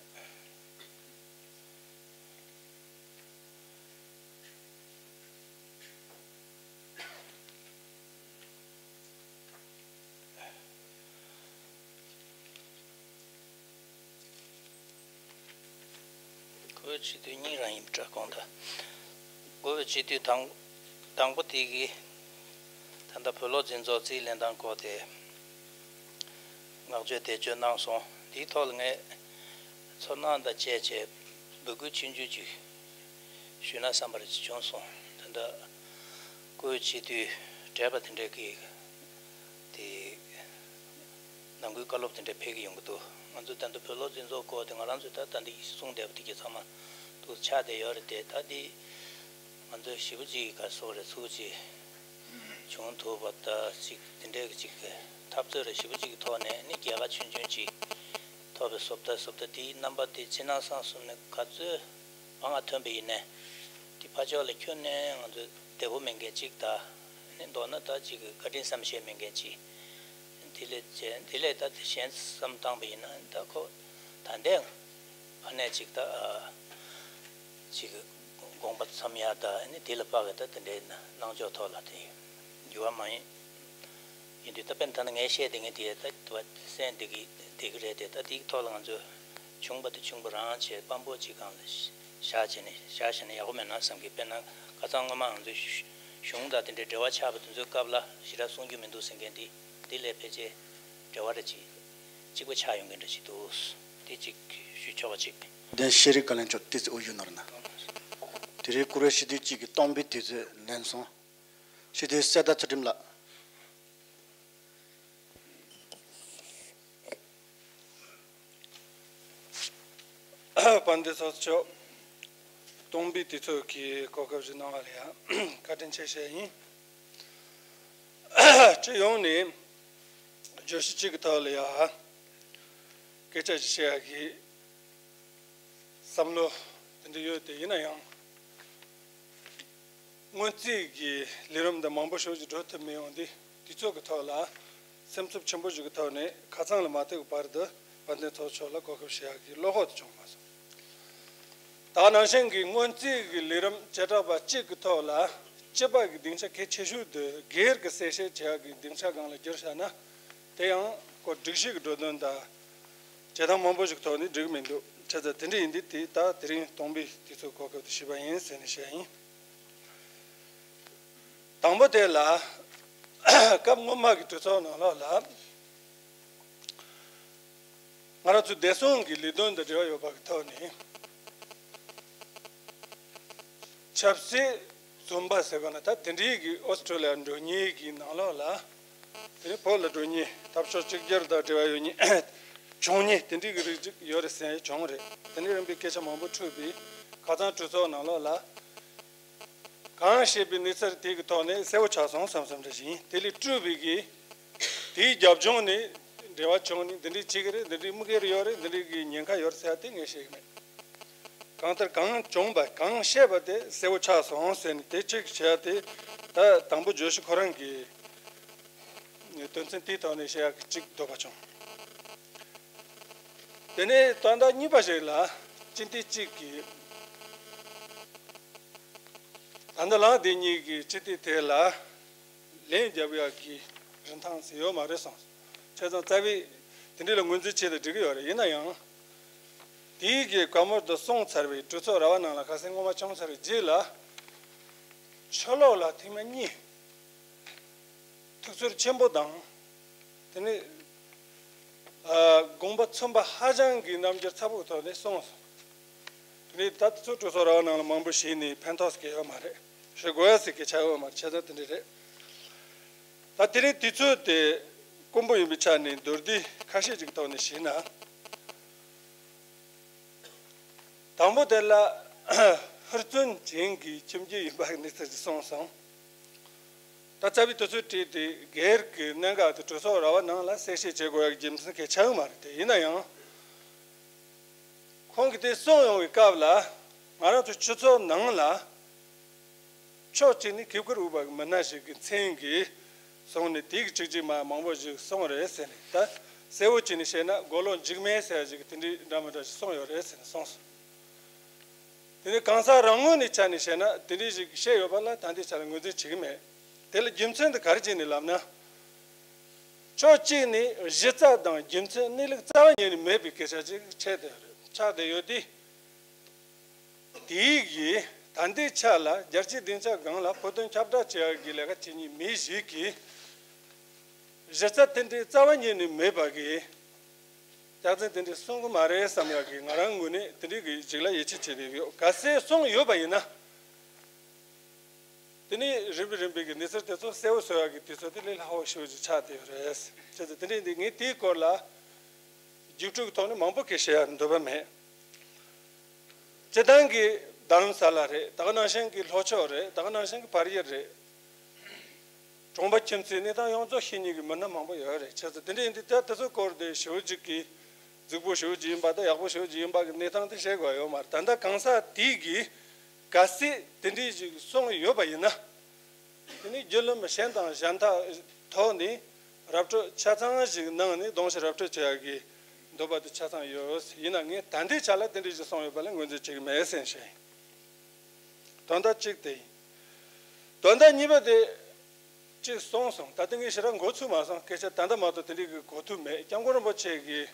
བཀོད་བྱེད་དུས་གཉིས་རང་ཡིན་པ་འདྲ་དགོངས་དག་བཀོད་བྱེད་དུས་དང་དང་པོ་དེ་གི་ད་ལྟ་བོད་སློབ་འཛིན་ཚོགས་རྩིས་ལེན་སྟངས་སྐོར་དེ་བསྔགས་བརྗོད་དེ་བརྗོད་གནང་སོང་། དེའི་ཐོག་ལ་ངས་ཚོར་སྣང་དང་བཅས་བྱས་འབོད་སྐུལ་ཆུང་ཆུང་ཅིག་ཞུས་ན་བསམ་པ་རེ་ཅིག་བྱུང་སོང་། ད་ལྟ་བཀོད་བྱེད་དུས་བགྲེས་པ་དེ་འདྲས་ཀྱིས་དེ་ནང་ཁུལ་བཀའ་སློབ་དེ་འདྲ་ཕེབས་ཀྱི་ཡོང་གི་འདུག་ང་ཚོ་ད་ལྟ་བོད་སློབ་འཛིན་ཚོགས་སྐོར་དེ་ང་རང་ཚོས་ད་ད་འདི་གསུངས་བསྡད་པ་དེ་གྱད་ཚང་མ་འདུག་ཆགས་བསྡད་ཡོད་རེད་དེ། ད་འདི་ང་ཚོས་ཞེ་པོ་ཅིག་ག་སོགས་རེད་ཚུགས་ཅིག་བྱུང་ཐུབ་པ་ད་ཅིག་དེ་འདྲའི་ཅིག་འཐབ་རྩོད་རེད་ཞེ་པོ་ཅིག་གི་ཐོག་ནས་ནི་རྒྱལ་ཁ་ཆུང་ཆུང་ཅིག་ཐོབ་པའི་བཟོ་ལྟ་བཟོ་ལྟ་དེའི་རྣམ་པ་དེ་ཕྱི་ནང་གསང་གསུམ་ནས་ག་ཚོད་མང་ང་ཐོན་པ་ཡིན་ནའི་དེ་ཕར་ཕྱོགས་ལ་ཁྱོན་ནས་ང་ཚོས་བདེ་པོ་མེད་མཁན་ཅིག་ད་ནི་མདོར་ན་ད་ཅིག་བཀའ་དྲིན་བསམ་ཤེས་མེད་མཁན་ཅིག་དེ་ལས་ཅན་དེ་ལས་ད་དེ་གཞན་བསམ་བཏང་པ་ཡིན་ན་ད་ཁོ་ད་ལྟའི་ཕ་ནས་ཅིག་ད་ཅིག་དགོངས་པ་འཚམ་ཡ་ད་ནི་དེ་ལ་དཔག་གི་ད་དེ་འདྲའི་སྣང་ཕྱོགས་ཐོག་ལ་དེ་འགྱུར་བ་མ་ཡིན། ཡིན་དུས་ད་དཔེར་ན་ད་ནི་ངས་བཤད་དེ་ངས་དེ་ད་དུ་བ་སེམས་བདེ་གི་བདེ་གི་རེད་དེ། ད་དེའི་ཐོག་ལ་ང་ཚོས་བྱུང་པ་དེ་བྱུང་པ་རང་བྱས་དཔང་པོ་ཅིག་སྒང་ལ་བཞག་བྱས་ནས་བཞག་བྱས་ནས་ཡག་པོ་མེད་ན་བསམ་གི། དཔེར་ན་ཁ་སང་སྔོན་མ་ང་ཚོས་གཞུང་དང་དེ་འདྲའི་འབྲེལ་བ་ཆགས་པ་དེ་ཚོའི་སྐབས་ལ་ཞེ་དྲག་གསུང་རྒྱུ་མི་འདུག་ཟེར་མཁན་དེ་འདི་ལས་ཕལ་ཆེར་འབྲེལ་བ་རེ་ཅིག་གཅིག་པ་ཆགས་ཡོང་གི་འདྲ་ཞིག་འདུག་དེ་གཅིག་ཞུ་ཆོག་པ་གཅིག་དེ་ཤེས་རིག་བཀའ་བློན་མཆོག་ཏི་ཙི་ཨོ་ཡུ་ནོར་ན། དེ་རིང་བཀུར་འོས་སྤྱི་འཐུས་གཅིག་གི་སྟོང་པའི་དུས་ཚོད་ལེན་སོང་། སྤྱི་འཐུས་གསེར་རྟ་ཚུལ་ཁྲིམས་ལགས། དཔལ་ལྡན་ཚོགས་གཙོ་མཆོག་སྟོང་པའི་དུས་ཚོད་ཀྱི་གོ་སྐབས་ཤིག་གནང་བ་ལ་ཡང་བཀའ་དྲིན་ཆེ་ཞུ་ཡ་ཡིན། སྤྱི་ཡོངས་ནས་བརྗོད་གཞི་གཅིག་གི་ཐོག་ལ་ཡང་སྐད་ཆ་ཞིག་བཤད་ཡ་གི་བསམ་བློ་དེ་འདྲ་ཡོད་དེ། ཡིན་ན་ཡང་སྔོན་རྩིས་ཀྱི་ལས་རིམ་འདི་མང་པོ་ཞིག་ཅིག་འགྲོ་ཐུབ་མི་ཡོང་དུས་དུས་ཚོད་ཀྱི་ཐོག་ལ་སེམས་འཚབ་ཆེན་པོ་ཞིག་གི་ཐོག་ནས་ཁ་སང་ལ་མ་ཐུག་གི་བར་དུ་དཔལ་ལྡན་ཚོགས་གཙོ་མཆོག་ལ་གོ་སྐབས་ཞུ་ཡག་གི་བློ་ཁོག་དེ་བྱུང་མ་སོང་། ད་ནང་བཞིན་གྱི་སྔོན་རྩིས་ཀྱི་ལས་རིམ་བྱེ་བྲག་པ་གཅིག་གི་ཐོག་ལ་སྤྱི་པ་གི་སྡིངས་ཆ་གལ་ཆེ་ཤོས་དེ་སྒེར་གྱི་གསལ་བཤད་བྱེད་ཡག་གི་སྡིངས་ཆ་སྒང་ལ་བསྒྱུར་བཞག་ན་དེ་ཡང་ཁོ་སྒྲིག་གཞི་གི་འགྲོ་དོན་དང་བྱེད་སྟངས་མང་པོ་ཞིག་ཐོག་ནས་འགྲིག་མི་འདུག་བྱས་ཙང་དེ་འདྲ་ཡིན་དུས་དེ་ད་དེ་རིང་སྟོང་པའི་དུས་ཚོད་གོ་སྐབས་དེ་ཞུས་པ་ཡིན་ཟེར་ནས་བཤད་ཡིན། དང་པོ་དེ་ལ་སྐབས་སྔོན་མ་གི་གྲོས་ཚོགས་ནང་ལོགས་ལ་ང་རང་ཚོའི་བདེ་སྲུང་གི་ལས་དོན་དང་འབྲེལ་བ་ཡོད་པ་གི་ཐོག་ནས་ཆབ་སྲིད་བཙོན་པ་ཟེར་ག་ན་ད་དེ་འདྲའི་གི་ཨོ་སི་ཀྲོ་ལི་ཡར་འགྲོ་མཁན་གི་ནང་ལོགས་ལ་དེ་ནས་བོད་ལ་འགྲོ་མཁན་འཐབ་ཕྱོགས་གཅིག་གྱུར་དང་འབྲེལ་བ་ཡོད་མཁན་བྱུང་མཁན་དེ་འདྲའི་གི་རིགས་ཅིག་ཡོད་རེད་ཟེར་བྱུང་རེད། དེ་འདྲའི་རིམ་པའི་སྐད་ཆ་མང་པོ་འཕྲོས་པའི་ཁ་སང་གྲོས་ཚོགས་ནང་ལོགས་ལ། གང་བཤད་པའི་གནས་ཚུལ་དེ་གི་ཐོག་ནས་གསལ་བོ་ཆགས་སོང་བསམ་བསམ་འདྲ་ཞིག་ཡིན། དེ་ལས་སྤྲོས་པའི་གི་དེའི་རྒྱབ་ལྗོངས་ནས་འབྲེལ་བ་བྱུང་ནས་འདི་འདྲའི་བྱེད་ཀྱི་རེད། འདི་འདྲའི་དམིགས་ཡུལ་ཡོད་རེད། འདི་འདྲའི་གི་ཉེན་ཁ་ཡོད་རེད་ཟེར་ཡ་དེ་ངས་བཤད་ཀྱི་མེད། གང་ལྟར་གང་བྱུང་བ་གང་བཤད་པ་དེ་གསལ་བོ་ཆགས་སོང་ཟེར་ནས་དེ་གཅིག་བྱས་ཏེ་ད་དང་པོ་བརྗོད་གཞི་ཁོ་རང་གི་དོན་ཚན་དེའི་ཐོག་ནས་བཤད་ཡ་གི་གཅིག་འདོད་པ་བྱུང་། དེ་ནས་དོན་དག་གཉིས་པ་ཞིག་ལ་སྤྱི་འཐུས་གཅིག་གིས་ད་ལྟ་ལངས་བསྡད་མཁན་གྱི་སྤྱི་འཐུས་དེ་ལ་ལན་རྒྱབ་ཡག་གི་རིན་ཐང་ཟེར་ཡོད་མ་རེད་གསུངས། བྱས་ཙང་རྩ་བའི་དེ་འདྲ་ལ་ངོས་འཛིན་བྱས་ཏེ་འགྲིག་གི་ཡོད་རེད། ཡིན་ན་ཡང་དེའི་གི་བཀའ་མོལ་དུ་གསུངས་ཚར་བའི་གྲོས་ཚོགས་ར་བ་ནང་ལ་ཁ་སང་སྔོན་མ་བྱུང་ཚར་བའི་རྗེས་ལ་ཕྱི་ལོགས་ལ་ཐེངས་མ་གཉིས་ ཐུགས་ཚོར་ཆེན་པོ་དང་། དེ་ནས་ཨ་དགོངས་པ་མཚོན་པ་ཧ་ཅང་གི་རྣམ་འགྱུར་ཚ་པོའི་ཐོག་ནས་གསུངས་སོང་། དེ་ནས་ད་ལྟ་ཚོ་གྲོས་ཚོགས་ར་བ་ནང་ལ་མང་པོ་ཞིག་ནས་ཕན་ཐོགས་ཟེར་གྱི་ཡོད་མ་རེད། ཞུ་དགོས་ཡ་ཟེར་གྱི་ཆགས་ཡོད་མ་རེད། བྱས་ཙང་དེ་འདྲ་རེད། ད་དེ་རིང་དུས་ཚོད་དེ་དཀོན་པོ་ཡིན་པའི་ཆ་ནས་མདོར་བསྡུས་ཁ་ཤས་ཅིག་ཐོག་ནས་ཞུས་ན། དང་པོ་དེ་ལ་ཧུར་བརྩོན་ཅན་གྱི་ཁྱིམ་རྒྱུད་ཡིན་པ་གནས་ཚུལ་ཞིག་གསུངས་སོང་། ད་རྩ་བའི་དུས་ཚོད་བྲིས་ཏེ་སྒེར་གྱི་གནད་འགག་དེ་གྲོས་ཚོགས་ར་བ་ནང་ལ་གསལ་བཤད་བྱེད་དགོས་ཡག་རྒྱུ་མཚན་གལ་ཆེ་བ་མ་རེད་དེ། ཡིན་ན་ཡང་། ཁོང་གིས་དེ་གསུངས་ཡོང་བའི་སྐབས་ལ་ང་རང་ཚོ་སྤྱི་ཚོགས་ནང་ལ་ཕྱོགས་གཅིག་ནས་གུས་བཀུར་འོས་པ་གི་མི་སྣ་ཞིག་གི་མཚན་གྱིས་བཟུང་ནས་དེའི་གཅིག་གཅིག་མ་མང་པོ་ཞིག་གསུངས་རེད་ཟེར་ནས། ད་གསལ་བོ་བྱས་ནས་བཤད་ན་མགོ་ལོག་འཇིགས་མེད་ཟེར་ཡ་ཞིག་གིས་དེ་འདྲའི་འདྲ་མི་འདྲ་ཞིག་གསུངས་ཡོད་རེད་ཟེར་ནས་གསུངས་སོང་། དེ་ནས་གང་ཟག་རང་ངོས་ནས་ཆ་ནས་བཤད་ན་དེ་འདྲའི་ཞིག་བཤད་ཡོད་པ་ལ་ད་ལྟའི་ཆ་ལ་ངོས་འཛིན་བྱེད་ཀྱི་མེད། དེ་ལ་རྒྱུ་མཚན་དེ་ག་རེ་བྱས་ནས་ལབ་ན། ཕྱོགས་གཅིག་ནས་གཞི་རྩ་དང་རྒྱུ་མཚན་གནས་ལུགས་རྩ་བ་ཉིད་ནས་མེད་པའི་སྐད་ཆ་ཅིག་ཆགས་བསྡད་ཡོད་རེད། ཆགས་བསྡད་ཡོད་དུས། དེའི་གི་ད་ལྟའི་ཆ་ལ་རྒྱལ་སྤྱིའི་སྡིངས་ཆ་སྒང་ལ་ཕོག་ཐུག་ཁྱབ་བསྒྲགས་བྱེད་ཡག་གི་ལས་ཀ་བྱེད་མཁན་མི་ཞིག་གིས་གཞི་རྩ་དེ་འདྲའི་རྩ་བ་ཉིད་ནས་མེད་པ་གི་རྒྱུ་མཚན་དེ་འདྲའི་གསུང་གི་མ་རེད་བསམ་ཡག་གི་ང་རང་ངོས་ནས་དེ་འདྲའི་གི་ཅིག་ལ་ཡིད་ཆེས་བྱེད་བསྡད་ཡོད། གལ་སྲིད་གསུངས་ཡོད་པ་ཡིན་ན། དེ་ནས་རིམ་པས་རིམ་པས་ཀྱི་གནས་ཚུལ་དེ་ཚོ་གསལ་བོ་བཟོ་ཡག་གི་དུས་ཚོད་དེ་ལས་སླ་བོ་ཞེ་པོ་ཅིག་ཆགས་བསྡད་ཡོད་རེད། བྱས་ཙང་དེ་འདྲ་ཡིན་དུས་ངས་དེའི་སྐོར་ལ་རྒྱུགས་སྤྲོད་ཀྱི་ཐོག་ནས་མང་པོ་སྐད་བཤད་ཡག་འདོད་པ་མེད། སྤྱིར་བཏང་གི་རྡ་རམ་ས་ལ་རེད། ད་ག་ནང་བཞིན་གྱི་ལྷོ་ཕྱོགས་རེད། ད་ག་ནང་བཞིན་གྱི་བལ་ཡུལ་རེད། གྲོང་པ་ཁྱིམ་མཚེས་གནས་སྟངས་ཡོངས་རྫོགས་ཤེས་མཁན་གྱི་མི་སྣ་མང་པོ་ཡོད་རེད། བྱས་ཙང་དེ་འདྲ་ཡིན་དུས་ད་དེ་ཚོའི་སྐོར་དེ་ཞེ་པོ་ཅིག་གི་རྫིག་པོ་ཞེ་པོ་ཅིག་ཡིན་པ་དང་ཡག་པོ་ཞེ་པོ་ཅིག་ཡིན་པ་གི་གནས་སྟངས་དེ་བཤད་དགོས་ཡོད་མ་རེད། ད་ལྟ་གང་ཟག་དེ་གིས་གལ་སྲིད་དེ་འདྲའི་ཞིག་གསུངས་ཡོད་པ་ཡིན་ན། དེ་ནི་བརྒྱུད་ལམ་གཞན་དང་གཞན་དག་ཐོག་ནས་ར་སྤྲོད་ཆ་ཚང་ཞིག་གནང་ནས་གདོང་ཞིག་ར་སྤྲོད་བྱེད་ཡག་གི་འདོད་པ་དེ་ཆ་ཚང་ཡོད། ཡིན་ན་ངས་ད་ལྟའི་ཆ་ལ་དེ་འདྲའི་ཞིག་གསུངས་ཡོད་པ་ལ་ངོས་འཛིན་བྱེད་ཀྱི་མེད་ཟེར་ཞུ་ཡིན། དོན་དག་གཅིག་དེ་ཡིན། དོན་དག་གཉིས་པ་དེ་གཅིག་གསུངས་སོང་། ད་ལྟ་ངས་ཞེ་དྲག་མགོ་ཚོས་མ་སོང་། སྐད་ཆ་ད་ལྟ་མ་གཏོགས་དེ་འདྲའི་གི་གོ་ཐོས་མེད། སྐྱབས་མགོན་རིན་པོ་ཆེ་གིས་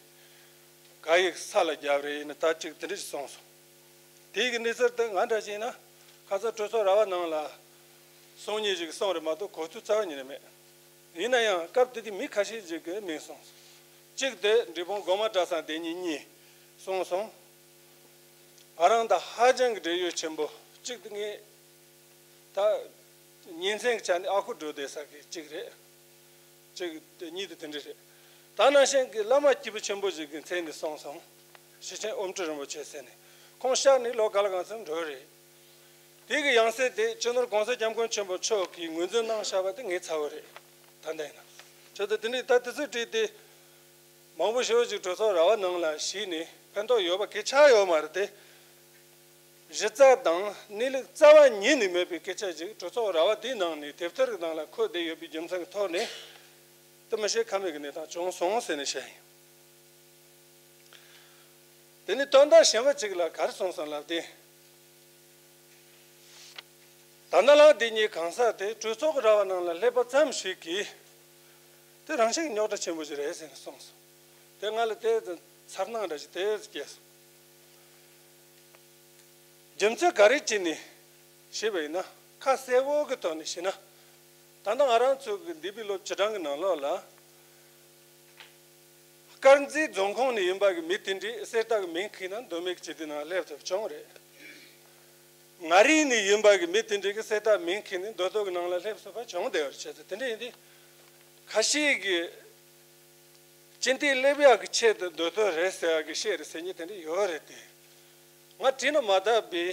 ག་ཡིག་ས་ལ་བརྒྱབ་རེད། ཡིན་ན་ད་གཅིག་དེ་འདྲ་ཞིག་གསུངས་སོང་། དེའི་གི་གནས་ཚུལ་དེ་ང་འདྲ་ཞིག་ཡིན་ན་ཁ་སང་གྲོས་ཚོགས་ར་བ་ནང་ལ་གསུང་མཁན་ཞིག་གསུངས་རེད་མ་གཏོགས་གོ་ཐོས་རྩ་བ་ཉིད་ནས་མེད། ཡིན་ན་ཡང་སྐབས་དེ་དུས་མི་ཁ་ཤས་ཤིག་གིས་མིང་གསུངས་སོང་། གཅིག་དེ་འབྲས་སྤུངས་སྒོ་མང་གྲྭ་ཚང་སྡེ་གཉིས་གཉིས་གསུངས་སོང་། ང་རང་དང་ཧ་ཅང་གི་འབྲེལ་ཡོད་ཆེན་པོ་གཅིག་དེ་ངས་ད་ཉིན་མཚན་གྱི་ཆ་ནས་ཨ་ཁུ་འགྲོ་བསྡད་ས་གི་གཅིག་རེད། གཅིག་དེ་གཉིས་དེ་དེ་འདྲ་རེད། ད་ནང་བཞིན་གྱི་བླ་མ་སྐྱེས་བུ་ཆེན་པོ་ཞིག་གི་མཚན་ནས་གསུངས་སོང་། ཞེ་ཆེན་ཨོམ་ཀྲི་རིན་པོ་ཆེ་ཟེར་ནས། ཁོང་གཤེགས་ནས་ལོ་ག་ལ་གང་འཚམ་འགྲོ་རེད། དེ་གི་ཡང་སྲིད་དེ་སྤྱི་ནོར་༸གོང་ས་༸སྐྱབས་མགོན་ཆེན་པོ་མཆོག་གིས་ངོས་འཛིན་གནང་བཞག་པ་དེ་ངའི་ཚ་བོ་རེད། ད་ལྟ་ཡིན་ན། བྱས་ཙང་དེ་འདྲའི་ད་དེ་ཚོའི་གྲས་དེ་མང་པོ་ཞེ་པོ་ཅིག་གྲོས་ཚོགས་ར་བ་ནང་ལ་ཞུགས་ནས་ཕན་ཐོགས་ཡོད་པ་གལ་ཆགས་ཡོད་མ་རེད་དེ། གཞི་རྩ་དང་གནས་ལུགས་རྩ་བ་ཉིད་ནས་མེད་པའི་སྐད་ཆ་ཞིག་གྲོས་ཚོགས་ར་བ་དེའི་ནང་ནས་དེབ་ཐེར་གྱི་ནང་ལ་འཁོད་བསྡད་ཡོད་པའི་རྒྱུ་མཚན་གྱི་ཐོག་ནས་དེ་མི་བཤད་ཁ་མེད་ཀྱི་གནས་སྟངས་བྱུང་སོང་ཟེར་ནས་བཤད་ཡིན། དེ་ནས་དོན་དག་གཞན་པ་ཅིག་ལ་ག་རེ་གསུངས་སོང་ལབ་དུས། ད་ནང་ལ་འདི་གཉིས་གང་ཟག་དེ་གྲོས་ཚོགས་ཀྱི་ར་བ་ནང་ལ་སླེབས་པ་ཙམ་ཞིག་གིས་དེ་རང་བཞིན་རྙོག་དྲ་ཆེན་པོ་ཞིག་རེད་ཟེར་ནས་གསུངས་སོང་། དེ་ང་ལ་དེ་མཚར་སྣང་འདྲ་ཞིག་དེ་སྐྱེས་སོང་། རྒྱུ་མཚན་ག་རེ་བྱས་ནས་ཞེས་པ་ཡིན་ན། ཁ་གསལ་བོ་གི་ཐོག་ནས་བཤད་ན། ད་ལྟ་ང་རང་ཚོ་གི་འདས་པའི་ལོ་བཅུ་གྲངས་ཀྱི་ནང་ལོགས་ལ། དཀར་མཛེས་རྫོང་ཁོངས་ནས་ཡིན་པ་གི་མི་དེ་འདྲས་གསེར་རྟ་གི་མིང་ཁྱེར་ན་མདོ་སྨད་ཀྱི་སྤྱི་བདེ་ནང་སླེབས་ཐུབ་བྱུང་རེད། མངའ་རིས་ནས་ཡིན་པ་གི་མི་དེ་འདྲས་ཀྱི་གསེར་རྟ་མིང་ཁྱེར་ནས་མདོ་སྟོད་ཀྱི་ནང་ལ་སླེབས་ཐུབ་པ་བྱུང་བསྡད་ཡོད་རེད། བྱས་ཙང་དེ་འདྲ་ཡིན་དུས། ཁ་ཤས་ཀྱིས་སྤྱི་བདེ་སླེབས་ཡག་གི་ཆེད་དུ་མདོ་སྟོད་རེད་ཟེར་ཡག་གི་བཤད་རེད་ཟེར་མཁན་དེ་འདྲ་ཡོད་རེད་དེ། ང་དྲིས་ན་མ་དག་པའི་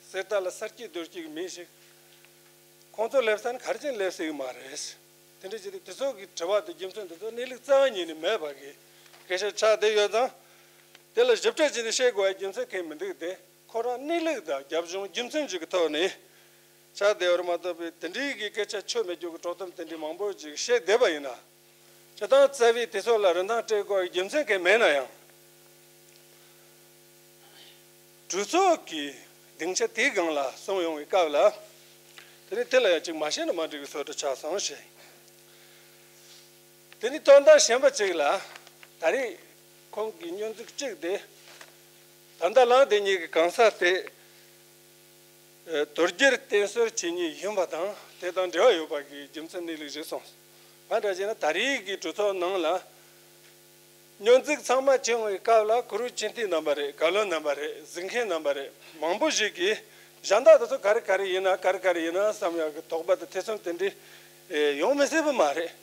གསེར་རྟ་ལ་ས་སྐྱིད་རྡོ་སྐྱིད་ཀྱི་མི་ཞིག་ཁོང་ཚོ་སླེབས་ས་ནི་ག་རེ་བྱས་ནས་སླེབས་སྲིད་ཀྱི་མ་རེད། དེ་འདྲ་བྱས་ཏེ་དེ་ཚོ་གི་དྲི་བ་དང་རྒྱུ་མཚན་དེ་ཚོ་གནས་ལུགས་རྩ་བ་ཉིད་ནས་མེད་པ་གི་སྐད་ཆ་ཆགས་བསྡད་ཡོད་ཙང་། དེ་ལ་ཞིབ་ཕྲ་བྱས་ནས་བཤད་དགོས་པའི་རྒྱུ་མཚན་གང་ཡང་མི་འདུག་སྟེ། ཁོ་རང་གནས་ལུགས་དང་རྒྱབ་ལྗོངས་རྒྱུ་མཚན་ཅིག་གི་ཐོག་ནས་ཆགས་བསྡད་ཡོད་རེད་མ་གཏོགས་པའི་དེ་འདྲའི་གི་སྐད་ཆ་ཆོ་མེད་རྒྱུ་གི་དཀྲོག་གཏམ་དེ་འདྲའི་མང་པོ་ཅིག་བཤད་བསྡད་པ་ཡིན་ན། སྤྱིར་བཏང་རྩ་བའི་དེ་ཚོ་ལ་རིན་ཐང་སྤྲད་དགོས་པའི་རྒྱུ་མཚན་གང་ཡང་མེད་ན་ཡང་། གྲོས་ཚོགས་ཀྱི་སྡིངས་ཆ་དེའི་སྒང་ལ་སོང་ཡོང་བའི་སྐབས་ལ། དེ་ནི་དེ་ལ་ཡང་ཅིག་མ་བཤད་ན་མ་འགྲིག་གི་བཟོ་འདྲ་ཆགས་སོང་ཞེས། དེ་ནི་དོན་དག་གཞན་པ་ཅིག་ལ། ད་རེས་ཁོང་གི་སྙོན་འཛུགས་གཅིག་དེ། ད་ལྟ་ལངས་དེ་གཉིས་ཀྱི་གང་ཟག་དེ། ཨ། དོལ་རྒྱལ་བསྟེན་གསོལ་བྱེད་མཁན་ཡིན་པ་དང་དེ་དང་འབྲེལ་བ་ཡོད་པ་གི་རྒྱུ་མཚན་གནས་ལུགས་ཞིག་གསུངས། གང་འདྲ་ཞེ་ན། ད་རེས་ཀྱི་གྲོས་ཚོགས་ནང་ལ་སྙོན་འཛུགས་ཚང་མ་བྱུང་བའི་སྐབས་ལ། གུ་རུ་སྤྱི་འཐུས་རྣམ་པ་རེད། བཀའ་བློན་རྣམ་པ་རེད། གཟིགས་མཁན་རྣམ་པ་རེད། མང་པོ་ཞིག་གིས་གཞན་དག་དེ་ཚོ་ག་རེ་ག་རེ་ཡིན་ན། ག་རེ་ག་རེ་ཡིན་ན་བསམ་ཡག་གི་དོགས་པ་དང་ཐེ་ཚོམ་དེ་འདྲ་ཡོང་མི་སྲིད་པ་མ་རེད།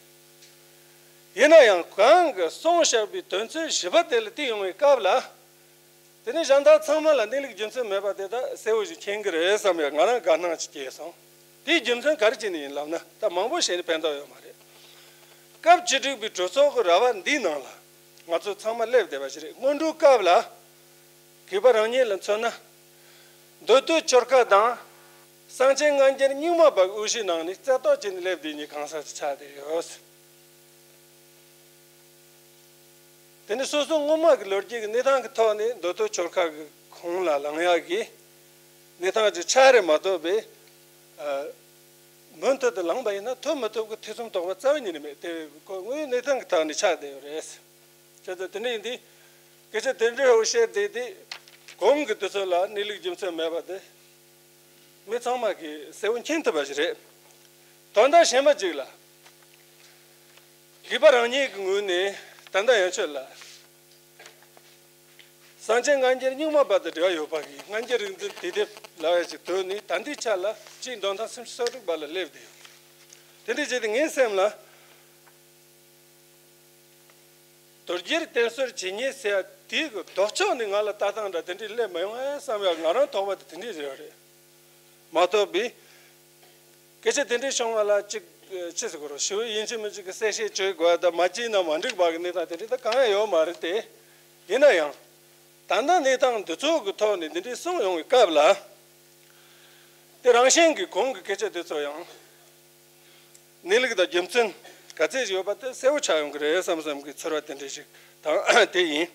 ཡིན་ན་ཡང་གང་གིས་གསུངས་བཞག་པའི་དོན་ཚན་བཞི་པ་དེ་ལ་བལྟས་ཡོང་བའི་སྐབས་ལ། དེ་ནས་གཞན་དག་ཚང་མ་ལ་གནས་ལུགས་རྒྱུ་མཚན་མེད་པ་དེ་དག་གསལ་བོ་ཞིག་མཁྱེན་གྱི་རེད་བསམ་ཡག་ང་རང་དགའ་སྣང་ཅིག་སྐྱེས་སོང་། དེའི་རྒྱུ་མཚན་ག་རེ་བྱས་ནས་ཡིན་ལབ་ན། ད་མང་པོ་བཤད་ནས་ཕན་ཐོགས་ཡོད་མ་རེད། སྐབས་བཅུ་དྲུག་པའི་གྲོས་ཚོགས་ཀྱི་ར་བ་འདིའི་ནང་ལ་ང་ཚོ་ཚང་མ་སླེབས་བསྡད་པ་ཞིག་རེད། སྔོན་འགྲོའི་སྐབས་ལ་གུས་པ་རང་ཉིད་ལ་མཚོན་ན། མདོ་སྟོད་ཆོལ་ཁ་དང་། གསང་ཆེན་སྔ་འགྱུར་རྙིང་མ་པ་གི་དབུ་བཞུགས་ནང་ནས་རྩ་གཏོགས་བྱས་ནས་སླེབས་བསྡད་མཁན་གང་ཟག་ཅིག་ཆགས་བསྡད་ཡོད། དེ་ནི་སོ་སོ་སྔོན་མ་གི་ལོ་རྒྱུས་ཀྱི་གནས་སྟངས་ཀྱི་ཐོག་ནས་མདོ་སྟོད་ཆོལ་ཁ་གི་ཁོངས་ལ་ལངས་ཡག་གི་གནས་སྟངས་ཅིག་ཆགས་རེད་མ་གཏོགས་པའི། ཨ། མུ་མཐུད་དུ་ལངས་པ་ཡིན་ན་ཐོབ་མི་ཐོབ་ཀྱི་ཐེ་ཚོམ་དོགས་པ་རྩ་བ་ཉིད་ནས་མེད། དེ་ཁོ་དངོས་ཡོད་གནས་སྟངས་ཀྱི་ཐོག་ནས་ཆགས་བསྡད་ཡོད་རེད། བྱས་ཙང་དེ་འདྲ་ཡིན་དུས། སྐད་ཆ་དེ་འདྲའི་འོག་བཤད་བསྡད་དེ། གོང་གི་དུས་ཚོད་ལ་གནས་ལུགས་རྒྱུ་མཚན་མེད་པ་དེ། མི་ཚང་མ་གིས་གསལ་བོ་མཁྱེན་ཐུབ་པ་ཞིག་རེད། དོན་དག་གཞན་པ་ཅིག་ལ། གུས་པ་རང་ཉིད་ཀྱི་ངོས་ནས་ད་ལྟ་ཡན་ཆོད་ལ། གསང་ཆེན་སྔ་འགྱུར་རྙིང་མ་པ་དང་འབྲེལ་བ་ཡོད་པ་གི་སྔ་འགྱུར་རིག་འཛིན་དུས་དེབ་ལབ་ཡག་ཅིག་བཏོན་ནས། ད་ལྟའི་ཆ་ལ་སྤྱི་འདོན་ཐེངས་སུམ་ཅུ་སོ་དྲུག་པ་ལ་སླེབས་བསྡད་ཡོད། དེ་འདྲ་བྱས་ཏེ་ངའི་སེམས་ལ། དོལ་རྒྱལ་བསྟེན་གསོལ་ཇི་སྙེད་ཟེར་ཡག་དེའི་གི་ལྡོག་ཕྱོགས་ནས་ང་ལ་ལྟ་སྟངས་འདྲ་དེ་འདྲའི་སླེབས་མ་ཡོང་ཨེ་བསམ་ཡག་ང་རང་དོགས་པ་དེ་དེ་འདྲའི་རེ་བ་རེད། མ་གཏོགས་པའི་སྐད་ཆ་དེ་འདྲའི་བྱུང་བ་ལ་ཅིག་ཅི་ཟེར་དགོས་རེད། ཞི་བའི་ཡིན་གཅིག་མིན་གཅིག་གི་གསལ་བཤད་བྱེད་དགོས་དང་། མ་བྱས་ན་མ་འགྲིག་པ་གི་གནས་སྟངས་དེ་འདྲ་ད་གང་ཡང་ཡོད་མ་རེད་དེ། ཡིན་ན་ཡང་ད་ལྟ་གནས་སྟངས་འདི་ཚོ་གི་ཐོག་ནས་འདི་འདྲའི་གསུངས་ཡོང་བའི་སྐབས་ལ། དེ་རང་བཞིན་གྱིས་གོང་གི་སྐད་ཆ་དེ་ཚོ་ཡང་། གནས་ལུགས་དང་རྒྱུ་མཚན་ག་ཚད་ཅིག་ཡོད་པ་དེ་གསལ་བོ་ཆགས་ཡོང་གི་རེད་བསམ་བསམ་གྱི་ཚོར་བ་དེ་འདྲ་ཞིག་དང་། དེ་ཡིན།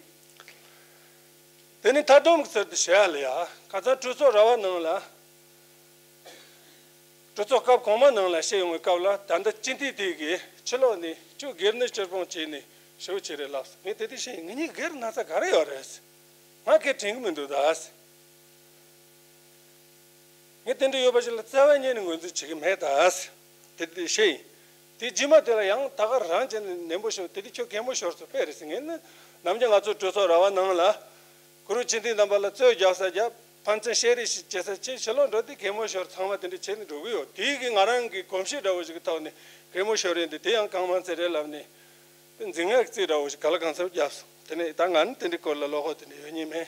དེ་ནི་མཐའ་སྡོམ་གྱི་ཚུལ་དུ་བྱས་ལ་ཡ། ཁ་སང་གྲོས་ཚོགས་ར་བ་ནང་ལ། གྲོས་ཚོགས་སྐབས་གོང་མ་ནང་ལ་བཤད་ཡོང་བའི་སྐབས་ལ། ད་ལྟ་སྤྱི་འཐུས་དེ་གིས་ཕྱི་ལོགས་ནས་ཁྱོད་སྒེར་ནས་སྤྱིར་བཏང་བྱས་ནས་ཞུ་བྱེད་རེད་ལབ། ངས་དེ་དུས་བཤད། ངེད་གཉིས་སྒེར་ན་ཚ་ག་རེ་ཡོད་རེད། ང་སྐད་དྲན་གྱི་མི་འདུག་ད། ངས་དེ་འདྲ་ཡོད་པ་ཞིག་ལ་རྩ་བ་ཉིད་ནས་ངོས་འཛིན་བྱེད་ཀྱི་མེད་ད། དེ་དེ་བཤད་ཡིན། དེ་རྗེས་མ་དེ་ལ་ཡང་ད་ག་རང་བྱས་ནས་ནན་པོ་ཞུ། དེ་དུས་ཁྱོད་གད་མོ་ཤོར་སོང་པས་རེད་ཟེར། ངས་ནི་ནམ་རྒྱུན་ང་ཚོ་གྲོས་ཚོགས་ར་བ་ནང་ལ་གུ་རུ་སྤྱི་འཐུས་རྣམ་པ་ལ་རྩོད་རྒྱག་ས་རྒྱག་ཕན་ཚུན་བཤད་རེས་ཤིག་བྱེད་ས་བྱེད། ཕྱི་ལོགས་འགྲོ་དུས་གད་མོ་ཤོར། ཚང་མ་དེ་འདྲ་བྱས་ནས་འགྲོ་གི་ཡོད། དེའི་གི་ང་རང་གི་གོམས་གཤིས་འདྲ་བོ་ཞིག་གི་ཐོག་ནས་གད་མོ་ཤོར་ཡིན་དུས། དེ་ཡང་གང་མང་ཚད་རེད་ལབ་ནས། དེ་འཛིང་ཡག་རྩིས་འདྲ་བོ་ཞིག་ག་ལ་གང་འཚམ་བརྒྱབ་སོང་། དེ་ནས་ད་ང་ནི་དེ་འདྲའི་སྐོར་ལ་བློ་ཁོག་དེ་འདྲ་ཡོད་ཉེན་མེད།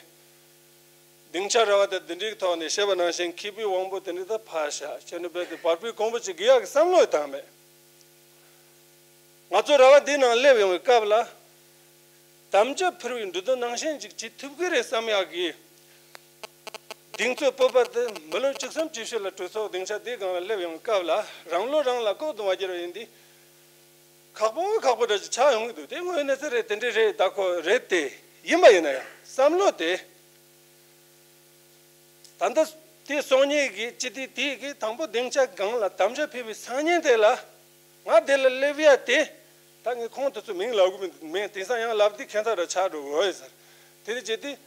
སྡིངས་ཆ་ར་བ་དང་དེ་འདྲའི་ཐོག་ནས་བཤད་པ་ནང་བཞིན། མཁས་པའི་དབང་པོ་དེ་འདྲ་ད་ཕར་བཞག་བྱས་ནས། རྦད་དེ་བར་པའི་གོང་བུ་ཅིག་གི་ཡག་གི་བསམ་བློ་བཏང་མེད། ང་ཚོ་ར་བ་འདིའི་ནང་སླེབས་ཡོང་བའི་སྐབས་ལ། དམ་བཅའ་ཕུལ་བའི་འབྲུ་དོན་ནང་བཞིན་ཅིག་བྱེད་ཐུབ་ཀྱི་རེད་བསམ་ཡག་གི་གདེང་ཚོད་སྤོབས་པ་དེ་མི་ལོ་བཅུ་གསུམ་བཅུ་བཞི་ལ་གྲོས་ཚོགས་སྡིངས་ཆ་འདིའི་སྒང་ལ་སླེབས་ཡོང་བའི་སྐབས་ལ། རང་བློ་རང་ལ་ལྐོག་ཏུ་མ་གྱུར་བ་ཡིན་དུས། ཁག་པོ་ཁག་པོ་འདྲ་ཅིག་ཆགས་ཡོང་གི་འདུག་དེ་དངོས་གནས་ཚེ་རེད། དེ་འདྲ་རེད། ད་ཁོ་རེད་དེ། ཡིན་པ་ཡིན་ན་ཡང་བསམ་བློ་དེ། ད་ལྟ་དེ་སོང་ཉིན་གྱི་སྤྱི་འཐུས་དེ་གིས་དང་པོ་སྡིངས་ཆ་སྒང་ལ་དམ་བཅའ་ཕུལ་བའི་སང་ཉིན་དེ་ལ། ང་དེ་ལ་སླེབས་ཡ་དེ། ད་ངས་ཁོང་དེ་ཚོ་མིང་ལབ་གི་མི་འདུག་མེད། དེང་སང་ཡང་ལབ་དུས་ཁྱད་མཚར་ར་ཆགས་འགྲོ་གི་ཡོད་ཟེར། དེ་འདྲ་བྱས་དུས།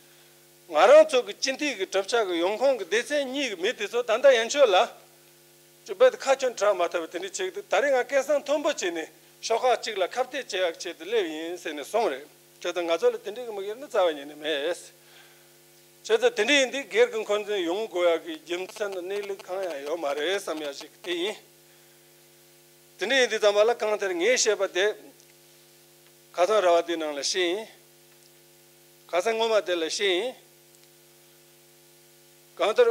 ང་རང་ཚོ་གི་སྤྱི་འཐུས་ཀྱི་གྲུབ་ཆ་གི་ཡོང་ཁུངས་ཀྱི་སྡེ་ཚན་གཉིས་ཀྱི་མི་དེ་ཚོ་ད་ལྟ་ཡན་ཆོད་ལ་ཅིག་རྦད་དེ་ཁ་ཆུང་དྲག་མ་ཐུབ་པ་དེ་འདྲ་བྱེད་ཀྱི་འདུག་ད་རེས་ང་སྐད་གསང་མཐོན་པོ་བྱས་ནས་ཤོག་ཁག་གཅིག་ལ་ཁ་གཏད་བྱེད་ཡག་ཆེད་དུ་སླེབས་ཡིན་ཟེར་ནས་གསུངས་རེད། བྱས་ཙང་ང་ཚོ་ལ་དེ་འདྲའི་གི་དམིགས་ཡུལ་ནི་རྩ་བ་ཉིད་ནས་མེད། བྱས་ཙང་དེ་འདྲ་ཡིན་དུས་སྒེར་གྱི་འཁོན་འཛིན་ཡོང་དགོས་ཡག་གི་རྒྱུ་མཚན་གནས་ལུགས་གང་ཡང་ཡོད་མ་རེད་བསམ་ཡག་ཞིག་དེ་ཡིན། དེ་འདྲ་ཡིན་དུས་ཙམ་པ་ལ་གང་ལྟར་ངས་བཤད་པ་དེ་ཁ་སང་ར་བ་དེའི་ནང་ལ་བཤད་ཡིན། ཁ་སང་སྔོན་མ་དེ་ལ་བཤད་ཡིན། གང་ལྟར་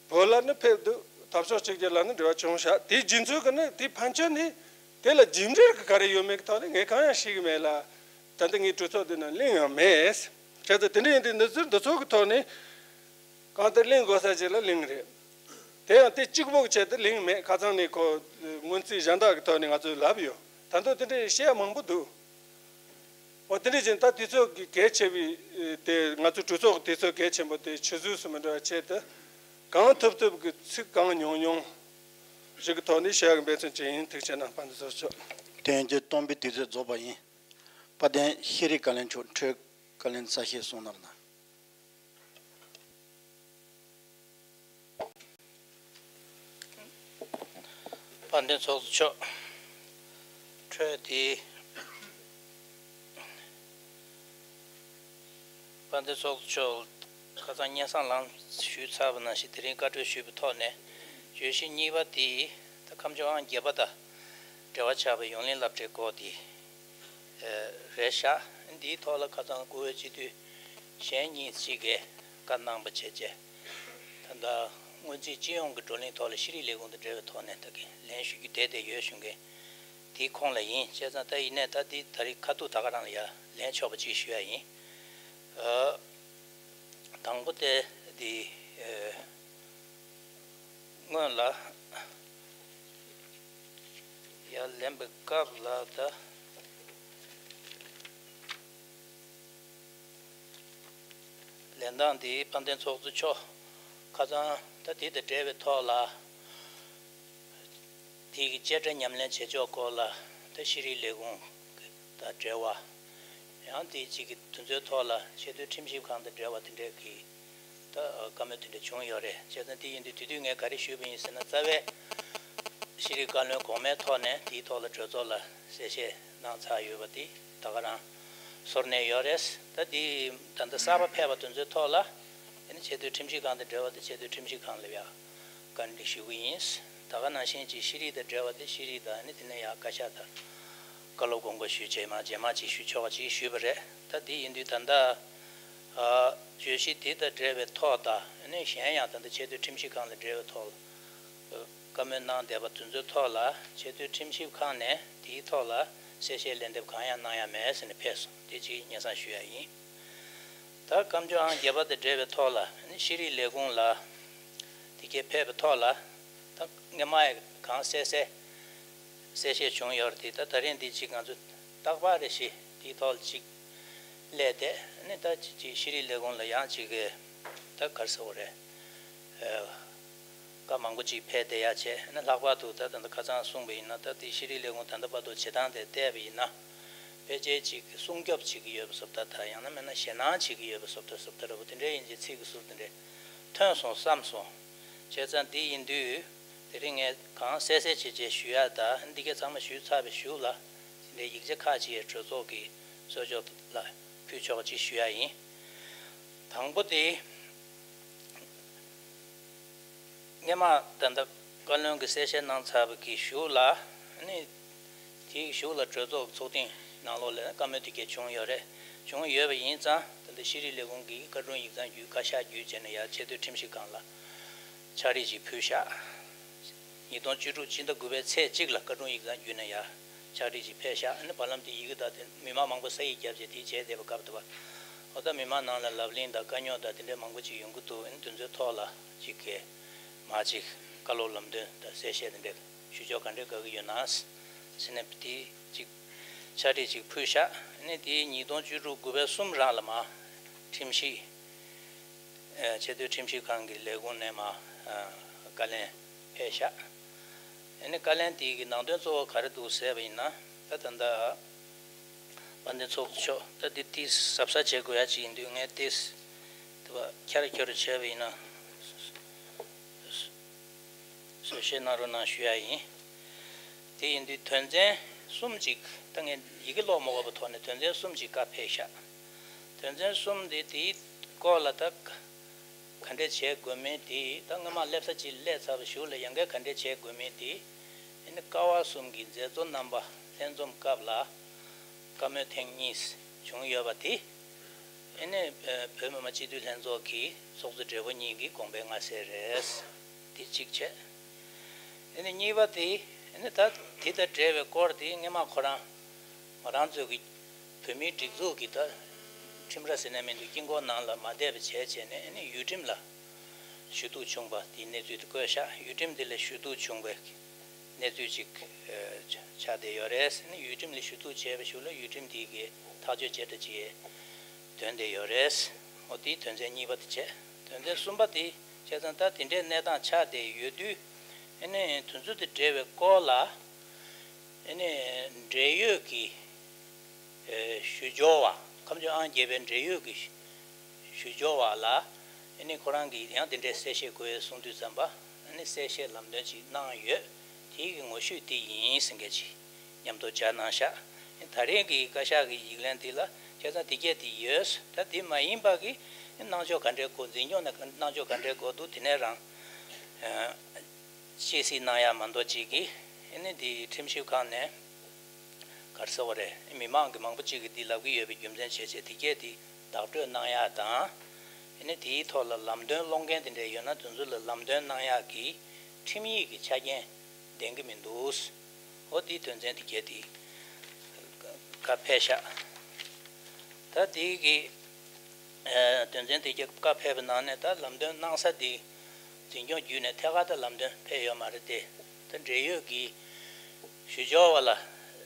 བོད་ལ་ནི་ཕེབས་འདུག་འཐབ་ཕྱོགས་གཅིག་གྱུར་ལ་ནི་འབྲེལ་བ་བྱུང་ཤག་དེའི་རྗེས་ཚུལ་གྱི་ནི་དེའི་ཕན་ཆད་ནི་དེ་ལ་རྒྱུ་འབྲས་ཀྱི་ག་རེ་ཡོད་མེད་ཀྱི་ཐོག་ནས་ངས་གང་ཡང་ཤེས་ཀྱི་མེད་ལ། ད་ལྟ་ངའི་གྲོས་ཚོགས་འདི་ནང་གླེང་ཡང་མེད། བྱས་ཙང་དེ་འདྲ་ཡིན་དུས་གནས་ཚུལ་འདི་ཚོ་གི་ཐོག་ནས་གང་ལྟར་གླེང་དགོས་ས་ཅིག་ལ་གླེང་རེད། དེ་ཡང་དེ་གཅིག་པོ་གི་ཆེད་དུ་གླེང་མེད། ཁ་སང་ནས་ཁོ་སྔོན་རྩིས་གཞན་དག་གི་ཐོག་ནས་ང་ཚོས་ལབ་ཡོད། ད་དུང་དེ་འདྲའི་བཤད་ཡ་མང་པོ་འདུག་འོ་དེ་འདྲ་བྱས་ན་ད་དུས་ཚོད་ཀྱི་གལ་ཆེ་བའི་དེ་ང་ཚོ་གྲོས་ཚོགས་ཀྱི་དུས་ཚོད་གལ་ཆེན་པོ་དེ་ཆུད་ཟོས་སུ་མི་འགྲོ་བའི་ཆེད་དུ། གང་ཐུབ་ཐུབ་ཀྱི་ཚིག་གང་ཉུང་ཉུང་ཞིག་གི་ཐོག་ནས་བཤད་ཡག་འབད་བརྩོན་བྱས་ཡིན། ཐུགས་རྗེ་གནང་། དཔལ་འབྱོར་ཚོགས་མཆོག་དོན་གྱི་སྟོན་པའི་དུས་ཚོད་རྫོགས་པ་ཡིན། དཔལ་ལྡན་ཤེས་རིག་བཀའ་བློན་མཆོག་འཕྲོས་བཀའ་ལན་གསལ་བཤད་གསུང་གནང་གནང་། དཔལ་ལྡན་ཚོགས་གཙོ་མཆོག་འཕྲོས་ཏེ། དཔལ་ལྡན་ཚོགས་གཙོ་མཆོག་ཁ་སང་སྙན་སེང་ལངས་ཞུས་ཚར་བ་ནང་བཞིན། དེ་རིང་བཀའ་འཁྲོལ་ཞུས་པའི་ཐོག་ནས། བརྗོད་གཞི་གཉིས་པ་དེ་ད་ཁམས་ལྗོངས་ཨང་བརྒྱད་པ་དང་འབྲེལ་བ་ཆགས་པའི་ཡོངས་གླིང་སློབ་གྲྭའི་སྐོར་དེ་རེད་ཤག་འདིའི་ཐོག་ལ་ཁ་སང་བཀུར་འོས་སྤྱི་འཐུས་གཞན་གཉིས་ཅིག་གིས་བཀའ་གནང་པ་བྱས་རྗེས། ད་ལྟ་སྔོན་རྩིས་སྤྱི་ཡོངས་ཀྱི་བགྲོ་གླེང་ཐོག་ལ་ཤེས་རིག་ལས་ཁུངས་དང་འབྲེལ་བའི་ཐོག་ནས་ད་གིན་ལན་ཞུ་རྒྱུ་བསྡད་བསྡད་ཡོད་བྱུང་མཁན་དེའི་ཁོངས་ལ་ཡིན། བྱས་ཙང་ད་ཡིན་ནའི་ད་འདི་ད་རེས་ཁ་ཐུག་ད་ག་རང་ལ་ཡ་ལན་ཆོག་པ་ཅིག་ཞུ་ཡ་ཡིན། ཨ། དང་པོ་དེ་འདི། ཨ། སྔོན་ལ་ཡར་ལེན་པའི་སྐབས་ལ་ད་ལེན་སྟངས་འདི་དཔལ་ལྡན་ཚོགས་གཙོ་མཆོག་ཁ་སང་ད་འདི་དང་འབྲེལ་བའི་ཐོག་ལ། དེ་གི་བཅད་ཁྲ་ཉམས་ལེན་བྱེད་ཕྱོགས་སྐོར་ལ་ད་ཤེས་རིག་ལས་ཁུངས་དང་འབྲེལ་བ། ཡང་དེ་གཅིག་གི་དུས་ཚོད་ཐོག་ལ་ཆེས་མཐོའི་ཁྲིམས་ཞིབ་ཁང་དང་འབྲེལ་བ་དེ་འདྲས་ཀྱི་ད་བཀའ་མོལ་དེ་འདྲ་བྱུང་ཡོད་རེད། བྱས་ཙང་དེ་ཡིན་དུས་དེ་དུས་ངས་ག་རེ་ཞུས་པ་ཡིན་ཟེར་ན། རྩ་བའི་ཤེས་རིག་བཀའ་བློན་གོང་མའི་ཐོག་ནས་དེའི་ཐོག་ལ་གྲོས་ཚོགས་ལ་གསལ་བཤད་གནང་ཚར་ཡོད་པ་དེ་ད་ག་རང་ཚོར་གནས་ཡོད་རེད། ད་དེ་ད་ལྟ་གསར་པ་ཕེབས་པ་དེ་ཚོའི་ཐོག་ལ་ཨ་ནི་ཆེས་མཐོའི་ཁྲིམས་ཞིབ་ཁང་དང་འབྲེལ་བ་དེ་ཆེས་མཐོའི་ཁྲིམས་ཞིབ་ཁང་ལ་ཡ་བཀའ་འདྲི་ཞུ་གི་ཡིན། ད་ག་ནང་བཞིན་གྱི་ཤེས་རིག་དང་འབྲེལ་བ་དེ་ཤེས་རིག་དང་ཨ་ནི་དེ་ནས་ཡ་བཀའ་ཤག་དང་བཀའ་སློབ་དགོངས་པ་ཞུ་རྗེས་མ་རྗེས་མ་ཅིག་ཞུ་ཆོག་པ་ཅིག་ཞུས་པ་རེད། ད་དེ་ཡིན་དུས་ད་ལྟ་ཨ་བརྗོད་གཞི་དེ་དང་འབྲེལ་བའི་ཐོག་དང་ཨ་ནི་གཞན་ཡང་ད་ལྟ་ཆེས་མཐོའི་ཁྲིམས་ཞིབ་ཁང་ལ་འབྲེལ་བའི་ཐོག་བཀའ་མོལ་གནང་བསྡད་པ་དེ་ཚོའི་ཐོག་ལ་ཆེས་མཐོའི་ཁྲིམས་ཞིབ་ཁང་ནས་དེའི་ཐོག་ལ་གསལ་བཤད་ལན་འདེབས་གང་ཡང་གནང་ཡ་མེད་ཟེར་ནས་ཕེབས་སོང་། དེ་གཅིག་སྙན་སེང་ཞུ་ཡ་ཡིན། ད་སྐབས་འཇོག་ཨང་བརྒྱད་པ་དང་འབྲེལ་བའི་ཐོག་ལ་ནི་ཤེས་རིག་ལས་ཁུངས་ལ་དེ་གས་ཕེབས་པའི་ཐོག་ལ་ད་སྔོན་མ་ཡི་གང་གསལ་གསལ་གསལ་བཤད་བྱུང་ཡོད་རེད། དེ་ད་ད་རིང་འདི་གཅིག་ང་ཚོ་རྟག་པར་རེ་བཞིན་དེའི་ཐོག་ལ་གཅིག་སླེབས་ཏེ་ནི་ད་གཅིག་ཤེས་རིག་ལས་ཁུངས་ལ་ཡང་གཅིག་གི་ད་ག་རེ་ཟེར་དགོས་རེད། བཀའ་མང་པོ་ཅིག་ཕེབས་བསྡད་ཡ་བྱས་ནས། ལྷག་པར་དུ་ད་ད་ལྟ་ཁ་སང་གསུངས་པ་ཡིན་ན། ད་དེ་ཤེས་རིག་ལས་ཁུངས་ད་ལྟ་བར་དུ་བྱེད་སྟངས་དེ་བལྟས་པ་ཡིན་ན། ཕལ་ཆེར་ཅིག་སྲུང་སྐྱོབ་བྱེད་ཀྱི་ཡོད་པ་བཟོ་ལྟ་དང་། ཡང་ན་མིན་ན་ཞེད་སྣང་བྱེད་ཀྱི་ཡོད་པ་བཟོ་ལྟ་བཟོ་ལྟ་འདྲ་པོ་དེ་འདྲ་ཡིན་གྱི་ཚིག་གི་ཟུར་དེ་འདྲ་ཐོན་སོང་བསམ་སོང་། བྱས་ཙང་འདི་ཡིན་དུས་དེ་རིང་ངས་གང་གསལ་གསལ་བྱས་བྱས་ཞུ་ཡ། ད་འདི་གས་ཚང་མ་ཞུས་ཚར་བའི་གཞུག་ལ་དེ་འདྲའི་ཡིག་ཆ་ཁག་ཅིག་གྲོས་ཚོགས་ཀྱི་གཙོ་སྐྱོང་ལ་ཕུལ་ཆོག་ཅིག་ཞུ་ཡ་ཡིན། དང་པོ་དེ། སྔོན་མ་ད་ལྟ་བཀའ་བློན་གྱིས་གསལ་བཤད་གནང་ཚར་བ་གི་གཞུག་ལ་ནི། དེའི་གཞུག་ལ་གྲོས་ཚོགས་ཚོགས་ཐེངས་ནང་ལོགས་ལ་བཀའ་མོལ་དེ་གས་བྱུང་ཡོད་རེད། བྱུང་ཡོད་པ་ཡིན་ཙང་ད་ལྟ་ཤེས་རིག་ལས་ཁུངས་ཀྱིས་བཀའ་དྲུང་ཡིག་ཚང་བརྒྱུད་བཀའ་ཤག་བརྒྱུད་བྱས་ནས་ཡར་ཆེས་མཐོའི་ཁྲིམས་ཞིབ་ཁང་ལ་ཕྱག་བྲིས་ཅིག་ཕུལ་ཤག་ཉིས་སྟོང་བཅུ་དྲུག་ཕྱི་ཟླ་དགུ་པའི་ཚེས་གཅིག་ལ་བཀའ་དྲུང་ཡིག་ཚང་བརྒྱུད་ནས་ཡར་ཕྱག་བྲིས་ཅིག་ཕེབས་ཤག་ཨ་ནི་བར་ལམ་དེ་ཡི་གེ་དང་དེ་མི་མང་མང་པོ་ས་ཡིག་བརྒྱབ་བྱས་དེ་བྱས་བསྡད་པ་སྐབས་དུ་བ། འོ་ད་མི་མང་ནང་ལ་ལབ་གླེང་དང་དཀའ་རྙོག་དང་དེ་འདྲའི་མང་པོ་ཅིག་ཡོང་གི་འདུག་ཨ་ནི་དེ་ཚོའི་ཐོག་ལ་ཅིག་གི་མ་ཅིག་བཀའ་སློབ་ལམ་སྟོན་དང་གསལ་བཤད་དེ་འདྲའི་ཞུ་ཕྱོགས་ག་འདྲའི་དགའ་གི་ཡོད་ན་ཟེར་ནས་དེ་ཅིག་ཕྱག་བྲིས་ཅིག་ཕུལ་ཤག་ཨ་ནི་དེ་ཉིས་སྟོང་བཅུ་དྲུག་དགུ་པའི་གསུམ་རང་ལ་མར་ཁྲིམས་ཞིབ། ཨ། ཆེས་མཐོའི་ཁྲིམས་ཞིབ་ཁང་གི་ལས་ཁུངས་ནས་མར། ཨ། བཀའ་ལན་ཕེབས་ཤག་ཨ་ནི་བཀའ་ལན་དེ་གི་ནང་དོན་གཙོ་བོ་ག་རེ་འདུག་ཟེར་བ་ཡིན་ན། ད་ད་ལྟ་དཔལ་ལྡན་ཚོགས་གཙོ་མཆོག་ད་འདི་ཏིས་གཟབ་གཟབ་བྱེད་དགོས་ཡ་ཅིག་ཡིན་དུས་ངས་ཏིས་དེ་བ་ཁྱར་ཁྱོར་བྱས་པ་ཡིན་ན། གསལ་བཤད་གནང་རོགས་གནང་ཞུ་ཡ་ཡིན། དེ་ཡིན་དུས་དོན་ཚན་གསུམ་ཅིག་ད་ངས་ཡི་གེ་ཀློག་མ་དགོས་པའི་ཐོག་ནས་དོན་ཚན་གསུམ་ཅིག་བཀའ་ཕེབས་ཤག་དོན་ཚན་གསུམ་དེ་དེའི་སྐོར་ལ་ད་ག་འདྲས་བྱེད་དགོས་མིན་དེ། ད་སྔོན་མ་སླེབས་ས་ཅིག་སླེབས་ཚར་བའི་གཞུག་ལ་ཡང་བསྐྱར་ག་འདྲས་བྱེད་དགོས་མིན་དེ། ཨ་ནི་ཀ་བ་གསུམ་གྱི་མཛད་གཙོ་རྣམ་པ་ལྷན་འཛོམས་སྐབས་ལ་བཀའ་མོལ་ཐེངས་གཉིས་བྱུང་ཡོད་པ་དེ། ཨ་ནི་བོད་མི་མང་སྤྱི་འཐུས་ལྷན་ཚོགས་ཀྱི་ཚོགས་གཙོ་སྦྲེལ་པོ་གཉིས་ཀྱི་དགོངས་པའི་མངའ་གསལ་རེད། དེ་གཅིག་བྱས། ཨ་ནི་གཉིས་པ་དེ། ཨ་ནི་ད་དེ་དང་འབྲེལ་བའི་སྐོར་དེ་སྔོན་མ་ཁོ་རང་ང་རང་ཚོ་གི་བོད་མིའི་སྒྲིག་འཛུགས་ཀྱི་ད་ཁྲིམས་ར་ཟེར་ན་མི་འདུག་དཀྱིལ་འཁོར་ནང་ལ་མ་བསྡད་པ་བྱས་བྱས་ནས། ཨ་ནི་ཡུལ་ཁྲིམས་ལ་ཞུ་གཏུག་བྱུང་བ་དེའི་གནས་ཚུལ་དེ་བཀོད་ཤག་ཡུལ་ཁྲིམས་དེ་ལ་ཞུ་གཏུག་བྱུང་བའི་གནས་ཚུལ་ཅིག་ཨ་ཆགས་བསྡད་ཡོད་རེད། ཨ་ནི་ཡུལ་ཁྲིམས་ལ་ཞུ་གཏུག་བྱས་པའི་གཞུག་ལ་ཡུལ་ཁྲིམས་དེ་གིས་ཐག་གཅོད་བྱས་འདྲ་ཅིག་ཐོན་བསྡད་ཡོད་རེད། འོ་དེའི་དོན་ཚན་གཉིས་པ་དེ་བྱས། དོན་ཚན་གསུམ་པ་དེ་བྱས་ཙང་ད་དེ་འདྲའི་གནས་སྟངས་ཆགས་བསྡད་ཡོད་དུས། ཨ་ནི་དོན་ཚན་དེ་འབྲེལ་བའི་སྐོར་ལ་ཨ་ནི་འབྲེལ་ཡོད་ཀྱི་ཨེ་ཞུ་སྦྱོར་བ། ཁམས་ལྗོངས་ཨང་བརྒྱད་པའི་འབྲེལ་ཡོད་ཀྱི་ཞུ་སྦྱོར་བ་ལ་ཨ་ནི་ཁོ་རང་གིས་ཡང་དེ་འདྲའི་གསལ་བཤད་དགོས་གསུངས་དུས་ཙམ་པ། ཨ་ནི་གསལ་བཤད་ལམ་སྟོན་ཅིག་གནང་ཡོད། དེའི་གི་ངོ་བཤུས་དེ་ཡིན་ཟེར་མཁན་ཅིག་ མཉམ་དུ་སྦྱར་གནང་ཤག་ད་རེས་ཀྱི་བཀའ་ཤག་གི་ཡིག་ལན་འདི་ལ་བྱས་ཙང་འདི་སྐད་དེ་ཡོད། ད་འདི་མ་ཡིན་པ་གི་གནང་ཕྱོགས་ག་འདྲའི་དགོས། འཛིན་སྐྱོང་ནས་གནང་ཕྱོགས་ག་འདྲའི་དགོས་འདུག་དེ་ནས་རང་ཨ་ཆེད་གཟིགས་གནང་ཡག་མ་གཏོགས་ཅིག་གི་ཨ་ནི་འདི་ཁྲིམས་ཞིབ་ཁང་ནས་ག་རེ་ཟེར་བ་རེད། མི་མང་གི་མང་པོ་ཅིག་གིས་འདི་ལབ་ཀྱི་ཡོད་པའི་རྒྱུ་མཚན་བྱས་བྱས་འདི་སྐད་འདི་བདག་སྤྲོད་གནང་ཡག་དང་། ཨ་ནི་དེའི་ཐོག་ལ་ལམ་སྟོན་སློང་མཁན་དེ་འདྲ་ཡོད་ན་དེ་ཚོ་ལ་ལམ་སྟོན་གནང་ཡག་གི་ཁྲིམས་ཡིག་གི་ཆ་རྐྱེན་ལྡན་གྱི་མི་འདུག་འོ་དེའི་དོན་ཚན་དེ་གྱད་དེ་བཀའ་ཕེབས་ཤག་ད་དེའི་གི་ཨ་དོན་ཚན་དེ་གྱད་བཀའ་ཕེབས་པའི་ནང་ནས་ད་ལམ་སྟོན་གནང་ས་དེ་འཛིན་སྐྱོང་བརྒྱུད་ནས་ཐད་ཀར་ད་ལམ་སྟོན་ཕེབས་ཡོད་མ་རེད་དེ། ད་འབྲེལ་ཡོད་ཀྱི་ཞུ་སྦྱོར་བ་ལ་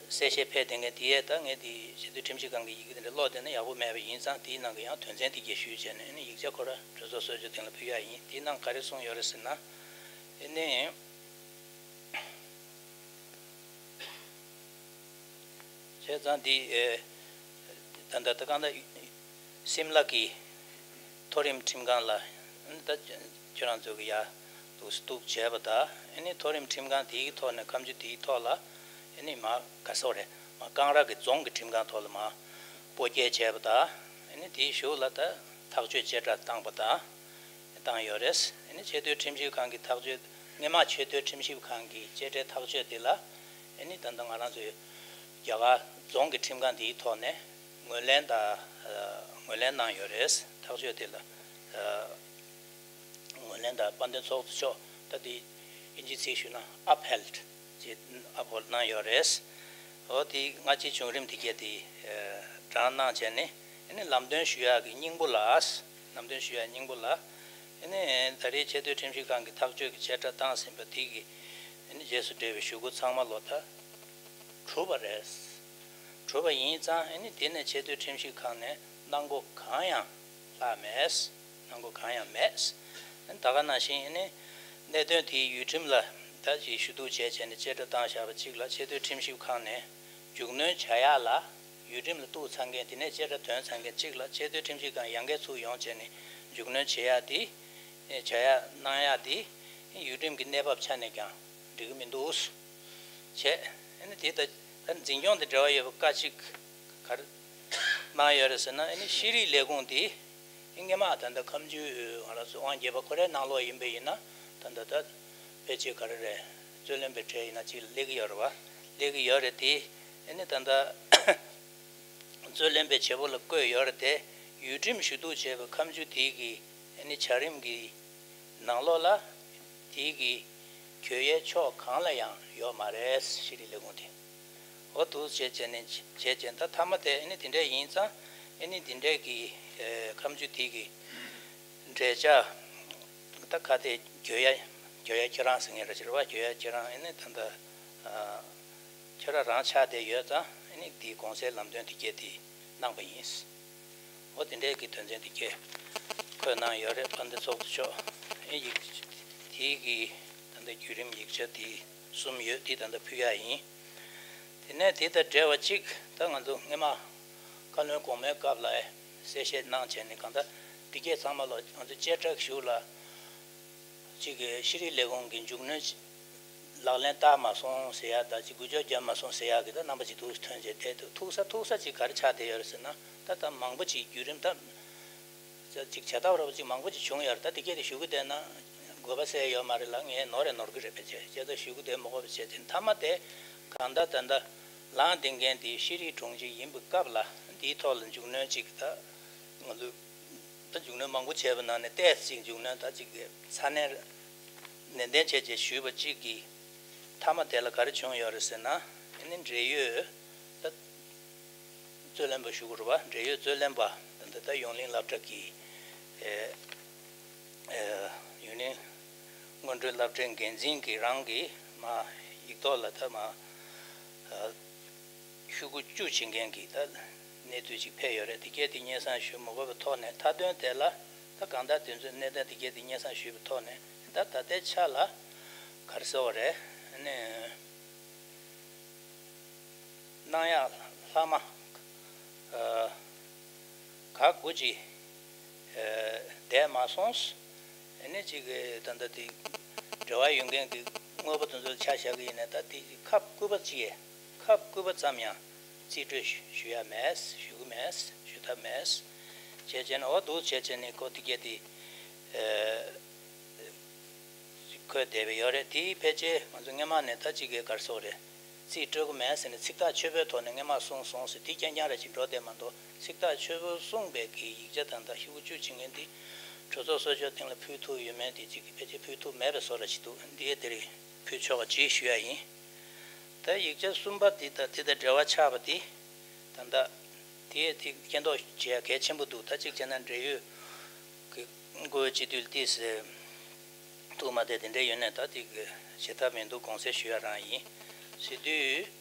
གསལ་བཤད་ཕེབས་བསྡད་མཁན་དེ་ཡས་ད་ངས་དེ་ཆེས་མཐོའི་ཁྲིམས་ཞིབ་ཁང་གི་ཡི་གེ་དེ་འདྲ་ཀློག་བསྡད་ན་ཡག་པོ་མེད་པ་ཡིན་ཙང་དེའི་ནང་གི་ཡང་དོན་ཚན་དེ་གྱད་ཞུས་བྱས་ནས་ཨ་ནི་ཡིག་ཆ་ཁོ་ར་གྲོས་ཚོགས་གསར་འཇོག་ཐེངས་ལ་ཕུལ་ཡག་ཡིན། དེའི་ནང་ག་རེ་གསུངས་ཡོད་རེད་ཟེར་ན། ཨ་ནི། བྱས་ཙང་འདི་ཨེ་ད་ལྟ་ད་གང་ལྟར་སིམ་ལ་གི་མཐོ་རིམ་ཁྲིམས་ཁང་ལ་ཨ་ནི་ད་ཁྱོད་རང་ཚོ་གི་ཡར་འདུག་སེ་གཏུག་བྱས་པ་དང་། ཨ་ནི་མཐོ་རིམ་ཁྲིམས་ཁང་དེའི་ཐོག་ནས་ཁ་མཆུ་དེའི་ཐོག་ལ་ཨ་ནི་མར་ག་རེ་ཟེར་དགོས་རེད། མར་ཀང་ར་གི་རྫོང་གི་ཁྲིམས་ཁང་ཐོག་ལ་མར་སྤོ་སྐྱེལ་བྱས་པ་དང་། ཨ་ནི་དེའི་གཞུག་ལ་ད་ཐག་གཅོད་བཅད་ཁྲ་བཏང་པ་དང་། བཏང་ཡོད་རེད། ཨ་ནི་ཆེས་མཐོའི་ཁྲིམས་ཞིབ་ཁང་གི་ཐག་གཅོད། སྔོན་མ་ཆེས་མཐོའི་ཁྲིམས་ཞིབ་ཁང་གི་བཅད་ཁྲའི་ཐག་གཅོད་དེ་ལ་ཨ་ནི་ད་ལྟ་ང་རང་ཚོའི་རྒྱ་གར་རྫོང་གི་ཁྲིམས་ཁང་དེའི་ཐོག་ནས་ངོས་ལེན་དང་ཨ་ངོས་ལེན་གནང་ཡོད་རེད། ཐག་གཅོད་དེ་ལ་ཨ་ངོས་ལེན་དང་། དཔལ་ལྡན་ཚོགས་གཙོ་མཆོག་ད་དེ་ཨིན་ཇིའི་ཚིག་ཞུས་ན་ཨབ་ཧེལ་ཌི་ཅེས་ཨབ་ཧོལ་ཌི་གནང་ཡོད་རེད། འོ་དེ་སྔ་ཕྱི་བྱུང་རིམ་དེ་གྱད་དེ་ཨ་བགྲངས་གནང་བྱས་ནས་ཨ་ནི་ལམ་སྟོན་ཞུ་ཡག་གི་སྙིང་པོ་ལ། ལམ་སྟོན་ཞུ་ཡག་སྙིང་པོ་ལ། ཨ་ནི་ད་རེས་ཆེས་མཐོའི་ཁྲིམས་ཞིབ་ཁང་གི་ཐག་གཅོད་ཀྱི་བཅད་ཁྲ་བཏང་ཟིན་པ་དེ་གི་ཨ་ནི་རྗེས་སུ་འབྲེལ་བའི་ཞུ་སྒོ་ཚང་མ་ལོ་ད་གྲུབ་པ་རེད། གྲུབ་པ་ཡིན་ཙང་ཨ་ནི་དེ་ནས་ཆེས་མཐོའི་ཁྲིམས་ཞིབ་ཁང་ནས་གནང་སྒོ་གང་ཡང་ལྷག་མེད། གནང་སྒོ་གང་ཡང་མེད། ཨ་ནི་ད་ག་ནང་བཞིན་ཨ་ནི་གནད་དོན་དེའི་ཡུལ་ཁྲིམས་ལ་ད་ཅིག་ཞུ་གཏུག་བྱས་བྱས་ནས་བཅད་ཁྲ་བཏང་བཞག་པ་གཅིག་ལ་ཆེས་མཐོའི་ཁྲིམས་ཞིབ་ཁང་ནས་མཇུག་གནོན་བྱ་ཡག་ལ། ཡུལ་ཁྲིམས་ལ་གཏུག་ཚར་མཁན་དེ་ནས་བཅད་ཁྲ་ཐོན་ཚར་མཁན་གཅིག་ལ་ཆེས་མཐོའི་ཁྲིམས་ཞིབ་ཁང་ཡང་བསྐྱར་ཚུར་ཡོང་བྱས་ནས་མཇུག་གནོན་བྱེད་ཡག་དེ། བྱ་ཡག་གནང་ཡག་དེ་ཡུལ་ཁྲིམས་ཀྱི་གནས་བབ་ཆ་ནས་ཀྱང་འགྲིག་གི་མི་འདུག་བྱས། ཨ་ནི་དེ་ད་ད་འཛིན་སྐྱོང་དང་འབྲེལ་བ་ཡོད་པ་བཀའ་གཅིག་ག་རེ་གནང་ཡོད་རེད་ཟེར་ན། ཨ་ནི་ཤེས་རིག་ལས་ཁུངས་དེ་སྔོན་མ་ད་ལྟ་ཁ་མཆུ་ང་རང་ཚོ་དབང་རྒྱལ་བ་ཁོ་རའི་ནང་ལོགས་ཡིན་པ་ཡིན་ན། ད་ལྟ་ད་ཕལ་ཆེར་ག་རེ་རེད། རྩོད་ལེན་པའི་གྲས་ཡིན་ན་གཅིག་ལ་སླེབས་ཀྱི་ཡོད་རེད་བ། སླེབས་ཀྱི་ཡོད་རེད་དེ། ཨ་ནི་ད་ལྟ་རྩོད་ལེན་པའི་བྱེད་པོ་ལ་བསྐོས་ཡོད་རེད་དེ། ཡུལ་ཁྲིམས་ཞུ་གཏུག་བྱས་པའི་ཁ་མཆུ་དེ་གི་ཨ་ནི་བྱ་རིམ་གྱི་ནང་ལོགས་ལ་དེ་གི་གྱོད་ཡའི་ཕྱོགས་གང་ལ་ཡང་ཡོད་མ་རེད། ཤེས་རིག་ལས་ཁུངས་དེ། འོ་འདུག་བྱས་བྱས་ནས་བྱས་བྱས་ད་མཐའ་མ་དེ་ཨ་ནི་དེ་འདྲ་ཡིན་ཙང་ཨ་ནི་དེ་འདྲ་གི་ཨེ་ཁ་མཆུ་དེ་གི་འབྲེལ་ཆགས་ད་ག་དེ་གྱོད་ཡ་གྱོད་ཡ་ཁྱེད་རང་ཟེར་མཁན་རེད་ཟེར་བ། གྱོད་ཡ་ཁྱེད་རང་ཨ་ནི་ད་ལྟ་ཨ་ཁྱེད་རང་རང་ཆགས་བསྡད་ཡོད་ཙང་ཨ་ནི་དེའི་གོང་གསལ་ལམ་སྟོན་དེ་གྱད་དེ་གནང་པ་ཡིན། འོ་དེ་འདྲའི་གི་དོན་ཚན་དེ་གྱད་འཁོད་གནང་ཡོད་རེད། དཔལ་ལྡན་ཚོགས་གཙོ་མཆོག་ཨེ་ཡིག་དེའི་གི་ད་ལྟ་བརྒྱུད་རིམ་ཡིག་ཆ་དེ་གསུམ་ཡོད། དེ་ད་ལྟ་ཕུལ་ཡག་ཡིན། དེ་ནས་དེ་དང་འབྲེལ་བ་གཅིག་ད་ང་ཚོ་སྔོན་མ་བཀའ་བློན་གོང་མའི་སྐབས་ལ་གསལ་བཤད་གནང་བྱས་ནས་གང་ལྟར་འདི་གྱད་ཚང་མ་ལ་ང་ཚོ་བཅད་ཁྲ་གཞུག་ལ་གཅིག་གི་ཤེས་རིག་ལས་ཁུངས་ཀྱི་མཇུག་གནོན་ལག་ལེན་བསྟར་མ་སོང་ཟེར་ཡག་དང་གཅིག་འགུལ་སྐྱོད་བརྒྱབ་མ་སོང་ཟེར་ཡག་གི་ད་རྣམ་པ་ཅིག་འདུག་ཐོན་བྱས་བསྡད་འདུག་ཐུག་ས་ཐུག་ས་ཅིག་ག་རེ་ཆགས་བསྡད་ཡོད་རེད་ཟེར་ན། ད་ད་མང་པོ་ཅིག་བརྒྱུད་རིམ་ད། ཅིག་བྱ་ཐབས་ར་བ་ཅིག་མང་པོ་ཅིག་བྱུང་ཡོད་རེད། ད་དེ་གྱད་དེ་ཞུ་གི་བསྡད་ན་དགོས་པ་སེལ་ཡོད་མ་རེད་ལ། ངས་ནོར་རེ་ནོར་གི་རེད། ཕལ་ཆེར་བྱས་ཙང་ཞུ་གི་བསྡད་མི་དགོས་པ་བྱས་ཙང་མཐའ་མ་དེ་གང་ལྟར་ད་ལྟ་ལངས་བསྡད་མཁན་དེ་ཤེས་རིག་དྲུང་ཆེ་ཡིན་པའི་སྐབས་ལ་འདིའི་ཐོག་ལ་མཇུག་གནོན་ཅིག་ད་ང་ཚོས་ད་མཇུག་གནོན་མང་པོ་བྱས་པ་ནང་ནས་ཏོག་ཙམ་ཅིག་མཇུག་གནོན་ད་ཅིག་ཚ་ནན་ནན་ཏན་བྱས་བྱས་ཞུས་པ་གཅིག་གིས་མཐའ་མ་དེ་ལ་ག་རེ་བྱུང་ཡོད་རེད་ཟེར་ན། ཨ་ནི་འབྲེལ་ཡོད་ད། རྩོད་ལེན་པ་ཞུ་དགོས་རེད་བ། འབྲེལ་ཡོད་རྩོད་ལེན་པ་ད་ལྟ་ད་ཡོངས་གླིང་སློབ་གྲྭ་གི་ཨེ་ཨེ་ཡོངས་གླིང་སྔོན་འགྲོའི་སློབ་གྲྭའི་འགན་འཛིན་གྱིས་རང་གི་མ་ཡིག་ཐོག་ལ་ད་མ་ཨ་ཤོག་གུ་བཅུ་བྱེད་མཁན་གྱི་ད་གནས་ཚུལ་ཅིག་ཕེབས་ཡོད་རེད། དེ་གྱད་དེ་སྙན་སེང་ཞུ་མ་དགོས་པའི་ཐོག་ནས་མཐའ་དོན་དེ་ལ་ད་གང་ལྟར་དེ་ཚོའི་གནད་དོན་དེ་གྱད་དེ་སྙན་སེང་ཞུས་པའི་ཐོག་ནས་ད་ད་ལྟའི་ཆ་ལ་ག་རེ་ཟེར་བ་རེད། ཨ་ནི། གནང་ཡག་ལྷག་མ་ཨ་ག་དགོས་ཀྱི་ཨ་བསྡད་མ་སོང་། ཨ་ནི་གཅིག་གི་ད་ལྟ་དེ་འབྲེལ་བ་ཡོད་མཁན་གྱི་དངོས་པོ་དེ་ཚོ་ཆ་བཞག་གི་ཡིན་ན། ད་དེ་ཁ་སྐུད་པ་གཅིག་ཡས་ ཕ་སྐུད་པ་ཙམ་ཡང་རྩིས་སྤྲོད་ཞུ་ཡ་མེད། ཞུ་གི་མེད། ཞུ་ཐབས་མེད། བྱས་བྱས་ནས་འོ་འདུག་བྱས་བྱས་ནས་ཁོ་དེ་གས་དེ། ཁོས་བསྡད་པ་ཡོད་རེད། དེའི་ཕལ་ཆེར་ང་ཚོ་སྔོན་མ་ནས་ད་ཅིག་གི་གར་སོགས་རེད། རྩིས་སྤྲོད་གི་མེད་ཟེར་ནས་ཚིག་ཐག་ཆོད་པོའི་ཐོག་ནས་སྔོན་མ་གསུངས་སོང་ཟེར་དེ་རྐྱང་རྐྱང་རེ་ཅིག་འགྲོ་བསྡད་མ་གཏོགས། ཚིག་ཐག་ཆོད་པོ་གསུངས་པའི་གི་ཡིག་ཆ་དང་ད་ཤོག་གུ་བཅུ་ཅིག་ངན་དེ་གྲོས་ཚོགས་གསར་ཤོག་སྟེང་ལ་ཕུལ་ཐུབ་ཡོད་མེད་དེ་ཅིག་གི་ཕལ་ཆེར་ཕུལ་ཐུབ་མེད་པའི་བཟོ་འདྲ་ཅིག་འདུག་འདི་ཡས་དེ་རིང་ཕུལ་ཆོག་པ་ཅིག་ཞུ་ཡ་ཡིན། ད་ཡིག་ཆ་གསུམ་པ་འདི་དང་འདི་དང་འབྲེལ་བ་ཆགས་པ་འདི་ད་ལྟ་དེ་ཡས་དེ་མཁྱེན་རྟོགས་བྱེད་ཡ་གལ་ཆེན་པོ་འདུག་ད་གཅིག་བྱས་ན་འབྲེལ་ཡོད་ཀྱི་འགོ་སྤྱི་འཐུས་ཏིས་ཐུག་མ་བསྡད་དེ་འདྲ་ཡོད་ནས་ད་དེ་གི་བྱེད་ཐབས་མི་འདུག་དགོངས་སེལ་ཞུ་ཡ་རང་ཡིན། ཟེར་དུས་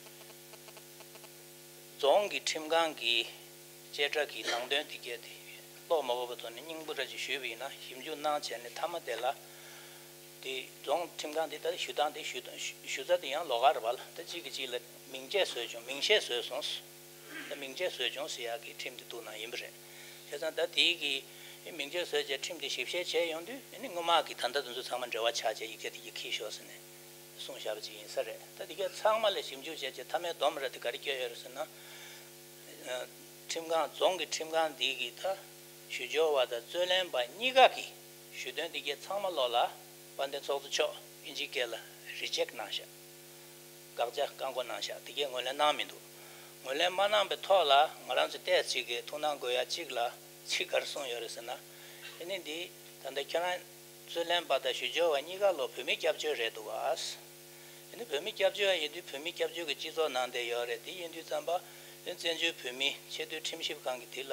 རྫོང་གི་ཁྲིམས་ཁང་གི་བཅད་ཁྲ་གི་ནང་དོན་དེ་གས་དེ་ཀློག་མ་དགོས་པའི་ཐོག་ནས་སྙིང་པོ་ར་ཅིག་ཞུས་པ་ཡིན་ན་ཞིབ་འཇུག་གནང་བྱས་ནས་མཐའ་མ་དེ་ལ་དེ་རྫོང་ཁྲིམས་ཁང་དེ་ད་ཞུ་སྟངས་དེ་ཞུ་ཞུ་ས་དེ་ཡང་ལོགས་ཀ་རེད་པ་ལ། ད་གཅིག་གིས་གཅིག་ལ་མིང་ཆད་བཟོས་བྱུང་། མིང་ཤས་བཟོས་སོང་། ད་མིང་ཆད་བཟོས་བྱུང་ཟེར་ཡག་གི་ཁྲིམས་དེ་འདུག་ན་ཡིན་པ་རེད། བྱས་ཙང་ད་དེའི་གི་མིང་ཆད་བཟོས་བྱས་ཁྲིམས་དེ་ཞིབ་བཤེར་བྱས་ཡོང་དུས་ཨ་ནི་སྔོན་མ་གི་ད་ལྟ་དེ་ཚོ་ཚང་མ་འབྲེལ་བ་ཆགས་བྱས་ཡིག་ཆ་དེ་གི་ཁྱེར་ཤོག་ཟེར་ནས་གསུངས་བཞག་པ་ཅིག་ཡིན་ས་རེད། ད་དེ་ག་ཚང་མ་ལ་ཞིབ་འཇུག་བྱས་བྱས་མཐའ་མའི་སྡོམ་ར་དེ་ག་རེ་བསྐྱོན་ཡོད་རེད་ཟེར་ན། ཁྲིམས་ཁང་རྫོང་གི་ཁྲིམས་ཁང་འདི་གི་ད་ཞུ་སྦྱོར་བ་དང་རྩོད་ལེན་པ་གཉིས་ཀ་གི་ཞུ་དོན་འདི་གའི་ཚང་མ་ལོག་ལ་དཔལ་ལྡན་ཚོགས་གཙོ་མཆོག་དབྱིན་ཇིའི་སྐད་ལ་རི་ཇེག་གནང་ཤག་དགག་བྱ་བཀག་འགོག་གནང་ཤག་དེ་གའི་ངོས་ལེན་གནང་མི་འདུག་ངོས་ལེན་མ་གནང་པའི་ཐོག་ལ་ང་རང་ཚོ་ཏོག་ཙམ་གི་ཐུགས་སྣང་དགོས་ཡ་གཅིག་ལ་ཚིག་ག་རེ་གསུངས་ཡོད་རེད་ཟེར་ན། ཨ་ནི་འདི་ད་ལྟ་ཁྱེད་རང་རྩོད་ལེན་པ་དང་ཞུ་སྦྱོར་བ་གཉིས་ཀ་ལོ་བོད་མི་སྐྱབས་བཅོལ་རེད་འདུག་ག་ཨ་ནི་བོད་མི་སྐྱབས་བཅོལ་ཡིན་དུས་བོད་མི་སྐྱབས་བཅོལ་གྱི་སྤྱི་ཚོགས་ནང་བསྡད་ཡོད་རེད། དེ་ཡིན་དུས་ཙམ་པ་ཨ་ནི་བཙན་བྱོལ་བོད་མི་ཆེས་མཐོའི་ཁྲིམས་ཞིབ་ཁང་གི་དེ་ལ་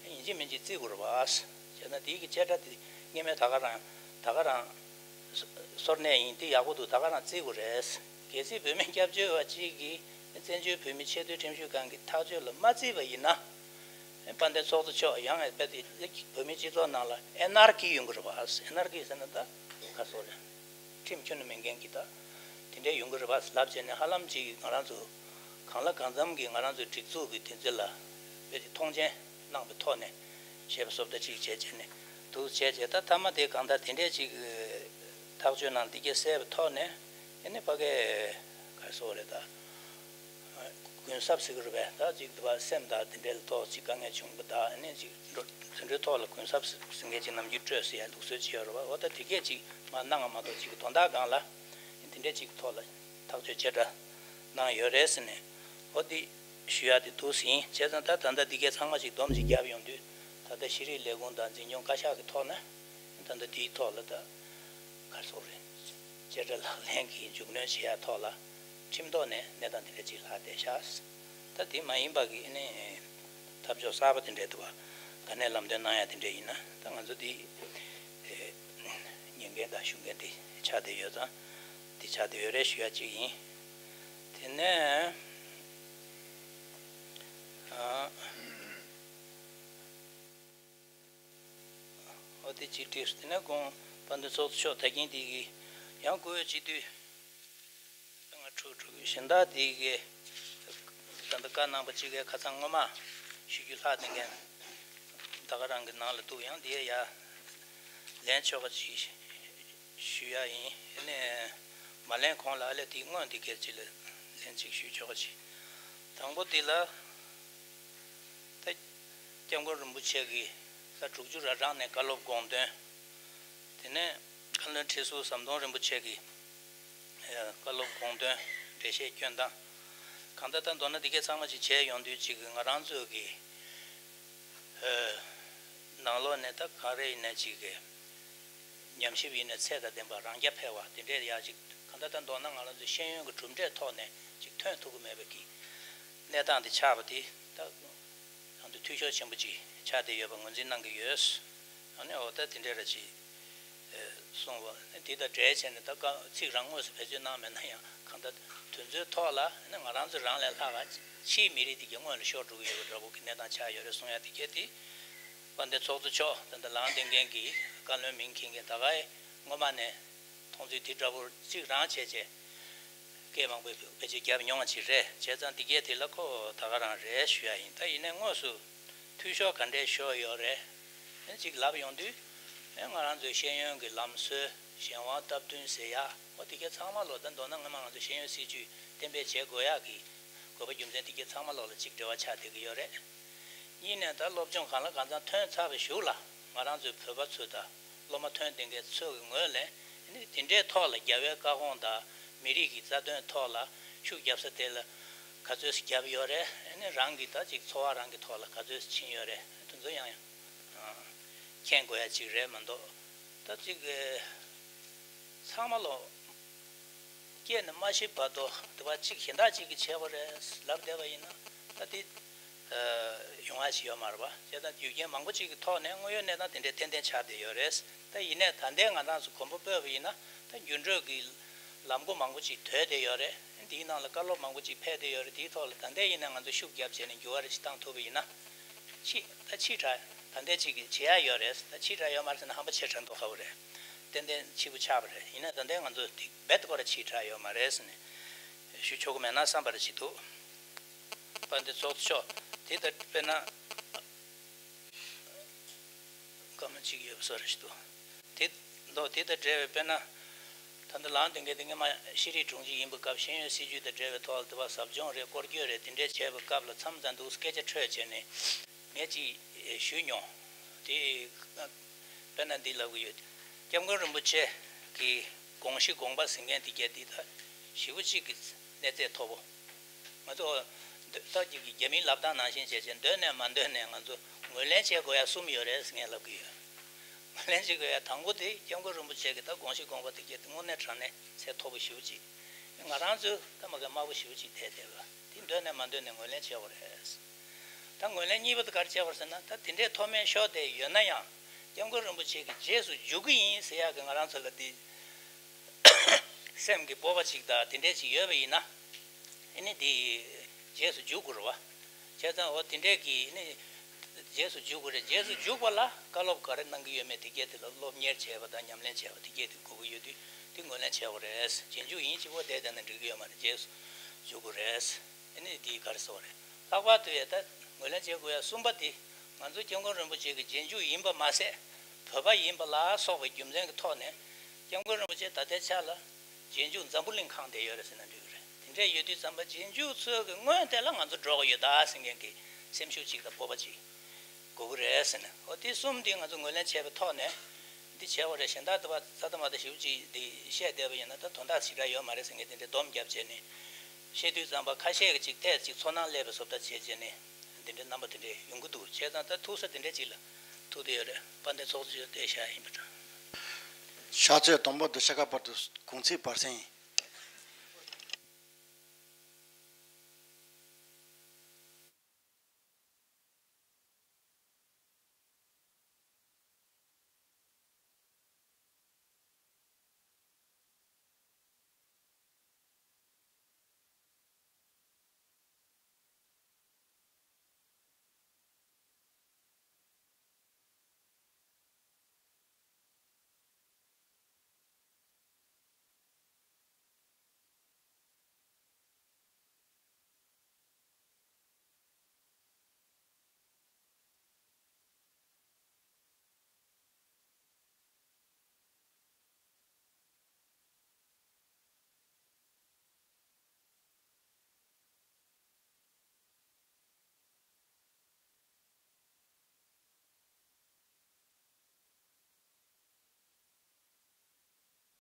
ཡིན་གཅིག་མིན་གཅིག་བརྩི་དགོས་རེད་པ། བྱས་ན་དེའི་གི་བཅད་ཁྲ་དེ་སྔོན་མའི་ད་ག་རང་ད་ག་རང་སོར་གནས་ཡིན་དེ་ཡག་པོ་འདུག་ད་ག་རང་བརྩི་དགོས་རེད། གལ་སྲིད་བོད་མི་སྐྱབས་བཅོལ་བ་གཅིག་གིས་བཙན་བྱོལ་བོད་མི་ཆེས་མཐོའི་ཁྲིམས་ཞིབ་ཁང་གི་ཐག་གཅོད་ལ་མ་བརྩིས་པ་ཡིན་ན། དཔལ་ལྡན་ཚོགས་གཙོ་མཆོག་ཡང་ཨེ་བོད་མི་སྤྱི་ཚོགས་ནང་ལ་ཨེན་ཨར་ཀི་ཡོང་གི་རེད་པ། ཨེན་ཨར་ཀི་ཟེར་ན་ད་ག་སོགས་རེད། ཁྲིམས་ཁྱོན་ནས་མེད་མཁན་གྱི་ད་དེ་འདྲས་ཡོང་གི་རེད་པ་ལབ་བྱས་ནས་ཧ་ལམ་ཅིག་ང་རང་ཚོ་གང་ལ་གང་འཚམ་གྱི་ང་རང་ཚོའི་སྒྲིག་འཛུགས་ཀྱི་དེ་ཚོ་ལ་དཔེ་དེ་མཐོང་ཆེན་གནང་པའི་ཐོག་ནས་བྱས་པ་བཟོ་ལྟ་ཅིག་བྱས་བྱས་ནས་འདུག་བྱས་བྱས་ད་མཐའ་མ་དེ་གང་ལྟར་དེ་འདྲས་ཅིག་ཐག་གཅོད་གནང་འདི་གས་གསལ་བའི་ཐོག་ནས་ཨེ་ནི་ཕ་གས་ག་རེ་ཟེར་དགོས་རེད་ད། གུན་གསབ་ཟེར་གི་རེད་པས། ད་ཅིག་དུ་བ་སེམས་དང་དེ་འདྲའི་ཐོག་ཅིག་དཀའ་ངལ་བྱུང་བ་དང་ཨ་ནི་ཅིག་འགྲོ་དེ་འདྲའི་ཐོག་ལ་གུན་གསབ་ཟེར་མཁན་ཅིག་ནམ་རྒྱུན་སྤྲོད་ཟེར་ཡ་ལུགས་སྲོལ་ཅིག་ཡོད་རེད་པ། འོ་ད་དེ་གས་ཅིག་མ་གནང་བ་མ་གཏོགས་ཅིག་དོན་དག་སྒང་ལ་དེ་འདྲའི་ཅིག་ཐོག་ལ་ཐག་གཅོད་བྱེད་འདྲ་གནང་ཡོད་རེད་ཟེར་ནས་འོ་འདི་ཞུ་ཡ་དེ་འདུག་ཟིན། བྱས་ཙང་ད་ད་ལྟ་འདི་གས་ཚང་མ་ཅིག་སྡོམ་ཅིག་བརྒྱབ་ཡོང་དུས་ད་ལྟ་ཤེས་རིག་ལས་ཁུངས་དང་འཛིན་སྐྱོང་བཀའ་ཤག་གི་ཐོག་ནས་ད་ལྟ་འདིའི་ཐོག་ལ་ད། ག་རེ་ཟེར་དགོས་རེད། བཅད་ཁྲ་ལག་ལེན་གྱི་མཇུག་སྣོན་བྱེད་ཡ་ཐོག་ལ་ཁྲིམས་ཐོག་ནས་གནས་སྟངས་དེ་འདྲ་ཅིག་ལྷག་བསྡད་ཤག་ད་དེ་མ་ཡིན་པ་གི་ཨ་ནི་ཐབས་མཆོག་གསར་པ་དེ་འདྲ་འདུག་བ། ག་ནས་ལམ་སྟོན་གནང་ཡ་དེ་འདྲ་ཡིན་ན་ད་ང་ཚོ་དེ་ཨེ་ཉན་མཁན་དང་ཞུ་མཁན་དེ་ཆགས་བསྡད་ཡོད་ཙང་དེ་ཆགས་བསྡད་ཡོད་རེད་ཞུ་ཡ་གཅིག་ཡིན། དེ་ནས་ཨ། འོ་དེ་གཅིག་བྲིས་སོང་། དེ་ནས་དགོངས་དཔལ་ལྡན་ཚོགས་གཙོ་མཆོག་ད་གིན་དེ་གི་ཡང་བཀུར་འོས་སྤྱི་འཐུས་ལྔ་དྲུག་དྲུག་གི་གཞན་དག་དེ་གི་ད་ལྟ་བཀའ་གནང་པ་གཅིག་གི་ཁ་སང་སྔོན་མ་ཞུ་རྒྱུ་ལྷག་བསྡད་མཁན་ད་ག་རང་གི་ནང་ལ་འདུག་ཡང་དེ་ཡ་ལན་ཆོག་པ་ཅིག་ཞུ་ཡ་ཡིན། ཨ་ནི་མ་ལན་གོང་ལ་ཨ་ལས་དེ་སྔོན་དེ་གལ་ཆེ་ལ་ལན་གཅིག་ཞུ་ཆོག་པ་ཅིག་དང་པོ་དེ་ལ། ད་སྐྱབས་མགོན་རིན་པོ་ཆེ་གིས་ས་དྲུག་ཅུ་ར་གྲངས་ནས་བཀའ་སློབ་དགོངས་དོན། དེ་ནས་བཀའ་བློན་ཁྲི་ཟུར་ཟམ་གདོང་རིན་པོ་ཆེ་གིས་བཀའ་སློབ་དགོངས་དོན་འགྲེལ་བཤད་སྐྱོན་སྟངས། གང་ལྟར་ད་མདོར་ན་འདི་གས་ཚང་མ་ཅིག་བྱས་ཡོང་དུས་ཅིག་ང་རང་ཚོ་གི་ནང་ལོགས་ནས་ད་ག་རེ་ཡིན་ན་ཅིག་གི་ཉམས་ཞིབ་ཡིན་ན་ཚད་དང་ལྡན་པ་རང་རྐྱ་འཕེར་བ་དེ་འདྲའི་ཡག་ཅིག་གང་ལྟར་ད་མདོར་ན་ང་རང་ཚོའི་ཤེས་ཡོན་གྱི་གྲུབ་འབྲས་ཐོག་ནས་ཅིག་ཐོན་ཐུབ་ཀྱི་མེད་པའི་གི་གནས་སྟངས་དེ་ཆགས་པ་དེ་ད་ང་ཚོ་འཐུས་ཤོར་ཆེན་པོ་ཅིག་ཆགས་བསྡད་ཡོད་པ་ངོས་འཛིན་གནང་གི་ཡོད། ཨ་ནི་འོ་ད་དེ་འདྲ་ར་ཅིག་གསུངས་པ་དེ་དང་འབྲེལ་བྱས་ནས་ད་བཀའ་ཚིག་རང་དངོས་སུ་བེད་སྤྱོད་གནང་མེད་ན་ཡང་གང་ལྟར་དོན་ཚུལ་ཐོག་ལ་ང་རང་ཚོ་རང་ལས་ལྷག་ག་ཕྱིའི་མི་རིགས་དེ་གའི་སྔོན་ལ་ཤོར་འགྲོ་གི་ཡོད་པ་འདྲ་པོ་གི་གནས་སྟངས་ཆགས་ཡོད་རེད་གསུང་ཡ་དེ་གས་དེ། དཔལ་ལྡན་ཚོགས་གཙོ་མཆོག་ད་ལྟ་ལངས་བསྡད་མཁན་གྱི་བཀའ་བློན་མིང་འཁྱེར་མཁན་ད་ག་ཡེ་སྔོན་མ་ནས་མཐོང་ཚུལ་དེ་འདྲ་པོ་གཅིག་རང་བྱས་བྱས་སྐད་མང་པོས་བེད་སྤྱོད་བརྒྱབ་མྱོང་བ་ཅིག་རེད། བྱས་ཙང་འདི་གས་དེ་ལ་ཁོ་ད་ག་རང་རེད་ཞུ་ཡ་ཡིན། ད་ཡིན་ནའི་དངོས་སུ་འཐུས་ཤོར་ག་འདྲས་ཤོར་ཡོད་རེད། ཨེ་གཅིག་ལབ་ཡོང་དུས་ཨེ་ང་རང་ཚོའི་ཤེས་ཡོན་གྱི་ལམ་སྲོལ་གཞན་དབང་སྟབས་བསྟུན་ཟེར་ཡ་འོ་དེ་གས་ཚང་མ་ལོ་ད་མདོར་ན་སྔོན་མ་ང་ཚོའི་ཤེས་ཡོན་སྲིད་བྱུས་གཏན་འབེབས་བྱེད་དགོས་ཡག་གི་ དགོས་པ་རྒྱུ་མཚན་དེ་གྱད་ཚང་མ་ལོག་ལ་གཅིག་འབྲེལ་བ་ཆགས་བསྡད་ཀྱི་ཡོད་རེད། གཉིས་ནས་ད་སློབ་སྦྱོང་གང་ལ་གང་འཚམ་ཐོན་ཚར་བའི་གཞུག་ལ་ང་རང་ཚོའི་བོད་པ་ཚོ་དང་སློབ་མ་ཐོན་བསྡད་མཁན་ཚོ་གི་ངོས་ལ་ནི་དེ་འདྲའི་ཐོག་ལ་རྒྱལ་བའི་བཀའ་དགོངས་དང་མི་རིགས་ཀྱི་རྩ་དོན་ཐོག་ལ་ཤུགས་རྒྱབ་ས་དེ་ལ་ག་ཚོད་རྒྱབ་ཡོད་རེད། ནི་རང་གི་ད་ཅིག་འཚོ་བ་རང་གི་ཐོག་ལ་ག་ཚོད་ཕྱིན་ཡོད་རེད། དེ་ཚོ་ཡང་ཡང་མཁྱེན་དགོས་ཡ་ཅིག་རེད་མ་གཏོགས། ད་ཅིག་ཚང་མ་ལོ་སྐྱེས་ནས་མ་ཤི་བར་དུ་དེ་བ་གཅིག་གཞན་དག་ཅིག་གིས་བྱས་པ་རེད་ལབ་བསྡད་པ་ཡིན་ན་ད་དེ་ཡོང་ཡ་ཞིག་ཡོད་མ་རེད་པ། བྱས་ཙང་རྒྱུ་རྐྱེན་མང་པོ་ཅིག་གི་ཐོག་ནས་དངོས་ཡོད་གནས་སྟངས་དེ་འདྲའི་ཏན་ཏན་ཆགས་བསྡད་ཡོད་རེད། ད་ཡིན་ནའི་ད་ལྟའི་ང་རང་ཚོ་གོམ་པ་སྤོས་པ་ཡིན་ན་ད་འགྱུར་འགྲོས་ཀྱི་ལམ་སྒོ་མང་པོ་ཅིག་དོད་བསྡད་ཡོད་རེད། འདིའི་ནང་ལ་བཀའ་སློབ་མང་པོ་ཅིག་ཕེབས་བསྡད་ཡོད་རེད། དེའི་ཐོག་ལ་ད་ལྟའི་ཡིན་ན་ང་ཚོ་ཤུགས་རྒྱབ་བྱས་ནས་འགྱུར་བ་རེ་ཞིག་བཏང་ཐུབ་པ་ཡིན་ན། ཕྱི་ད་ཕྱི་དྲགས་ད་ལྟའི་ཅིག་གི་བྱེད་ཡ་ཡོད་རེད། ད་ཕྱི་དྲགས་ཡོད་མ་རེད་ཟེར་ན་ཧམ་པ་ཆེ་དྲགས་མདོག་ཁ་པོ་རེད། ཏན་ཏན་ཕྱི་པོ་ཆགས་པ་རེད། ཡིན་ན་ད་ལྟའི་ང་ཚོ་དེ་རྦད་དེ་ཁོ་ར་ཕྱི་དྲགས་ཡོད་མ་རེད་ཟེར་ནས་ཞུ་ཆོག་གི་མེད་ན་བསམ་པ་རེ་ཞིག་འདུག་དཔལ་ལྡན་ཚོགས་གཙོ་མཆོག་དེ་ལྟར་དཔེར་ན། སྐར་མ་གཅིག་ཡོད་པ་བཟོ་རེ་ཞིག་འདུག་དེ་མདོ་དེ་དང་འབྲེལ་བའི་དཔེར་ན། ད་ལྟ་ལངས་དེ་འགའི་དེ་སྔས་མ་ཤེས་རིག་དྲུང་ཆེ་ཡིན་པའི་སྐབས་ཤེས་ཡོན་སྲིད་བྱུས་དང་འབྲེལ་བའི་ཐོག་ལ་དེ་བ་ཟབ་སྦྱོང་རེད། སྐོར་སྐྱོད་རེད། དེ་འདྲས་བྱས་པའི་སྐབས་ལ་མཚམས་མཚམས་འདུག་སྐད་ཆ་འཕྲོས་བྱས་ནས་ངས་ཅིག་ཞུས་མྱོང་། དེ་དཔེར་ན་འདི་ལབ་གི་ཡོད། སྐྱབས་མགོན་རིན་པོ་ཆེ་གི་དགོངས་གཞི་དགོངས་པ་ཟེར་མཁན་དེ་གྱད་འདི་ད་ཞེ་པོ་ཅིག་གི་གནས་ཚད་མཐོ་པོ། ང་ཚོ་འདོད་ཐག་གི་རྒྱ་མིའི་ལབ་སྟངས་ནང་བཞིན་བྱས་བྱས་འདོད་ནས་མ་འདོད་ནས་ང་ཚོ་ངོས་ལེན་བྱེད་དགོས་ཡ་གསུམ་ཡོད་རེད་ཟེར་ངས་ལབ་གི་ཡོད། ངོས་ལེན་བྱེད་དགོས་ཡ་དང་པོ་དེ་སྐྱབས་མགོན་རིན་པོ་ཆེ་གི་ད་དགོངས་གཞི་དགོངས་པ་དེ་གྱད་དེ་དངོས་གནས་དྲང་གནས་ཚད་མཐོ་པོ་ཞེ་པོ་ཅིག་ང་རང་ཚོའི་ད་མ་གི་དམའ་པོ་ཞེ་པོ་ཅིག་བསྡད་བསྡད་པ་དེ་འདོད་ནས་མ་འདོད་ནས་ངོས་ལེན་བྱེད་དགོས་རེད། ད་ངོས་ལེན་གཉིས་པ་དེ་ག་རེ་བྱས་པ་རེད་ཟེར་ན། ད་དེ་འདྲའི་མཐོ་དམན་ཤོར་བསྡད་ཡོད་ན་ཡང་སྐྱབས་མགོན་རིན་པོ་ཆེ་གི་རྗེས་སུ་འཇུག་གི་ཡིན་ཟེར་ཡག་གི་ང་རང་ཚོ་ལ་དེ་སེམས་ཀྱི་སྤོབས་པ་ཅིག་དང་དེ་འདྲས་ཅིག་ཡོད་པ་ཡིན་ན། ཨེ་ནི་དེ་རྗེས་སུ་འཇུག་དགོས་རེད་བ། བྱས་ཙང་འོ་དེ་འདྲས་ཀྱི་ཨེ་ནི་རྗེས་སུ་འཇུག་དགོས་རེད། རྗེས་སུ་འཇུག་པ་ལ་བཀའ་སློབ་ག་རེ་གནང་གི་ཡོད་མེད་དེ་གྱད་དེ་ལ་སློབ་གཉེར་བྱས་པ་དང་ཉམས་ལེན་བྱས་པ་དེ་གྱད་དེ་དགོས་ཀྱི་ཡོད་དུས་དེ་ངོས་ལེན་བྱེད་དགོས་རེད། རྗེས་འཇུག་ཡིན་གཅིག་པོ་བསྡད་བསྡད་ན་འགྲིག་གི་ཡོད་མ་རེད། རྗེས་སུ་འཇུག་དགོས་རེད། ཨེ་ནི་དེ་ག་རེ་ཟེར་བ་རེད། ལྷག་པར་དུ་ཡ་ད་ངོས་ལེན་བྱེད་དགོས་ཡ་གསུམ་པ་དེ་ང་ཚོ་སྐྱབས་མགོན་རིན་པོ་ཆེ་གི་རྗེས་འཇུག་ཡིན་པ་མ་ཟད་བོད་པ་ཡིན་པ་ལ་སོགས་པའི་རྒྱུ་མཚན་གྱི་ཐོག་ནས་སྐྱབས་མགོན་རིན་པོ་ཆེ་ད་ལྟའི་ཆ་ལ་རྗེས་འཇུག་འཛམ་བུ་གླིང་གང་བསྡད་ཡོད་རེད་ཟེར་ན་འགྲིག་གི་རེད། དེ་འདྲས་ཡོད་དུས་ཙམ་པ་རྗེས་འཇུག་ཚོའི་གི་སྔོན་དེ་ལ་ང་ཚོ་འགྲོ་གི་ཡོད་ད་ཟེར་མཁན་གྱི་སེམས་ཤུགས་གཅིག་དང་སྤོབས་པ་གཅིག་དགོས་ཀྱི་རེད་ཟེར་ནས། འོ་དེ་གསུམ་འདི་ང་ཚོ་ངོས་ལེན་བྱས་པའི་ཐོག་ནས་འདི་བྱས་པ་རེད། གཞན་དག་དེ་བ་རྩ་དང་མ་དང་ཞེ་པོ་ཅིག་འདི་བཤད་བསྡད་པ་ཡིན་ན་ད་དོན་དག་ཞེ་དྲག་ཡོད་མ་རེད་ཟེར་མཁན་དེ་འདྲས་སྡོམ་བརྒྱབ་བྱས་ནས་བཤད་དུས་ཙམ་པ་ཁ་ཤས་ཀྱི་ཅིག་ཐད་ཅིག་ཚོར་སྣང་སླེབས་པའི་བཟོ་ལྟ་བྱས་བྱས་ནས་འདི་འདྲའི་རྣམ་པ་དེ་འདྲས་ཡོང་གི་འདུག་བྱས་ཙང་ད་ཐུག་ས་དེ་འདྲས་ཅིག་ལ་ཐུག་བསྡད་ཡོད་རེད། དཔལ་ལྡན་ཚོགས་གཙོ་མཆོག་བལྟས་བཞག་ཡིན་པ་འདྲ། ཕྱག་ཚོད་དང་པོ་དང་ཕྱེད་ཀ་བར་དུ་གུང་ཚིགས་བར་གསེང་ཡིན།